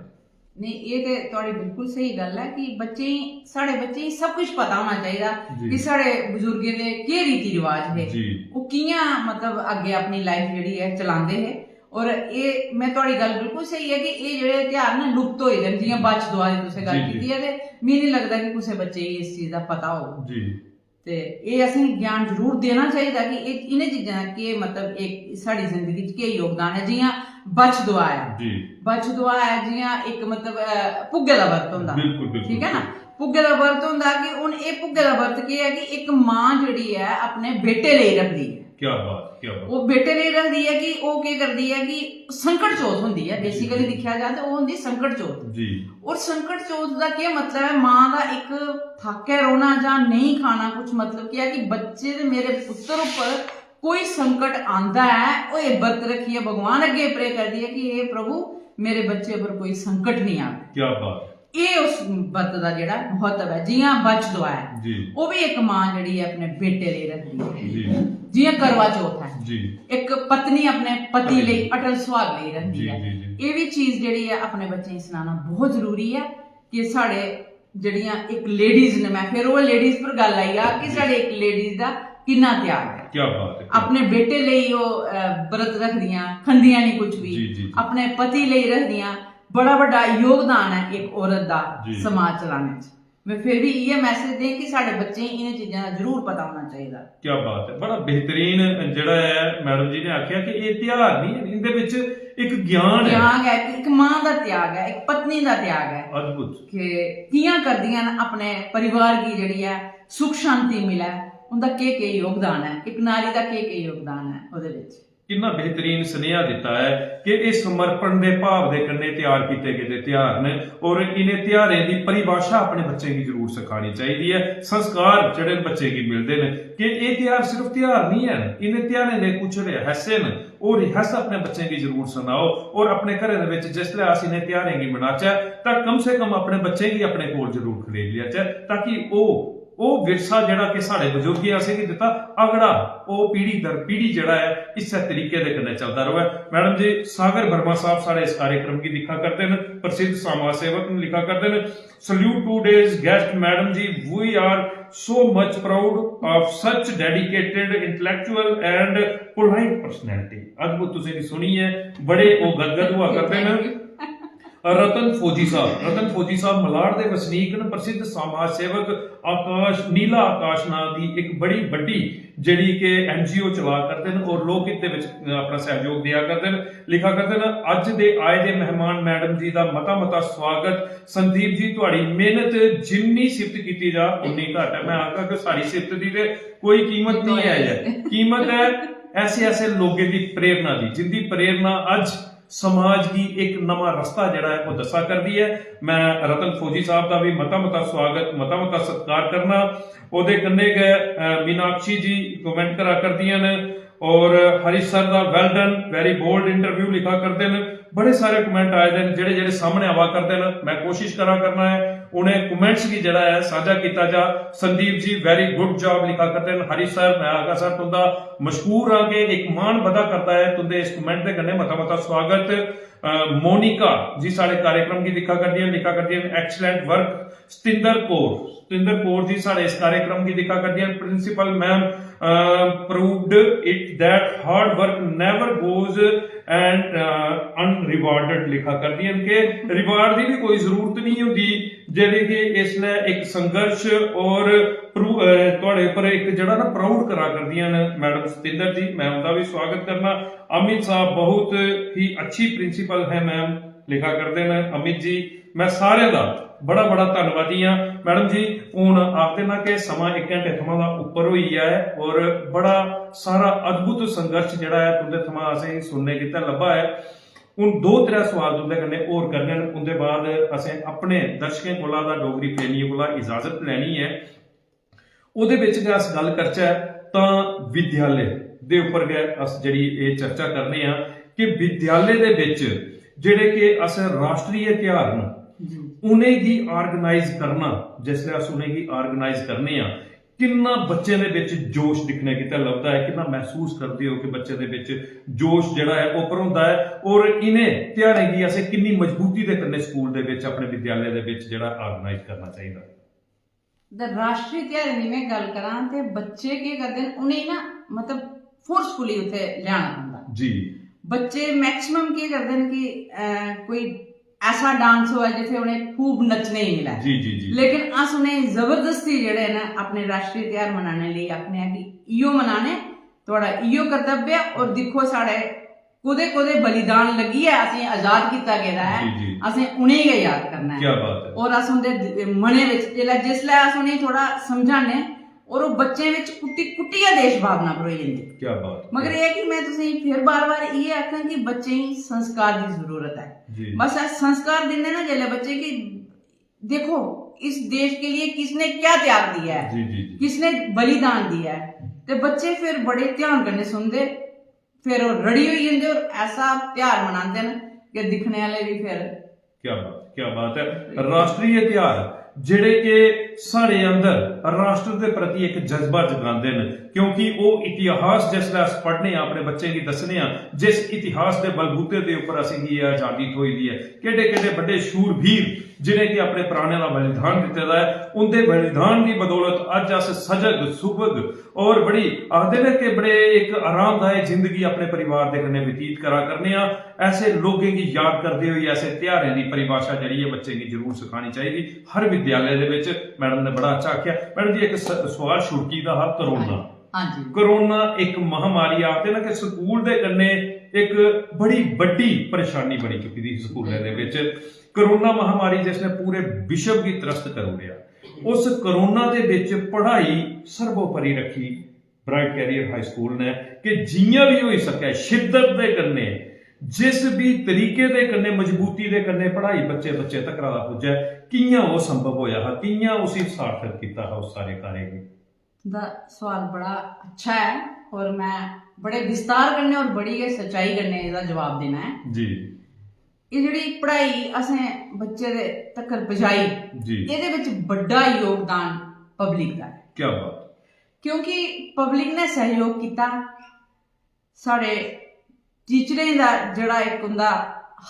नेईं, एह् ते थुआढ़ी बिल्कुल स्हेई गल्ल ऐ कि बच्चें गी, साढ़े बच्चें गी सब कुछ पता होना चाहिदा जी। कि साढ़े बजुर्गें दे केह् रीति रिवाज हे, जी। ओह् कि'यां, मतलब, अग्गें अपनी लाइफ जेह्ड़ी ऐ चलांदे हे। और एह्, में, थुआढ़ी गल्ल बिल्कुल स्हेई ऐ कि एह् जेह्ड़े ध्यार न, लुप्त होई दे न। जि'यां बच्छ दुआ दी तुसें गल्ल जी, जी। कीती ऐ, ते मिगी निं लगदा कि कुसै बच्चे गी इस चीज दा पता होग। जी। ते एह् असेंगी ज्ञान जरूर देना चाहिदा कि एह्, इ'नें चीजें दा केह्, मतलब, इक साढ़ी जिंदगी च केह् योगदान ऐ। जि'यां बच्छ दुआ ऐ, जी बच्छ दुआ ऐ जि'यां इक, मतलब, अ, भुग्गे दा बर्त होंदा, बिल्कुल बिल्कुल ठीक ऐ ना? भुग्गे दा बर्त होंदा कि हून एह् भुग्गे दा बर्त केह् ऐ कि इक मां जेह्ड़ी ऐ अपने बेटे लेई रखदी ऐ। क्या बात, क्या बात। ओह् बेटे लेई रखदी ऐ कि ओह् केह् करदी ऐ कि संकट चौथ होंदी ऐ, बेसिकली दिक्खेआ जा ते ओह् होंदी संकट चौथ। जी और संकट चौथ दा केह् मतलब ऐ? मां दा इक फाकै रौह्ना जां नेईं खाना, कुछ मतलब केह् ऐ कि बच्चे ते मेरे पुत्तर उप्पर कोई संकट आंदा ऐ, ओह् एह् बर्त रक्खियै भगवान अग्गें प्रे करदी ऐ कि हे प्रभु, मेरे बच्चे उप्पर कोई संकट निं आवे। क्या बात। एह् उस बर्त दा जेह्ड़ा म्हत्तव ऐ। जि'यां बच्छ दुआ ऐ, जी ओह् बी इक मां जेह्ड़ी ऐ अपने बेटे लेई रखदी ऐ। जी जि'यां करवा चौथ ऐ, जी इक पत्नी अपने पति पति लेई लेई। अटल सुहाग लेई रखदी जी ऐ। जी जी एह् बी चीज जेह्ड़ी ऐ अपने बच्चें गी सनाना बहुत जरूरी ऐ कि साढ़े जेह्ड़ियां इक लेडीज न, मैं फिर ओह् लेडीज पर गल्ल आई जा कि जी। साढ़े इक लेडीज दा किन्ना त्याग ऐ। क्या बात है। अपने बेटे लेई ओह्, अ, व्रत रखदियां, खंदियां नहीं कुछ भी, जी, जी, जी। अपने पति लेई रखदियां। बड़ा बड्डा योगदान ऐ इक औरत दा जी। समाज चलाने च। मैं फिर भी इ'यै मैसेज दें कि साढ़े बच्चें गी इ'नें चीजें दा जरूर पता होना चाहिदा। क्या बात है, बड़ा बेहतरीन जेह्ड़ा ऐ मैडम जी ने आखेआ कि एह् ध्यार नहीं है, इंदे बिच इक ज्ञान ऐ। त्याग ऐ, इक मां दा त्याग ऐ, इक पत्नी दा त्याग ऐ अद्भुत। कि कि'यां करदियां न अपने परिवार गी जेह्ड़ी ऐ सुख शांति मिलै, उं'दा केह् केह् योगदान ऐ, इक नारी दा केह् केह् योगदान ऐ ओह्दे बिच। किन्ना बेहतरीन सनेहा दित्ता ऐ कि एह् समर्पण दे भाव दे कन्नै त्यार कीते गेदे ध्यार न और इ'नें ध्यारें दी परिभाशा अपने बच्चें गी जरूर सखानी चाहिदी ऐ। संस्कार जेह्ड़े न बच्चें गी मिलदे न कि एह् ध्यार सिर्फ ध्यार निं हैन, इ'नें ध्यारें दे कुछ रहस्य न। ओह् रहस्य अपने बच्चें गी जरूर सनाओ और अपने घरें दे बिच जिसलै अस इ'नें ध्यारें गी मनाचै तां कम से कम अपने बच्चें गी अपने कोल जरूर खड़ेरी लैचै ताकि ओह् ओह् विरसा जेह्ड़ा कि साढ़े बजुर्गें असेंगी दित्ता अगड़ा ओह् पीढ़ी दर पीढ़ी जेह्ड़ा ऐ इस्सै तरीके दे कन्नै चलदा र'वै। मैडम जी, सागर वर्मा साहब साढ़े इस कार्यक्रम गी दिक्खा करदे न, प्रसिद्ध समाज सेवक न, लिखा करदे न, "Salute today's guest madam ji, we are so much proud of such dedicated, intellectual and polite personality।" अद्भुत, तुसेंगी सुनियै बड़े ओह् गदगद होआ करदे न। रतन फौजी साहब, रतन फौजी साहब मलाड़ दे वसनीक न, प्रसिद्ध समाज सेवक आकाश, नीला आकाश नां दी इक बड़ी बड्डी जेह्ड़ी कि एनजीओ चला करदे न और लोक हित दे विच अपना सहयोग देआ करदे न। लिखा करदे न, "अज्ज दे आए दे मेहमान मैडम जी दा मता मता स्वागत। संदीप जी, तुहाड़ी मेहनत जिन्नी सिफत कीती जा उन्नी घट्ट ऐ।" मैं आखगा कि साढ़ी सिफत दी ते कोई कीमत नहीं ऐ, कीमत ऐ ऐसे ऐसे लोकें दी प्रेरणा दी, जिंदी प्रेरणा अज्ज समाज गी इक नमां रस्ता जेह्ड़ा ऐ ओह् दस्सा करदी ऐ। मैं रतन फौजी साहब दा बी मता मता स्वागत, मता मता सत्कार करना। ओह्दे कन्नै गै, अ, मीनाक्षी जी कमेंट करा करदियां न और हरीश सर दा well done, very bold interview लिखा करदे न। बड़े सारे कमेंट आए दे न जेह्ड़े जेह्ड़े सामने आवा करदे न, मैं कोशिश करा करना ऐ उ'नें कमेंट्स गी जेह्ड़ा ऐ सांझा कीता जा। Sandeep ji very good job लिखा करदे न। हरीश सर, मैं आखगा सर तुंदा मशकूर आं कि इक मान बधा करदा ऐ तुंदे इस कमेंट दे कन्नै। मता मता स्वागत। अ, मोनिका जी साढ़े कार्यक्रम गी दिक्खा करदियां न, लिखा करदियां न, "Excellent work।" सतिंदर कौर, सतिंदर कौर जी साढ़े इस कार्यक्रम गी दिक्खा करदियां न, "Principal ma'am, uh, proved it that hard work never goes and, uh, unrewarded।" लिखा करदियां न कि रिवार्ड दी भी कोई जरूरत नहीं होंदी, जेह्ड़े कि इसलै इक संघर्ष और प्रू-, अ, थुआढ़े उप्पर इक जेह्ड़ा ना proud करा करदियां न मैडम सतिंदर जी, मैं उंदा भी स्वागत करना। अमित साहब बहुत ही अच्छी प्रिंसिपल है मैम, लिखा करदे न अमित जी। मैं सारें दा बड़ा बड़ा धन्नवादी आं। मैडम जी, हून आखदे ना कि समां इक घैंटे थमां दा उप्पर होई गेआ ऐ और बड़ा सारा अद्भुत संघर्ष जेह्ड़ा ऐ तुंदे थमां असेंगी सुनने गितै लब्भा ऐ। हून दो त्रै सोआल तुंदे कन्नै होर करने न, उंदे बाद असें अपने दर्शकें कोला दा, डोगरी प्रेमियें कोला इजाजत लैनी ऐ। ओह्दे बिच गै अस गल्ल करचै तां विद्यालय दे उप्पर गै अस जेह्ड़ी एह् चर्चा करने आं कि विद्यालय दे बिच जेह्ड़े कि अस राश्ट्रीय ध्यार न, जी। उ'नेंगी ऑर्गेनाइज करना, जिसलै अस उ'नेंगी ऑर्गेनाइज करने आं, किन्ना बच्चें दे बिच जोश दिक्खने गितै लभदा ऐ, किन्ना मसूस करदे ओ कि बच्चें दे बिच जोश जेह्ड़ा ऐ ओह् भरोंदा ऐ, और इ'नें ध्यारें गी असें किन्नी मजबूती दे कन्नै स्कूल दे बिच, अपने विद्यालय दे बिच जेह्ड़ा ऑर्गेनाइज करना चाहिदा? ते राश्ट्री ध्यारें दी में गल्ल करां ते बच्चे केह् करदे न, उ'नेंगी ना, मतलब, फोर्सफुली उत्थै लेआना पौंदा। जी। बच्चे मैक्सिमम केह् करदे न कि, अ, कोई ऐसा डांस होऐ जित्थै उ'नें खूब नच्चने गी मिलै। जी जी जी लेकिन अस उ'नेंगी जबरदस्ती जेह्ड़े न अपने राश्ट्री त्यहार मनाने लेई आखने आं कि इयो मनाने, थुआढ़ा इयो कर्तव्य ऐ। और दिक्खो साढ़े कोह्दे कोह्दे बलिदान लग्गियै असेंगी आजाद कीता गेदा ऐ, जी जी असें उ'नेंगी गै याद करना ऐ। क्या बात है और अस उं'दे दि- मनै बिच जिसलै जिसलै अस उ'नेंगी थोह्ड़ा समझाने और ओह् बच्चें बिच कुट्टी कुट्टियै देश भावना भरोई जंदी। क्या बात मगर एह् ऐ कि में तुसेंगी फिर बार बार इ'यै आखां कि बच्चें गी संस्कार दी जरूरत ऐ। जी बस अस संस्कार दिन्ने ना जिसलै बच्चे कि देखो इस देश के लिए किसने क्या त्याग दिया है, जी जी जी किसने बलिदान दिया है, ते बच्चे फिर बड़े ध्यान कन्नै सुनदे, फिर ओह् रड़ी होई जंदे और ऐसा त्यहार मनांदे न कि दिक्खने आह्ले बी फिर क्या बात क्या बात है राष्ट्रीय त्यहार जेह्ड़े के साढ़े अंदर राष्ट्र दे प्रति इक जज्बा जगांदे न क्योंकि ओह् इतिहास जिसलै अस पढ़ने आं अपने बच्चें गी दस्सने आं जिस इतिहास दे बलबूते दे उप्पर असेंगी एह् आजादी थ्होई दी ऐ केड्डे केड्डे बड्डे शूरवीर जिनें कि अपने प्राणें दा बलिदान दित्ते दा ऐ उंदे बलिदान दी बदौलत अज्ज अस सजग सुभग और बड़ी आखदे न कि बड़े इक आरामदायक जिंदगी अपने परिवार दे कन्नै व्यतीत करा करने आं ऐसे लोकें गी याद करदे होई ऐसे त्यहारें दी परिभाषा जेह्ड़ी ऐ बच्चें गी जरूर सखानी चाहिदी हर विद्यालय दे बिच मैडम ने बड़ा अच्छा आखेआ मैडम जी इक स- सवाल छुड़की दा हा कोरोना हाँ जी कोरोना इक महामारी आखदे ना कि स्कूल दे कन्नै इक बड़ी बड्डी परेशानी बनी चुकी दी ही स्कूलें दे बिच कोरोना महामारी जिसने पूरे विश्व गी त्रस्त करी ओड़ेआ उस कोरोना दे बिच पढ़ाई सर्वोपरि रक्खी ब्राइट कैरियर हाई स्कूल ने कि जियां भी होई सकै शिद्दत दे कन्नै जिस भी तरीके दे कन्नै मजबूती दे कन्नै पढ़ाई बच्चे बच्चे तकरा दा पुज्जै कियां ओह् संभव होया हा कियां उसी सार्थक कीता हा उस सारे कार्य गी दा सवाल बड़ा अच्छा ऐ और मैं बड़े विस्तार कन्नै और बड़ी गै सच्चाई कन्नै एह्दा जवाब देना ऐ। जी एह् जेह्ड़ी पढ़ाई असें बच्चे दे तक्कर पजाई, जी एह्दे बिच बड्डा योगदान पब्लिक दा ऐ, क्या बात क्योंकि पब्लिक ने सैह्योग कीता। साढ़े टीचरें दा जेह्ड़ा इक उं'दा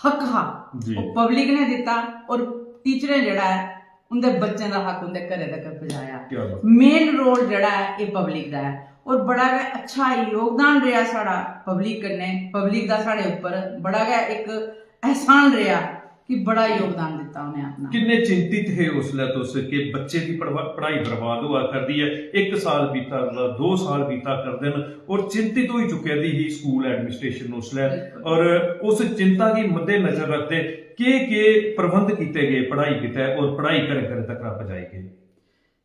हक हा, जी ओह् पब्लिक ने दित्ता, और टीचरें जेह्ड़ा ऐ, उं'दे बच्चें दा हक उं'दे घरै तक्कर पजाया। क्या बात मेन रोल जेह्ड़ा ऐ, एह् पब्लिक दा ऐ, और बड़ा गै अच्छा योगदान रेहा साढ़ा पब्लिक कन्नै, पब्लिक दा साढ़े उप्पर बड़ा गै इक एहसान रेहा कि बड़ा योगदान दित्ता उ'नें अपना। किन्ने चिंतित हे उसलै तुस कि बच्चे दी पढ़वा- पढ़ाई बर्बाद होआ करदी ऐ, इक साल बीता करदा, दो साल बीता करदे न और चिंतित होई चुके दी ही स्कूल एडमिनिस्ट्रेशन उसलै बिल्कुल। और उस चिंता गी मद्देनजर रखदे केह् केह् प्रबंध कीते गे पढ़ाई गितै और पढ़ाई घरें घरें तक पजाई गई?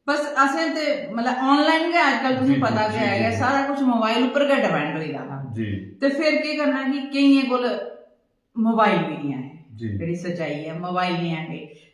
बस असें ते मतलब ऑनलाइन गै अजकल तुसें जी, पता जी, गै ऐ जी, गै जी। सारा कुछ मोबाइल उप्पर गै डिपेंड होई दा हा। जी ते फिर केह् करना कि केइयें कोल मोबाइल बी नहीं है, जी जेह्ड़ी सच्चाई ऐ, मोबाइल नहीं है।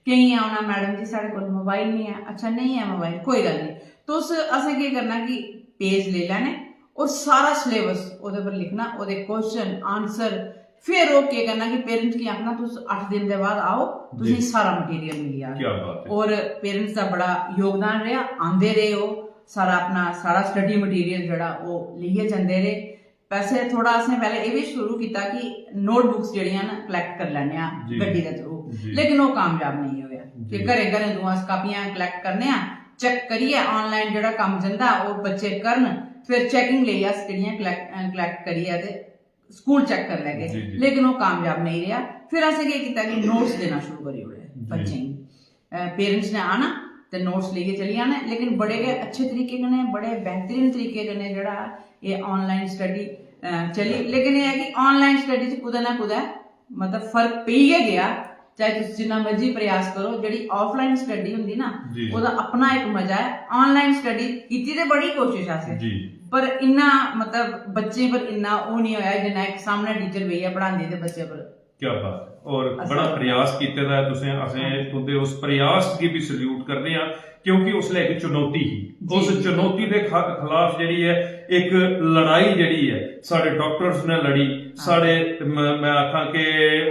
केइयें औना, "मैडम जी, साढ़े कोल मोबाइल नहीं है।" "अच्छा, नहीं है मोबाइल, कोई गल्ल नहीं।" तुस, असें केह् करना कि पेज लेई लैने और सारा सिलेबस ओह्दे पर लिखना, ओह्दे क्वेश्चन आंसर। फिर ओह् केह् करना कि पेरेंट्स गी आखना, "तुस अट्ठ दिन दे बाद आओ, तुसेंगी जी। सारा मटेरियल मिली जाग।" क्या बात है और पेरेंट्स दा बड़ा योगदान रेहा, आंदे रेह् ओह्, सारा अपना सारा स्टडी मटेरियल जेह्ड़ा ओह् लेइयै जंदे रेह्। वैसे थोड़ा असें पैह्ले एह् बी शुरू कीता कि नोटबुक्स जेह्ड़ियां न कलैक्ट करी लैने आं जी। गड्डी दे थ्रू, जी। लेकिन ओह् कामयाब नेईं होएआ कि जी। घरें घरें तूं अस कापियां कलैक्ट करने आं, चैक करियै ऑनलाइन जेह्ड़ा कम्म जंदा ओह् बच्चे करन, फिर चैकिंग लेइयै अस जेह्ड़ियां कलैक्ट कलैक्ट करियै ते स्कूल चैक करी लैगे, जी, जी। लेकिन ओह् कामयाब नेईं रेहा। फिर असें केह् कीता कि नोट्स देना शुरू करी ओड़े जी। बच्चें गी। पेरेंट्स ने आना ते नोट्स लेइयै चली जाना, लेकिन बड़े गै अच्छे तरीके कन्नै, बड़े बेहतरीन तरीके कन्नै जेह्ड़ा एह् ऑनलाइन स्टडी चली। लेकिन एह् ऐ कि ऑनलाइन स्टडी च कुतै ना कुतै मतलब फर्क पेई गै गेआ, चाहे तुस जिन्ना मर्जी प्रयास करो। जेह्ड़ी ऑफलाइन स्टडी होंदी ना, जी। ओह्दा अपना इक मजा ऐ। ऑनलाइन स्टडी कीती ते बड़ी कोशिश असें, जी पर इन्ना मतलब बच्चें पर इन्ना ओह् नहीं होया जिन्ना इक सामनै टीचर बेहियै पढ़ांदी ते बच्चे पर। क्या बात है। और अच्छा। बड़ा प्रयास कीते दा ऐ तुसें, असें तुंदे उस प्रयास गी भी सल्यूट करने आं, क्योंकि उसलै इक चुनौती ही। जी, उस जी। चुनौती दे ख-, खिलाफ जेह्ड़ी ऐ, इक लड़ाई जेह्ड़ी ऐ, साढ़े डॉक्टर्स ने लड़ी, साढ़े म-, मैं आखां कि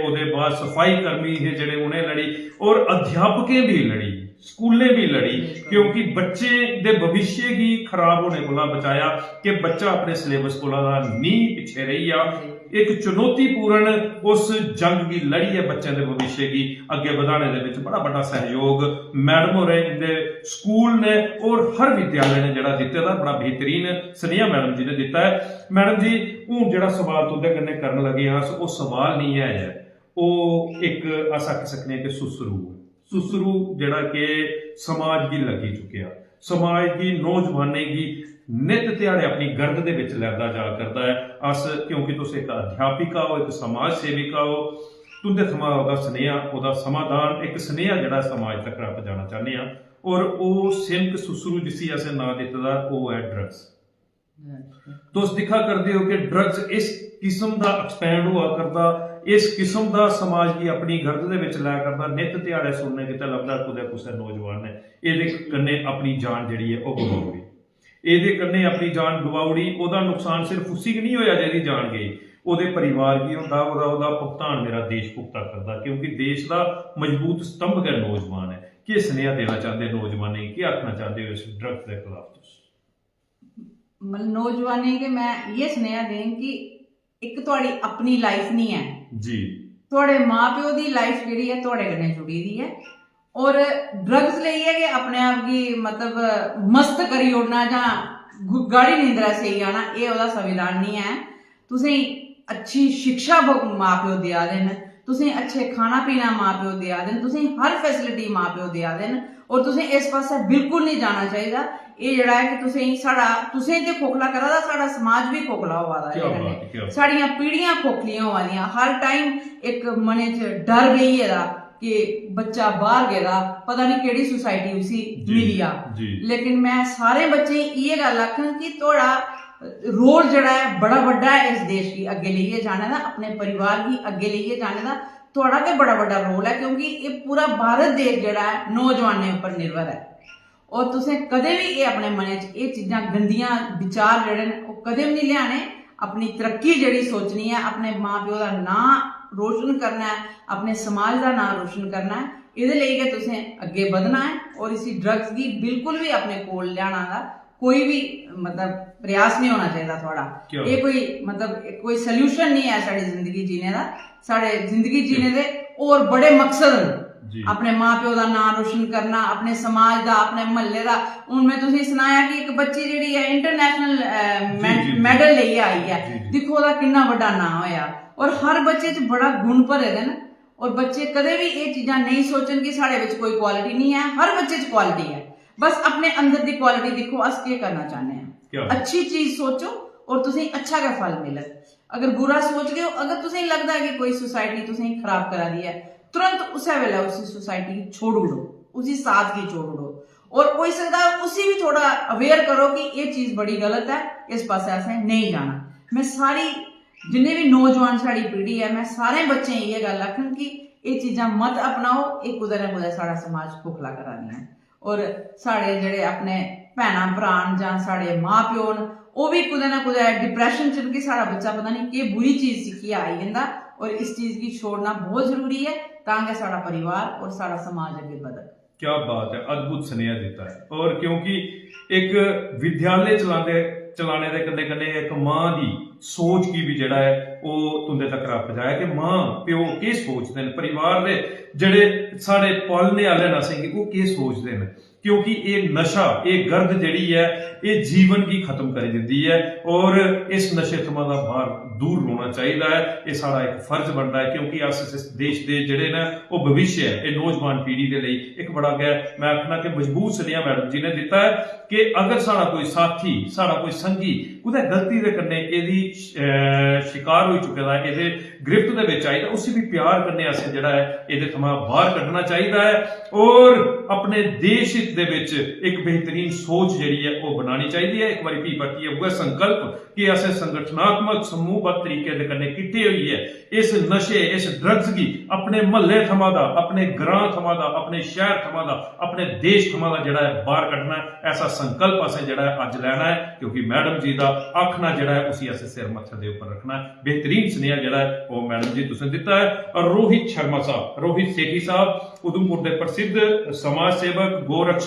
ओह्दे बाद सफाई कर्मी हे जेह्ड़े, उ'नें लड़ी, और अध्यापकें भी लड़ी, स्कूलें भी लड़ी, बिल्कुल। क्योंकि बच्चे दे भविष्य गी खराब होने कोला बचाया, कि बच्चा अपने सिलेबस कोला दा नेईं पिच्छे रेही जा। जी। इक चुनौतीपूर्ण उस जंग गी लड़ियै बच्चें दे भविष्य गी अग्गें बधाने दे विच बड़ा बड्डा सहयोग मैडम होरें, इंदे स्कूल ने और हर विद्यालय ने जेह्ड़ा दित्ते दा, बड़ा बेहतरीन सनेहा मैडम जी ने दित्ता ऐ। मैडम जी, हून जेह्ड़ा सवाल तुंदे कन्नै करन लगे आं अस, ओह् सवाल निं ऐ, ऐ, ओह् इक, अस आखी सकने आं कि सुसरू ऐ। सुसरू जेह्ड़ा कि समाज गी लग्गी चुकेआ, समाज गी, नौजवानें गी नित ध्याड़े अपनी गर्द दे बिच लैंदा जा करदा ऐ। अस, क्योंकि तुस इक अध्यापिका ओ, इक समाज सेविका ओ, तुं'दे थमां ओह्दा सनेहा, ओह्दा समाधान, इक सनेहा जेह्ड़ा समाज तक पजाना चाह्न्ने आं। और ओह् सिनक सुसरू जिसी असें नांऽ दित्ते दा, ओह् ऐ ड्रग्स। तुस दिक्खा करदे ओ कि ड्रग्स इस किस्म दा एक्सपैंड होआ करदा, इस किस्म दा समाज गी अपनी गर्द दे बिच लै करदा। नित ध्याड़े सुनने गितै लभदा कुतै कुसै नौजवान ने एह्दे कन्नै अपनी जान जेह्ड़ी ऐ ओह् गवाई ओड़ी। एह्दे कन्नै अपनी जान गवाई ओड़ी। ओह्दा नुकसान सिर्फ उसी गै निं होएआ जेह्दी जान गेई, ओह्दे परिवार गी होंदा, ओह्दा, ओह्दा भुगतान मेरा देश भुगता करदा, क्योंकि देश दा मजबूत स्तंभ गै नौजवान ऐ। केह् सनेहा देना चांह्दे नौजवानें गी, केह् आखना चांह्दे ओ इस ड्रग्स दे खलाफ तुस? मतलब नौजवानें गी मैं इ'यै सनेहा देङ कि इक थुआढ़ी अपनी लाइफ निं ऐ, जी। थुआढ़े मां प्यो दी लाइफ जेह्ड़ी ऐ थुआढ़े कन्नै जुड़ी दी ऐ। और ड्रग्स लेइयै गै अपने आप गी, मतलब, मस्त करी ओड़ना जां गु- गाढ़ी नींदरा सेई जाना, एह् ओह्दा संविधान निं ऐ। तुसेंगी अच्छी शिक्षा ब- मां प्यो देआ दे न, तुसेंगी अच्छे खाना पीना मां प्यो देआ दे न, तुसेंगी हर फैसिलिटी मां प्यो देआ दे न, और तुसें इस पासै बिल्कुल निं जाना चाहिदा। एह् जेह्ड़ा ऐ कि तुसेंगी साढ़ा, तुसें ते खोखला करा दा, साढ़ा समाज बी खोखला होआ दा क्या एह्दे कन्नै। बात है, क्या बात। साढ़ियां पीढ़ियां खोखलियां होआ दियां। हर टाइम इक मनै च डर बेही गेदा कि बच्चा बाहर गेदा, पता निं केह्ड़ी सोसाइटी उसी जी, मिली जा। जी। लेकिन मैं सारे बच्चें गी इ'यै गल्ल आखङ कि थुआढ़ा रोल जेह्ड़ा ऐ बड़ा बड्डा ऐ इस देश गी अग्गें लेइयै जाने दा, अपने परिवार गी अग्गें लेइयै जाने दा थुआढ़ा गै बड़ा बड्डा रोल ऐ, क्योंकि एह् पूरा भारत देश जेह्ड़ा ऐ नौजवानें उप्पर निर्भर ऐ। और तुसें कदें बी एह् अपने मनै च एह् चीजां, गंदियां विचार जेह्ड़े न, ओह् कदें बी निं लेआने। अपनी तरक्की जेह्ड़ी सोचनी ऐ, अपने मां प्यो दा नांऽ रोशन करना ऐ, अपने समाज दा नांऽ रोशन करना ऐ, एह्दे लेई गै तुसें अग्गें बधना ऐ। और इसी ड्रग्स गी बिल्कुल बी अपने कोल लेआना दा कोई बी, मतलब, प्रयास निं होना चाहिदा थुआढ़ा। क्या एह् कोई, मतलब, कोई सल्यूशन निं ऐ साढ़ी जिंदगी जीने दा। साढ़े जिंदगी जीने दे होर बड़े मकसद न। जी। अपने मां प्यो दा नांऽ रोशन करना, अपने समाज दा, अपने म्हल्ले दा। हून में तुसेंगी सनाया कि इक बच्ची जेह्ड़ी ऐ इंटरनेशनल, अ, जी, में-, जी, जी। मेडल लेइयै आई ऐ। जी, जी। दिक्खो ओह्दा किन्ना बड्डा नांऽ होएआ। और हर बच्चे च बड़ा गुण भरे दे न। और बच्चे कदें बी एह् चीजां नेईं सोचन कि साढ़े बिच कोई क्वालिटी निं ऐ। हर बच्चे च क्वालिटी ऐ। बस अपने अंदर दी क्वालिटी दिक्खो, अस केह् करना चाह्न्ने आं। क्या? अच्छी चीज सोचो और तुसेंगी अच्छा गै फल मिलग। अगर बुरा सोचगे ओ, अगर तुसेंगी लगदा ऐ कि कोई सोसाइटी तुसेंगी खराब करा दी ऐ, तुरंत उस्सै बेल्लै उसी सोसाइटी गी छोड़ी ओड़ो, उसी साथ गी छोड़ी ओड़ो। और होई सकदा ऐ उसी बी थोह्ड़ा अवेयर करो कि एह् चीज बड़ी गलत ऐ, इस पासै असें नेईं जाना। में सारी, जिन्ने बी नौजवान साढ़ी पीढ़ी ऐ, में सारें बच्चें गी इ'यै गल्ल आखङ कि एह् चीजां मत अपनाओ, एह् कुतै ना कुतै साढ़ा समाज खोखला करा दियां न। और साढ़े जेह्ड़े अपने भैनां भ्राऽ न जां साढ़े मां प्यो न, ओह् बी कुतै ना कुतै डिप्रैशन च न कि साढ़ा बच्चा पता निं केह् बुरी चीज सिक्खियै आई जंदा। और इस चीज गी छोड़ना बहुत जरूरी ऐ, तां गै साढ़ा परिवार और साढ़ा समाज अग्गें बधग। क्या बात है, अद्भुत सनेहा दित्ता है। और क्योंकि इक विद्यालय चलाने, चलाने दे कन्नै कन्नै इक मां दी सोच गी बी जेह्ड़ा ऐ ओह् तुं'दे तक्कर पजाया कि मां प्यो केह् सोचदे न, परिवार दे जेह्ड़े साढ़े पालने आह्ले न असेंगी, ओह् केह् सोचदे न। क्योंकि एह् नशा, एह् गर्द जेह्ड़ी ऐ, एह् जीवन गी खत्म करी दिंदी ऐ। और इस नशे थमां दा बाहर दूर रौह्ना चाहिदा ऐ। एह् साढ़ा इक फर्ज बनदा ऐ, क्योंकि अस इस देश दे जेह्ड़े न, ओह् भविष्य ऐ। एह् नौजवान पीढ़ी दे लेई इक बड़ा गै, में आखना कि मजबूत सनेहा मैडम जी ने दित्ता ऐ कि अगर साढ़ा कोई साथी, साढ़ा कोई संगी कुतै गलती दे कन्नै एह्दी, अ, शिकार होई चुके दा ऐ, एह्दे गिरफ्त दे बिच आई, तां उसी बी प्यार कन्नै असें जेह्ड़ा ऐ एह्दे थमां बाहर कड्ढना चाहिदा ऐ। और अपने देश हित दे बिच इक बेहतरीन सोच जेह्ड़ी ऐ ओह् बनानी चाहिदी ऐ। इक बारी फ्ही परतियै उ'ऐ संकल्प कि असें संगठनात्मक समूहबद्ध तरीके दे कन्नै किट्ठे होइयै इस नशे, इस ड्रग्स गी अपने म्हल्ले थमां दा, अपने ग्रां थमां दा, अपने शैह्र थमां दा, अपने देश थमां दा जेह्ड़ा ऐ बाहर कड्ढना ऐ। ऐसा संकल्प असें जेह्ड़ा ऐ अज्ज लैना ऐ, क्योंकि मैडम जी दा आखना जेह्ड़ा ऐ उसी असें सिर मत्थे दे उप्पर रक्खना ऐ। बेहतरीन सनेहा जेह्ड़ा ऐ ओह् मैडम जी तुसें दित्ता ऐ। और रोहित शर्मा साहब, रोहित सेठी साहब, उधमपुर दे प्रसिद्ध समाज सेवक, गौ रक्षक,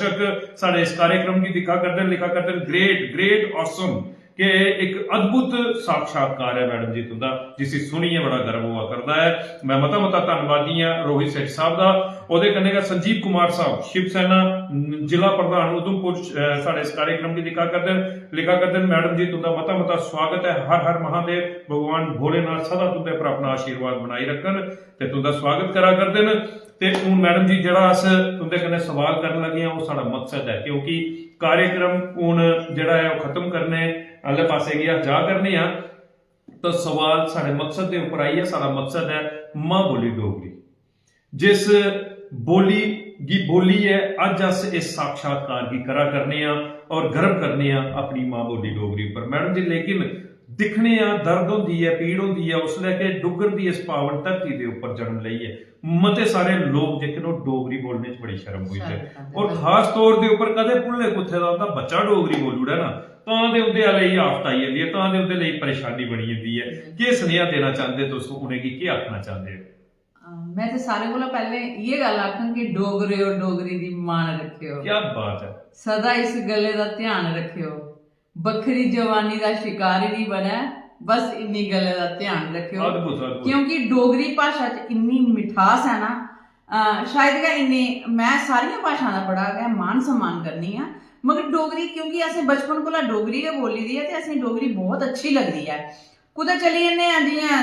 साढ़े इस कार्यक्रम गी दिक्खा करदे न, लिखा करदे न, "Great, great, awesome, कि एक अद्भुत साक्षात्कार ऐ मैडम जी तुंदा, जिसी सुनियै बड़ा गर्व होआ करदा ऐ। मैं मता मता धन्नवादी आं रोहित सेठ साहब दा, ओह्दे कन्नै गै संजीव कुमार साहब शिवसेना, न-, जिला प्रधान उधमपुर, अ, साढ़े इस कार्यक्रम गी दिक्खा करदे न, लिखा करदे न, "मैडम जी तुंदा मता मता स्वागत ऐ, हर हर महादेव, भगवान भोलेनाथ सदा तुंदे पर अपना आशीर्वाद बनाई रखन।" ते तुंदा स्वागत करा करदे न। ते हून मैडम जी जेह्ड़ा अस तुंदे कन्नै सवाल करन लगे आं, ओह् साढ़ा मकसद ऐ, क्योंकि कार्यक्रम हून जेह्ड़ा ऐ ओह् खत्म करने आह्ले पासै गी अस जा करने आं। तो सवाल साढ़े मकसद दे उप्पर आई ऐ। साढ़ा मकसद ऐ मां बोली डोगरी, जिस बोली गी बोलियै अज्ज अस इस साक्षात्कार गी करा करने आं और गर्व करने आं अपनी मां बोली डोगरी उप्पर। मैडम जी, लेकिन दिक्खने आं, दर्द होंदी ऐ, पीड़ होंदी ऐ उसलै कि डुग्गर दी इस पावन धरती दे उप्पर जन्म लेइयै मते सारे लोक जेह्के न ओह् डोगरी बोलने च बड़ी शर्म बुझदे। शर्म करदे, और बिल्कुल। खास तौर दे उप्पर कदें भुल्ले कुत्थे दा उं'दा बच्चा डोगरी बोली ओड़ै ना, तां ते उं'दे आह्ले गी आफत आई जंदी ऐ, तां ते उं'दे लेई परेशानी बनी जंदी ऐ। जी। केह् सनेहा देना चांह्दे तुस उ'नेंगी, केह् आखना चांह्दे ओ? अ, में ते सारें कोला पैह्लें इ'यै गल्ल आखङ कि डोगरेओ, डोगरी दी मान रक्खेओ। क्या बात ऐ। सदा इस गल्लै दा ध्यान रक्खेओ, बक्खरी जवानी दा शिकार निं बनै, बस इन्नी गल्लै दा ध्यान रक्खेओ। अद्भुत, अद्भुत। क्योंकि डोगरी भाशा च इन्नी मिठास ऐ ना, अ, शायद गै इन्नी, में सारियां भाशां दा बड़ा गै मान सम्मान करनी आं, मगर डोगरी, क्योंकि असें बचपन कोला डोगरी गै बोली दी ऐ ते असेंगी डोगरी बहुत अच्छी लगदी ऐ। कुतै चली जन्ने आं, जि'यां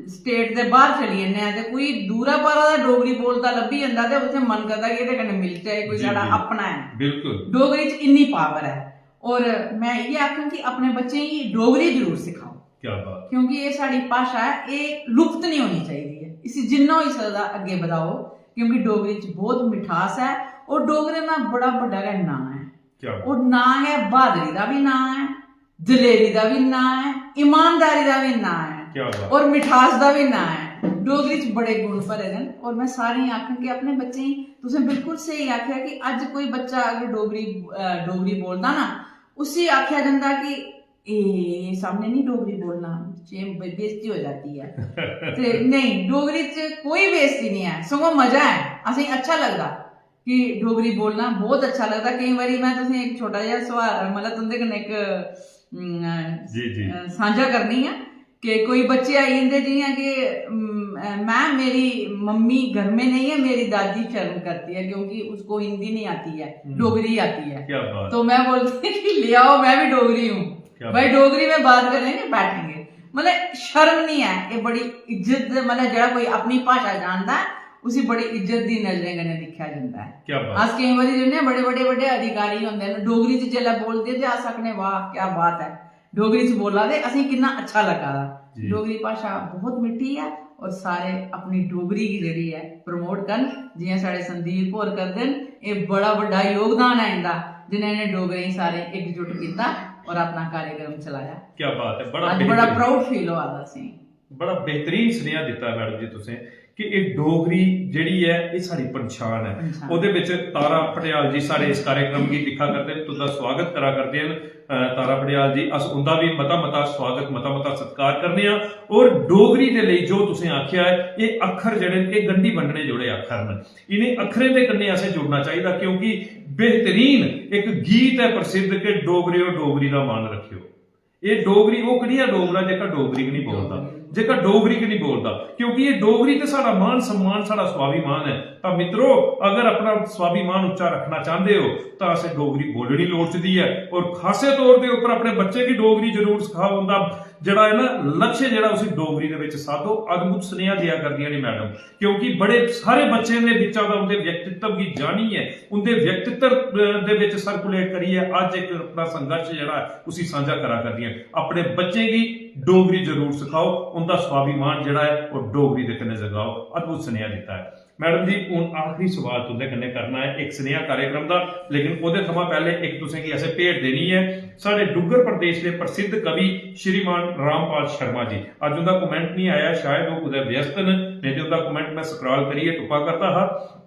स्टेट दे बाह्र चली जन्ने आं ते कोई दूरा पारा दा डोगरी बोलदा लब्भी जंदा ते उत्थै मन करदा कि एह्दे कन्नै मिलचै, एह् कोई जी, साढ़ा जी। अपना ऐ। बिल्कुल। डोगरी च इन्नी पावर ऐ। और में इ'यै आखङ कि अपने बच्चें गी डोगरी जरूर सखाओ। क्या बात। क्योंकि एह् साढ़ी भाशा ऐ, एह् लुप्त निं होनी चाहिदी ऐ। इसी जिन्ना होई सकदा अग्गें बधाओ, क्योंकि डोगरी च बहुत मिठास ऐ और डोगरें दा बड़ा बड्डा गै नांऽ ऐ। क्या बात। और नांऽ गै, बहादरी दा बी नांऽ ऐ, दलेरी दा बी नांऽ ऐ, ईमानदारी दा बी नांऽ ऐ, क्या बात। और मिठास दा बी नांऽ ऐ। डोगरी च बड़े गुण भरे दे न और में सारें गी आखङ कि अपने बच्चें गी, तुसें बिल्कुल स्हेई आखेआ कि अज्ज कोई बच्चा अगर डोगरी, अ, डोगरी बोलदा ना, उसी आखेआ जंदा कि "ए, सामने नहीं डोगरी बोलना, बच्चे बे-, बेइज्जती हो जाती है।" ते नहीं, डोगरी च कोई बेइज्जती नहीं ऐ, सगुआं मजा ऐ, असेंगी अच्छा लगदा कि डोगरी बोलना बहुत अच्छा लगदा। केईं बारी में तुसें इक छोटा जेहा सुआल, मतलब तुं'दे कन्नै इक, उम, जी, जी। अ, सांझा करनी आं कि कोई बच्चे आई जंदे जि'यां कि, उम, अ, "मैम, मेरी मम्मी घर में नहीं है, मेरी दादी शर्म करती है क्योंकि उसको हिंदी नहीं आती है, हम्म। डोगरी आती है।" क्या बात। तो मैं बोलती हूँ कि "ले आओ, मैं भी डोगरी हूँ।" क्या भाई, बात। डोगरी में बात करेंगे, बैठेंगे। मतलब, शर्म नहीं है, ये बड़ी इज्जत, मतलब, जेह्ड़ा कोई अपनी भाशा जानदा ऐ, उसी बड़ी इज्जत दी नजरें कन्नै दिक्खेआ जंदा ऐ। क्या बात। अस केईं बारी जन्ने आं, बड़े बड्डे बड्डे अधिकारी होंदे न, डोगरी च जेल्लै बोलदे ते अस आखने, "वाह, क्या बात ऐ, डोगरी च बोला दे, असेंगी किन्ना अच्छा लग्गा दा।" जी। डोगरी भाशा बहुत मिट्ठी ऐ और सारे अपनी डोगरी गी जेह्ड़ी ऐ प्रमोट करन, जि'यां साढ़े संदीप होर करदे न। एह् बड़ा बड्डा योगदान ऐ इं'दा, जि'नें इ'नें डोगरें गी सारे इकजुट कीता और अपना कार्यक्रम चलाया। क्या बात है, बड़ा अज्ज बड़ा बेहतरीन। Proud feel होआ दा असेंगी। बड़ा बेहतरीन सनेहा दित्ता मैडम जी तुसें कि एह् डोगरी जेह्ड़ी ऐ, एह् साढ़ी पंछान ऐ। पंछान। ओह्दे बिच तारा पटियाल जी साढ़े इस कार्यक्रम गी दिक्खा करदे न, तुं'दा स्वागत करा करदे न। अ, तारा पटियाल जी, अस उं'दा बी मता मता स्वागत, मता मता सत्कार करने आं। और डोगरी दे लेई जो तुसें आखेआ ऐ, एह् अक्खर जेह्ड़े न, एह् गंढी बंडने जोड़े अक्खर न। इ'नें अक्खरें दे कन्नै असें जुड़ना चाहिदा, क्योंकि बेहतरीन इक गीत ऐ प्रसिद्ध कि "डोगरेओ, डोगरी दा मान रक्खेओ।" एह् डोगरी, ओह् कनेहा डोगरा जेह्का डोगरी गै निं बोलदा, डोगरी। जेह्का डोगरी गै निं बोलदा, क्योंकि एह् डोगरी ते साढ़ा मान सम्मान, साढ़ा स्वाभिमान ऐ। तां मित्रो, अगर अपना स्वाभिमान उच्चा रक्खना चांह्दे ओ, तां असें डोगरी बोलनी लोड़चदी ऐ। और खासे तौर दे उप्पर अपने बच्चें गी डोगरी जरूर सखाओ। उं'दा जेह्ड़ा ऐ ना लक्ष्य, जेह्ड़ा उसी डोगरी दे बिच साधो। अद्भुत सनेहा देआ करदियां न मैडम, क्योंकि बड़े सारे बच्चें दे बिच्चा दा उं'दे व्यक्तित्व गी जानियै, उं'दे व्यक्तित्व, अ, दे बिच सर्कुलेट करियै अज्ज इक अपना संघर्ष जेह्ड़ा ऐ उसी सांझा करा करदियां न। अपने बच्चें गी डोगरी जरूर सखाओ, उं'दा स्वाभिमान जेह्ड़ा ऐ ओह् डोगरी दे कन्नै जगाओ। अद्भुत सनेहा दित्ता ऐ। मैडम जी, हून आखरी सवाल तुं'दे कन्नै करना ऐ इक सनेहा कार्यक्रम दा, लेकिन ओह्दे थमां पैह्लें इक तुसें गी असें भेंट देनी ऐ। साढ़े डुग्गर प्रदेश दे प्रसिद्ध कवि श्रीमान रामपाल शर्मा जी, अज्ज उं'दा कमेंट निं आया, शायद ओह् कुतै व्यस्त न, नेईं ते उं'दा कमेंट में स्क्रॉल करियै तुप्पा करदा हा।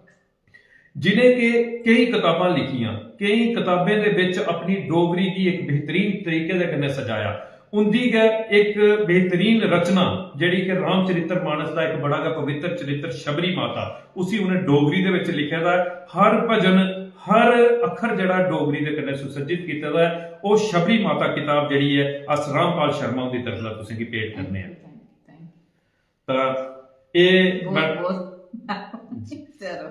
जि'नें के केई कताबां लिखियां, केई कताबें दे बिच अपनी डोगरी गी इक बेहतरीन तरीके दे कन्नै सजाया। उं'दी गै इक बेहतरीन रचना, जेह्ड़ी कि रामचरित्र मानस दा इक बड़ा गै पवित्र चरित्र शबरी माता, उसी उ'नें डोगरी दे बिच लिखे दा ऐ। हर भजन, हर अक्खर जेह्ड़ा डोगरी दे कन्नै सुसज्जित कीते दा ऐ। ओह् शबरी माता किताब जेह्ड़ी ऐ, अस रामपाल शर्मा हुंदी तरफ दा तुसेंगी भेंट करने आं। Thank you, thank you। तां एह् बहुत मैड- बहुत चलो।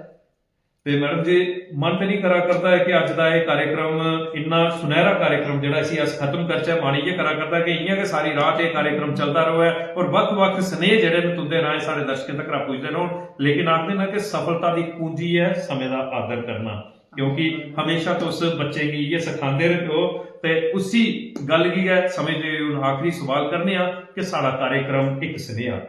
ते मैडम जी, मन ते नहीं करा करदा है कि अज्ज दा एह् कार्यक्रम, इन्ना सुनहरा कार्यक्रम जेह्ड़ा, इसी अस खत्म करचै। मन इ'यै करा करदा कि इ'यां गै सारी रात एह् कार्यक्रम चलदा र'वै और बक्ख-बक्ख स्नेह जेह्ड़े न तुं'दे राहें साढ़े दर्शकें तक्कर पुजदे रौह्न। लेकिन आखदे न कि सफलता दी कुंजी ऐ समें दा आदर करना, क्योंकि हमेशा तुस बच्चें गी इ'यै सखांदे रौह्दे ओ। ते उसी गल्ल गी गै समझदे होई हून आखिरी सवाल करने आं कि साढ़ा कार्यक्रम इक सनेहा,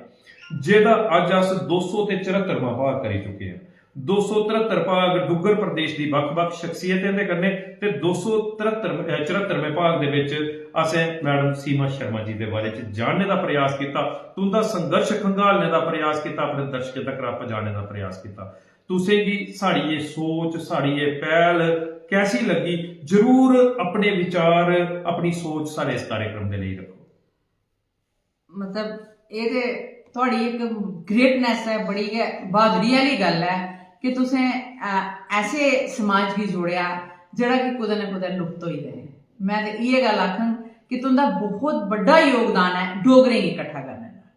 जेह्दा अज्ज अस दो सौ ते चरहत्तरवां भाग करी चुके आं। दो सौ तरहत्तर भाग डुग्गर प्रदेश दी बक्ख-बक्ख शख्सियतें दे कन्नै ते दो सौ तरहत्तर, अ, चरहत्तरवें भाग दे बिच असें मैडम सीमा शर्मा जी दे बारे च जानने दा प्रयास कीता, तुं'दा संघर्ष खंगालने दा प्रयास कीता, अपने दर्शकें तक्कर पजाने दा प्रयास कीता। तुसें गी साढ़ी एह् सोच, साढ़ी एह् पैह्ल कैसी लग्गी? जरूर अपने विचार, अपनी सोच साढ़े इस कार्यक्रम दे लेई रक्खो। मतलब एह् ते थुआढ़ी इक ग्रेटनेस ऐ, बड़ी गै बहादुरी आह्ली गल्ल ऐ कि तुसें, अ, ऐसे समाज गी जोड़ेआ जेह्ड़ा कि कुतै ना कुतै लुप्त होई गेदा ऐ। में ते इ'यै गल्ल आखङ कि तुं'दा बहुत बड्डा योगदान ऐ डोगरें गी किट्ठा करने दा,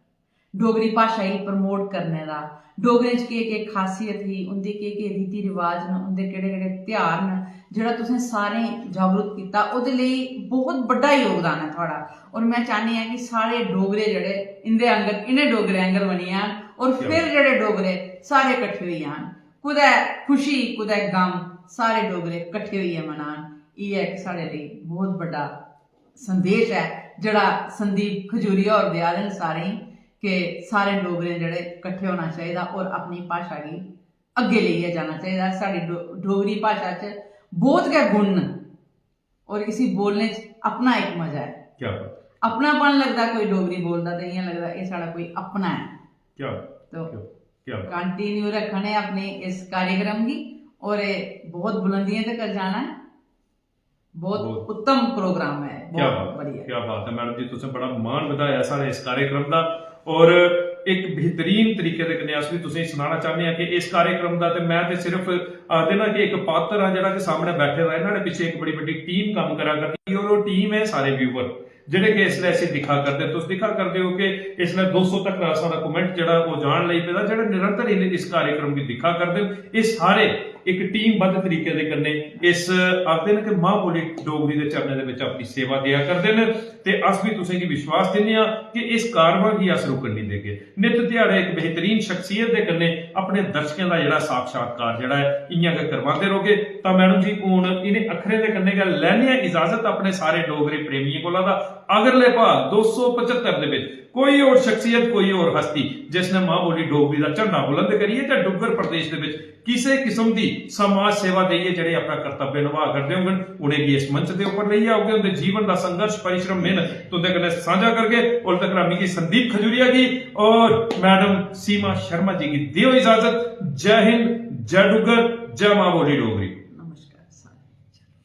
डोगरी भाशा गी प्रमोट करने दा, डोगरें च केह् केह् खासियत ही, उं'दे केह् केह् रीति रिवाज न, उं'दे केह्ड़े केह्ड़े ध्यार न, जेह्ड़ा तुसें सारें गी जागरूक कीता, ओह्दे लेई बहुत बड्डा योगदान ऐ थुआढ़ा। और में चाह्न्नी आं कि सारे डोगरे जेह्ड़े इं'दे आंगर, इ'नें डोगरे आंगर बनी जान और क्या फिर जेह्ड़े डोगरे सारे कट्ठे होई जान, कुतै खुशी कुतै गम, सारे डोगरे कट्ठे होइयै मनान। इ'यै इक साढ़े लेई बहुत बड्डा संदेश ऐ जेह्ड़ा संदीप खजूरिया होर देआ दे न सारें गी, कि सारे डोगरे जेह्ड़े कट्ठे होना चाहिदा और अपनी भाशा गी अग्गें लेइयै जाना चाहिदा। साढ़ी डो-, डोगरी भाशा च बहुत गै गुण न और इसी बोलने च अपना इक मजा ऐ। क्या बात, अपनापन लगदा कोई डोगरी बोलदा ते इ'यां लगदा एह् साढ़ा कोई अपना ऐ। क्या, तो क्या, क्या बात। कंटिन्यू रक्खने अपने इस कार्यक्रम गी और एह् बहुत बुलंदियें तक जाना है। बहुत बहुत। उत्तम प्रोग्राम है, क्या बहुत बात, बढ़िया। क्या बात है मैडम जी, तुसें बड़ा मान बधाया साढ़े इस कार्यक्रम दा और एक बेहतरीन तरीके दे कन्नै अस भी तुसें सनाना चाहने हैं कि इस कार्यक्रम दा ते मैं ते सिर्फ आखदे ना कि इक पात्र हां जेह्ड़ा कि सामने बैठे दा है, न्हाड़े पिच्छे इक बड़ी बड्डी टीम कम्म करा करदी है और ओह् टीम है सारे व्यूअर जेह्ड़े कि इसलै इसी दिक्खा करदे। तुस दिक्खा करदे हो कि इसलै दो सौ तक साढ़ा कमेंट जेह्ड़ा ओह् जान लगी पेदा, जेह्ड़े निरंतर इस कार्यक्रम गी दिक्खा करदे न। एह् सारे इक टीमबद्ध तरीके दे कन्नै इस आखदे न कि मां बोली डोगरी दे चरणें दे बिच अपनी सेवा देआ करदे न ते अस बी तुसें गी विश्वास दिन्ने आं कि इस कारवां गी अस रुकन निं देगे। नित ध्याड़े इक बेहतरीन शख्सियत दे कन्नै अपने दर्शकें दा जेह्ड़ा साक्षात्कार जेह्ड़ा ऐ इ'यां गै करवांदे रौह्गे। तां मैडम जी, हून इ'नें अक्खरें दे कन्नै गै लैने आं इजाजत अपने सारे डोगरे प्रेमियें कोला। दा अगले भाग दो सौ पचहत्तर दे बिच कोई होर शख्सियत, कोई होर हस्ती जिसने मां बोली डोगरी दा झंडा बुलंद करियै ते डुग्गर प्रदेश दे बिच किसे किस्म दी समाज सेवा देइयै जेह्ड़े अपना कर्तव्य नभा करदे होङन, उ'नेंगी इस मंच दे उप्पर लेइयै औगे, उं'दे जीवन दा संघर्ष, परिश्रम, मेहनत तुं'दे कन्नै सांझा करगे। उल तक मिगी संदीप खजूरिया गी और मैडम सीमा शर्मा जी गी देओ इजाजत। जय हिंद, जय डुग्गर, जय मां बोली डोगरी।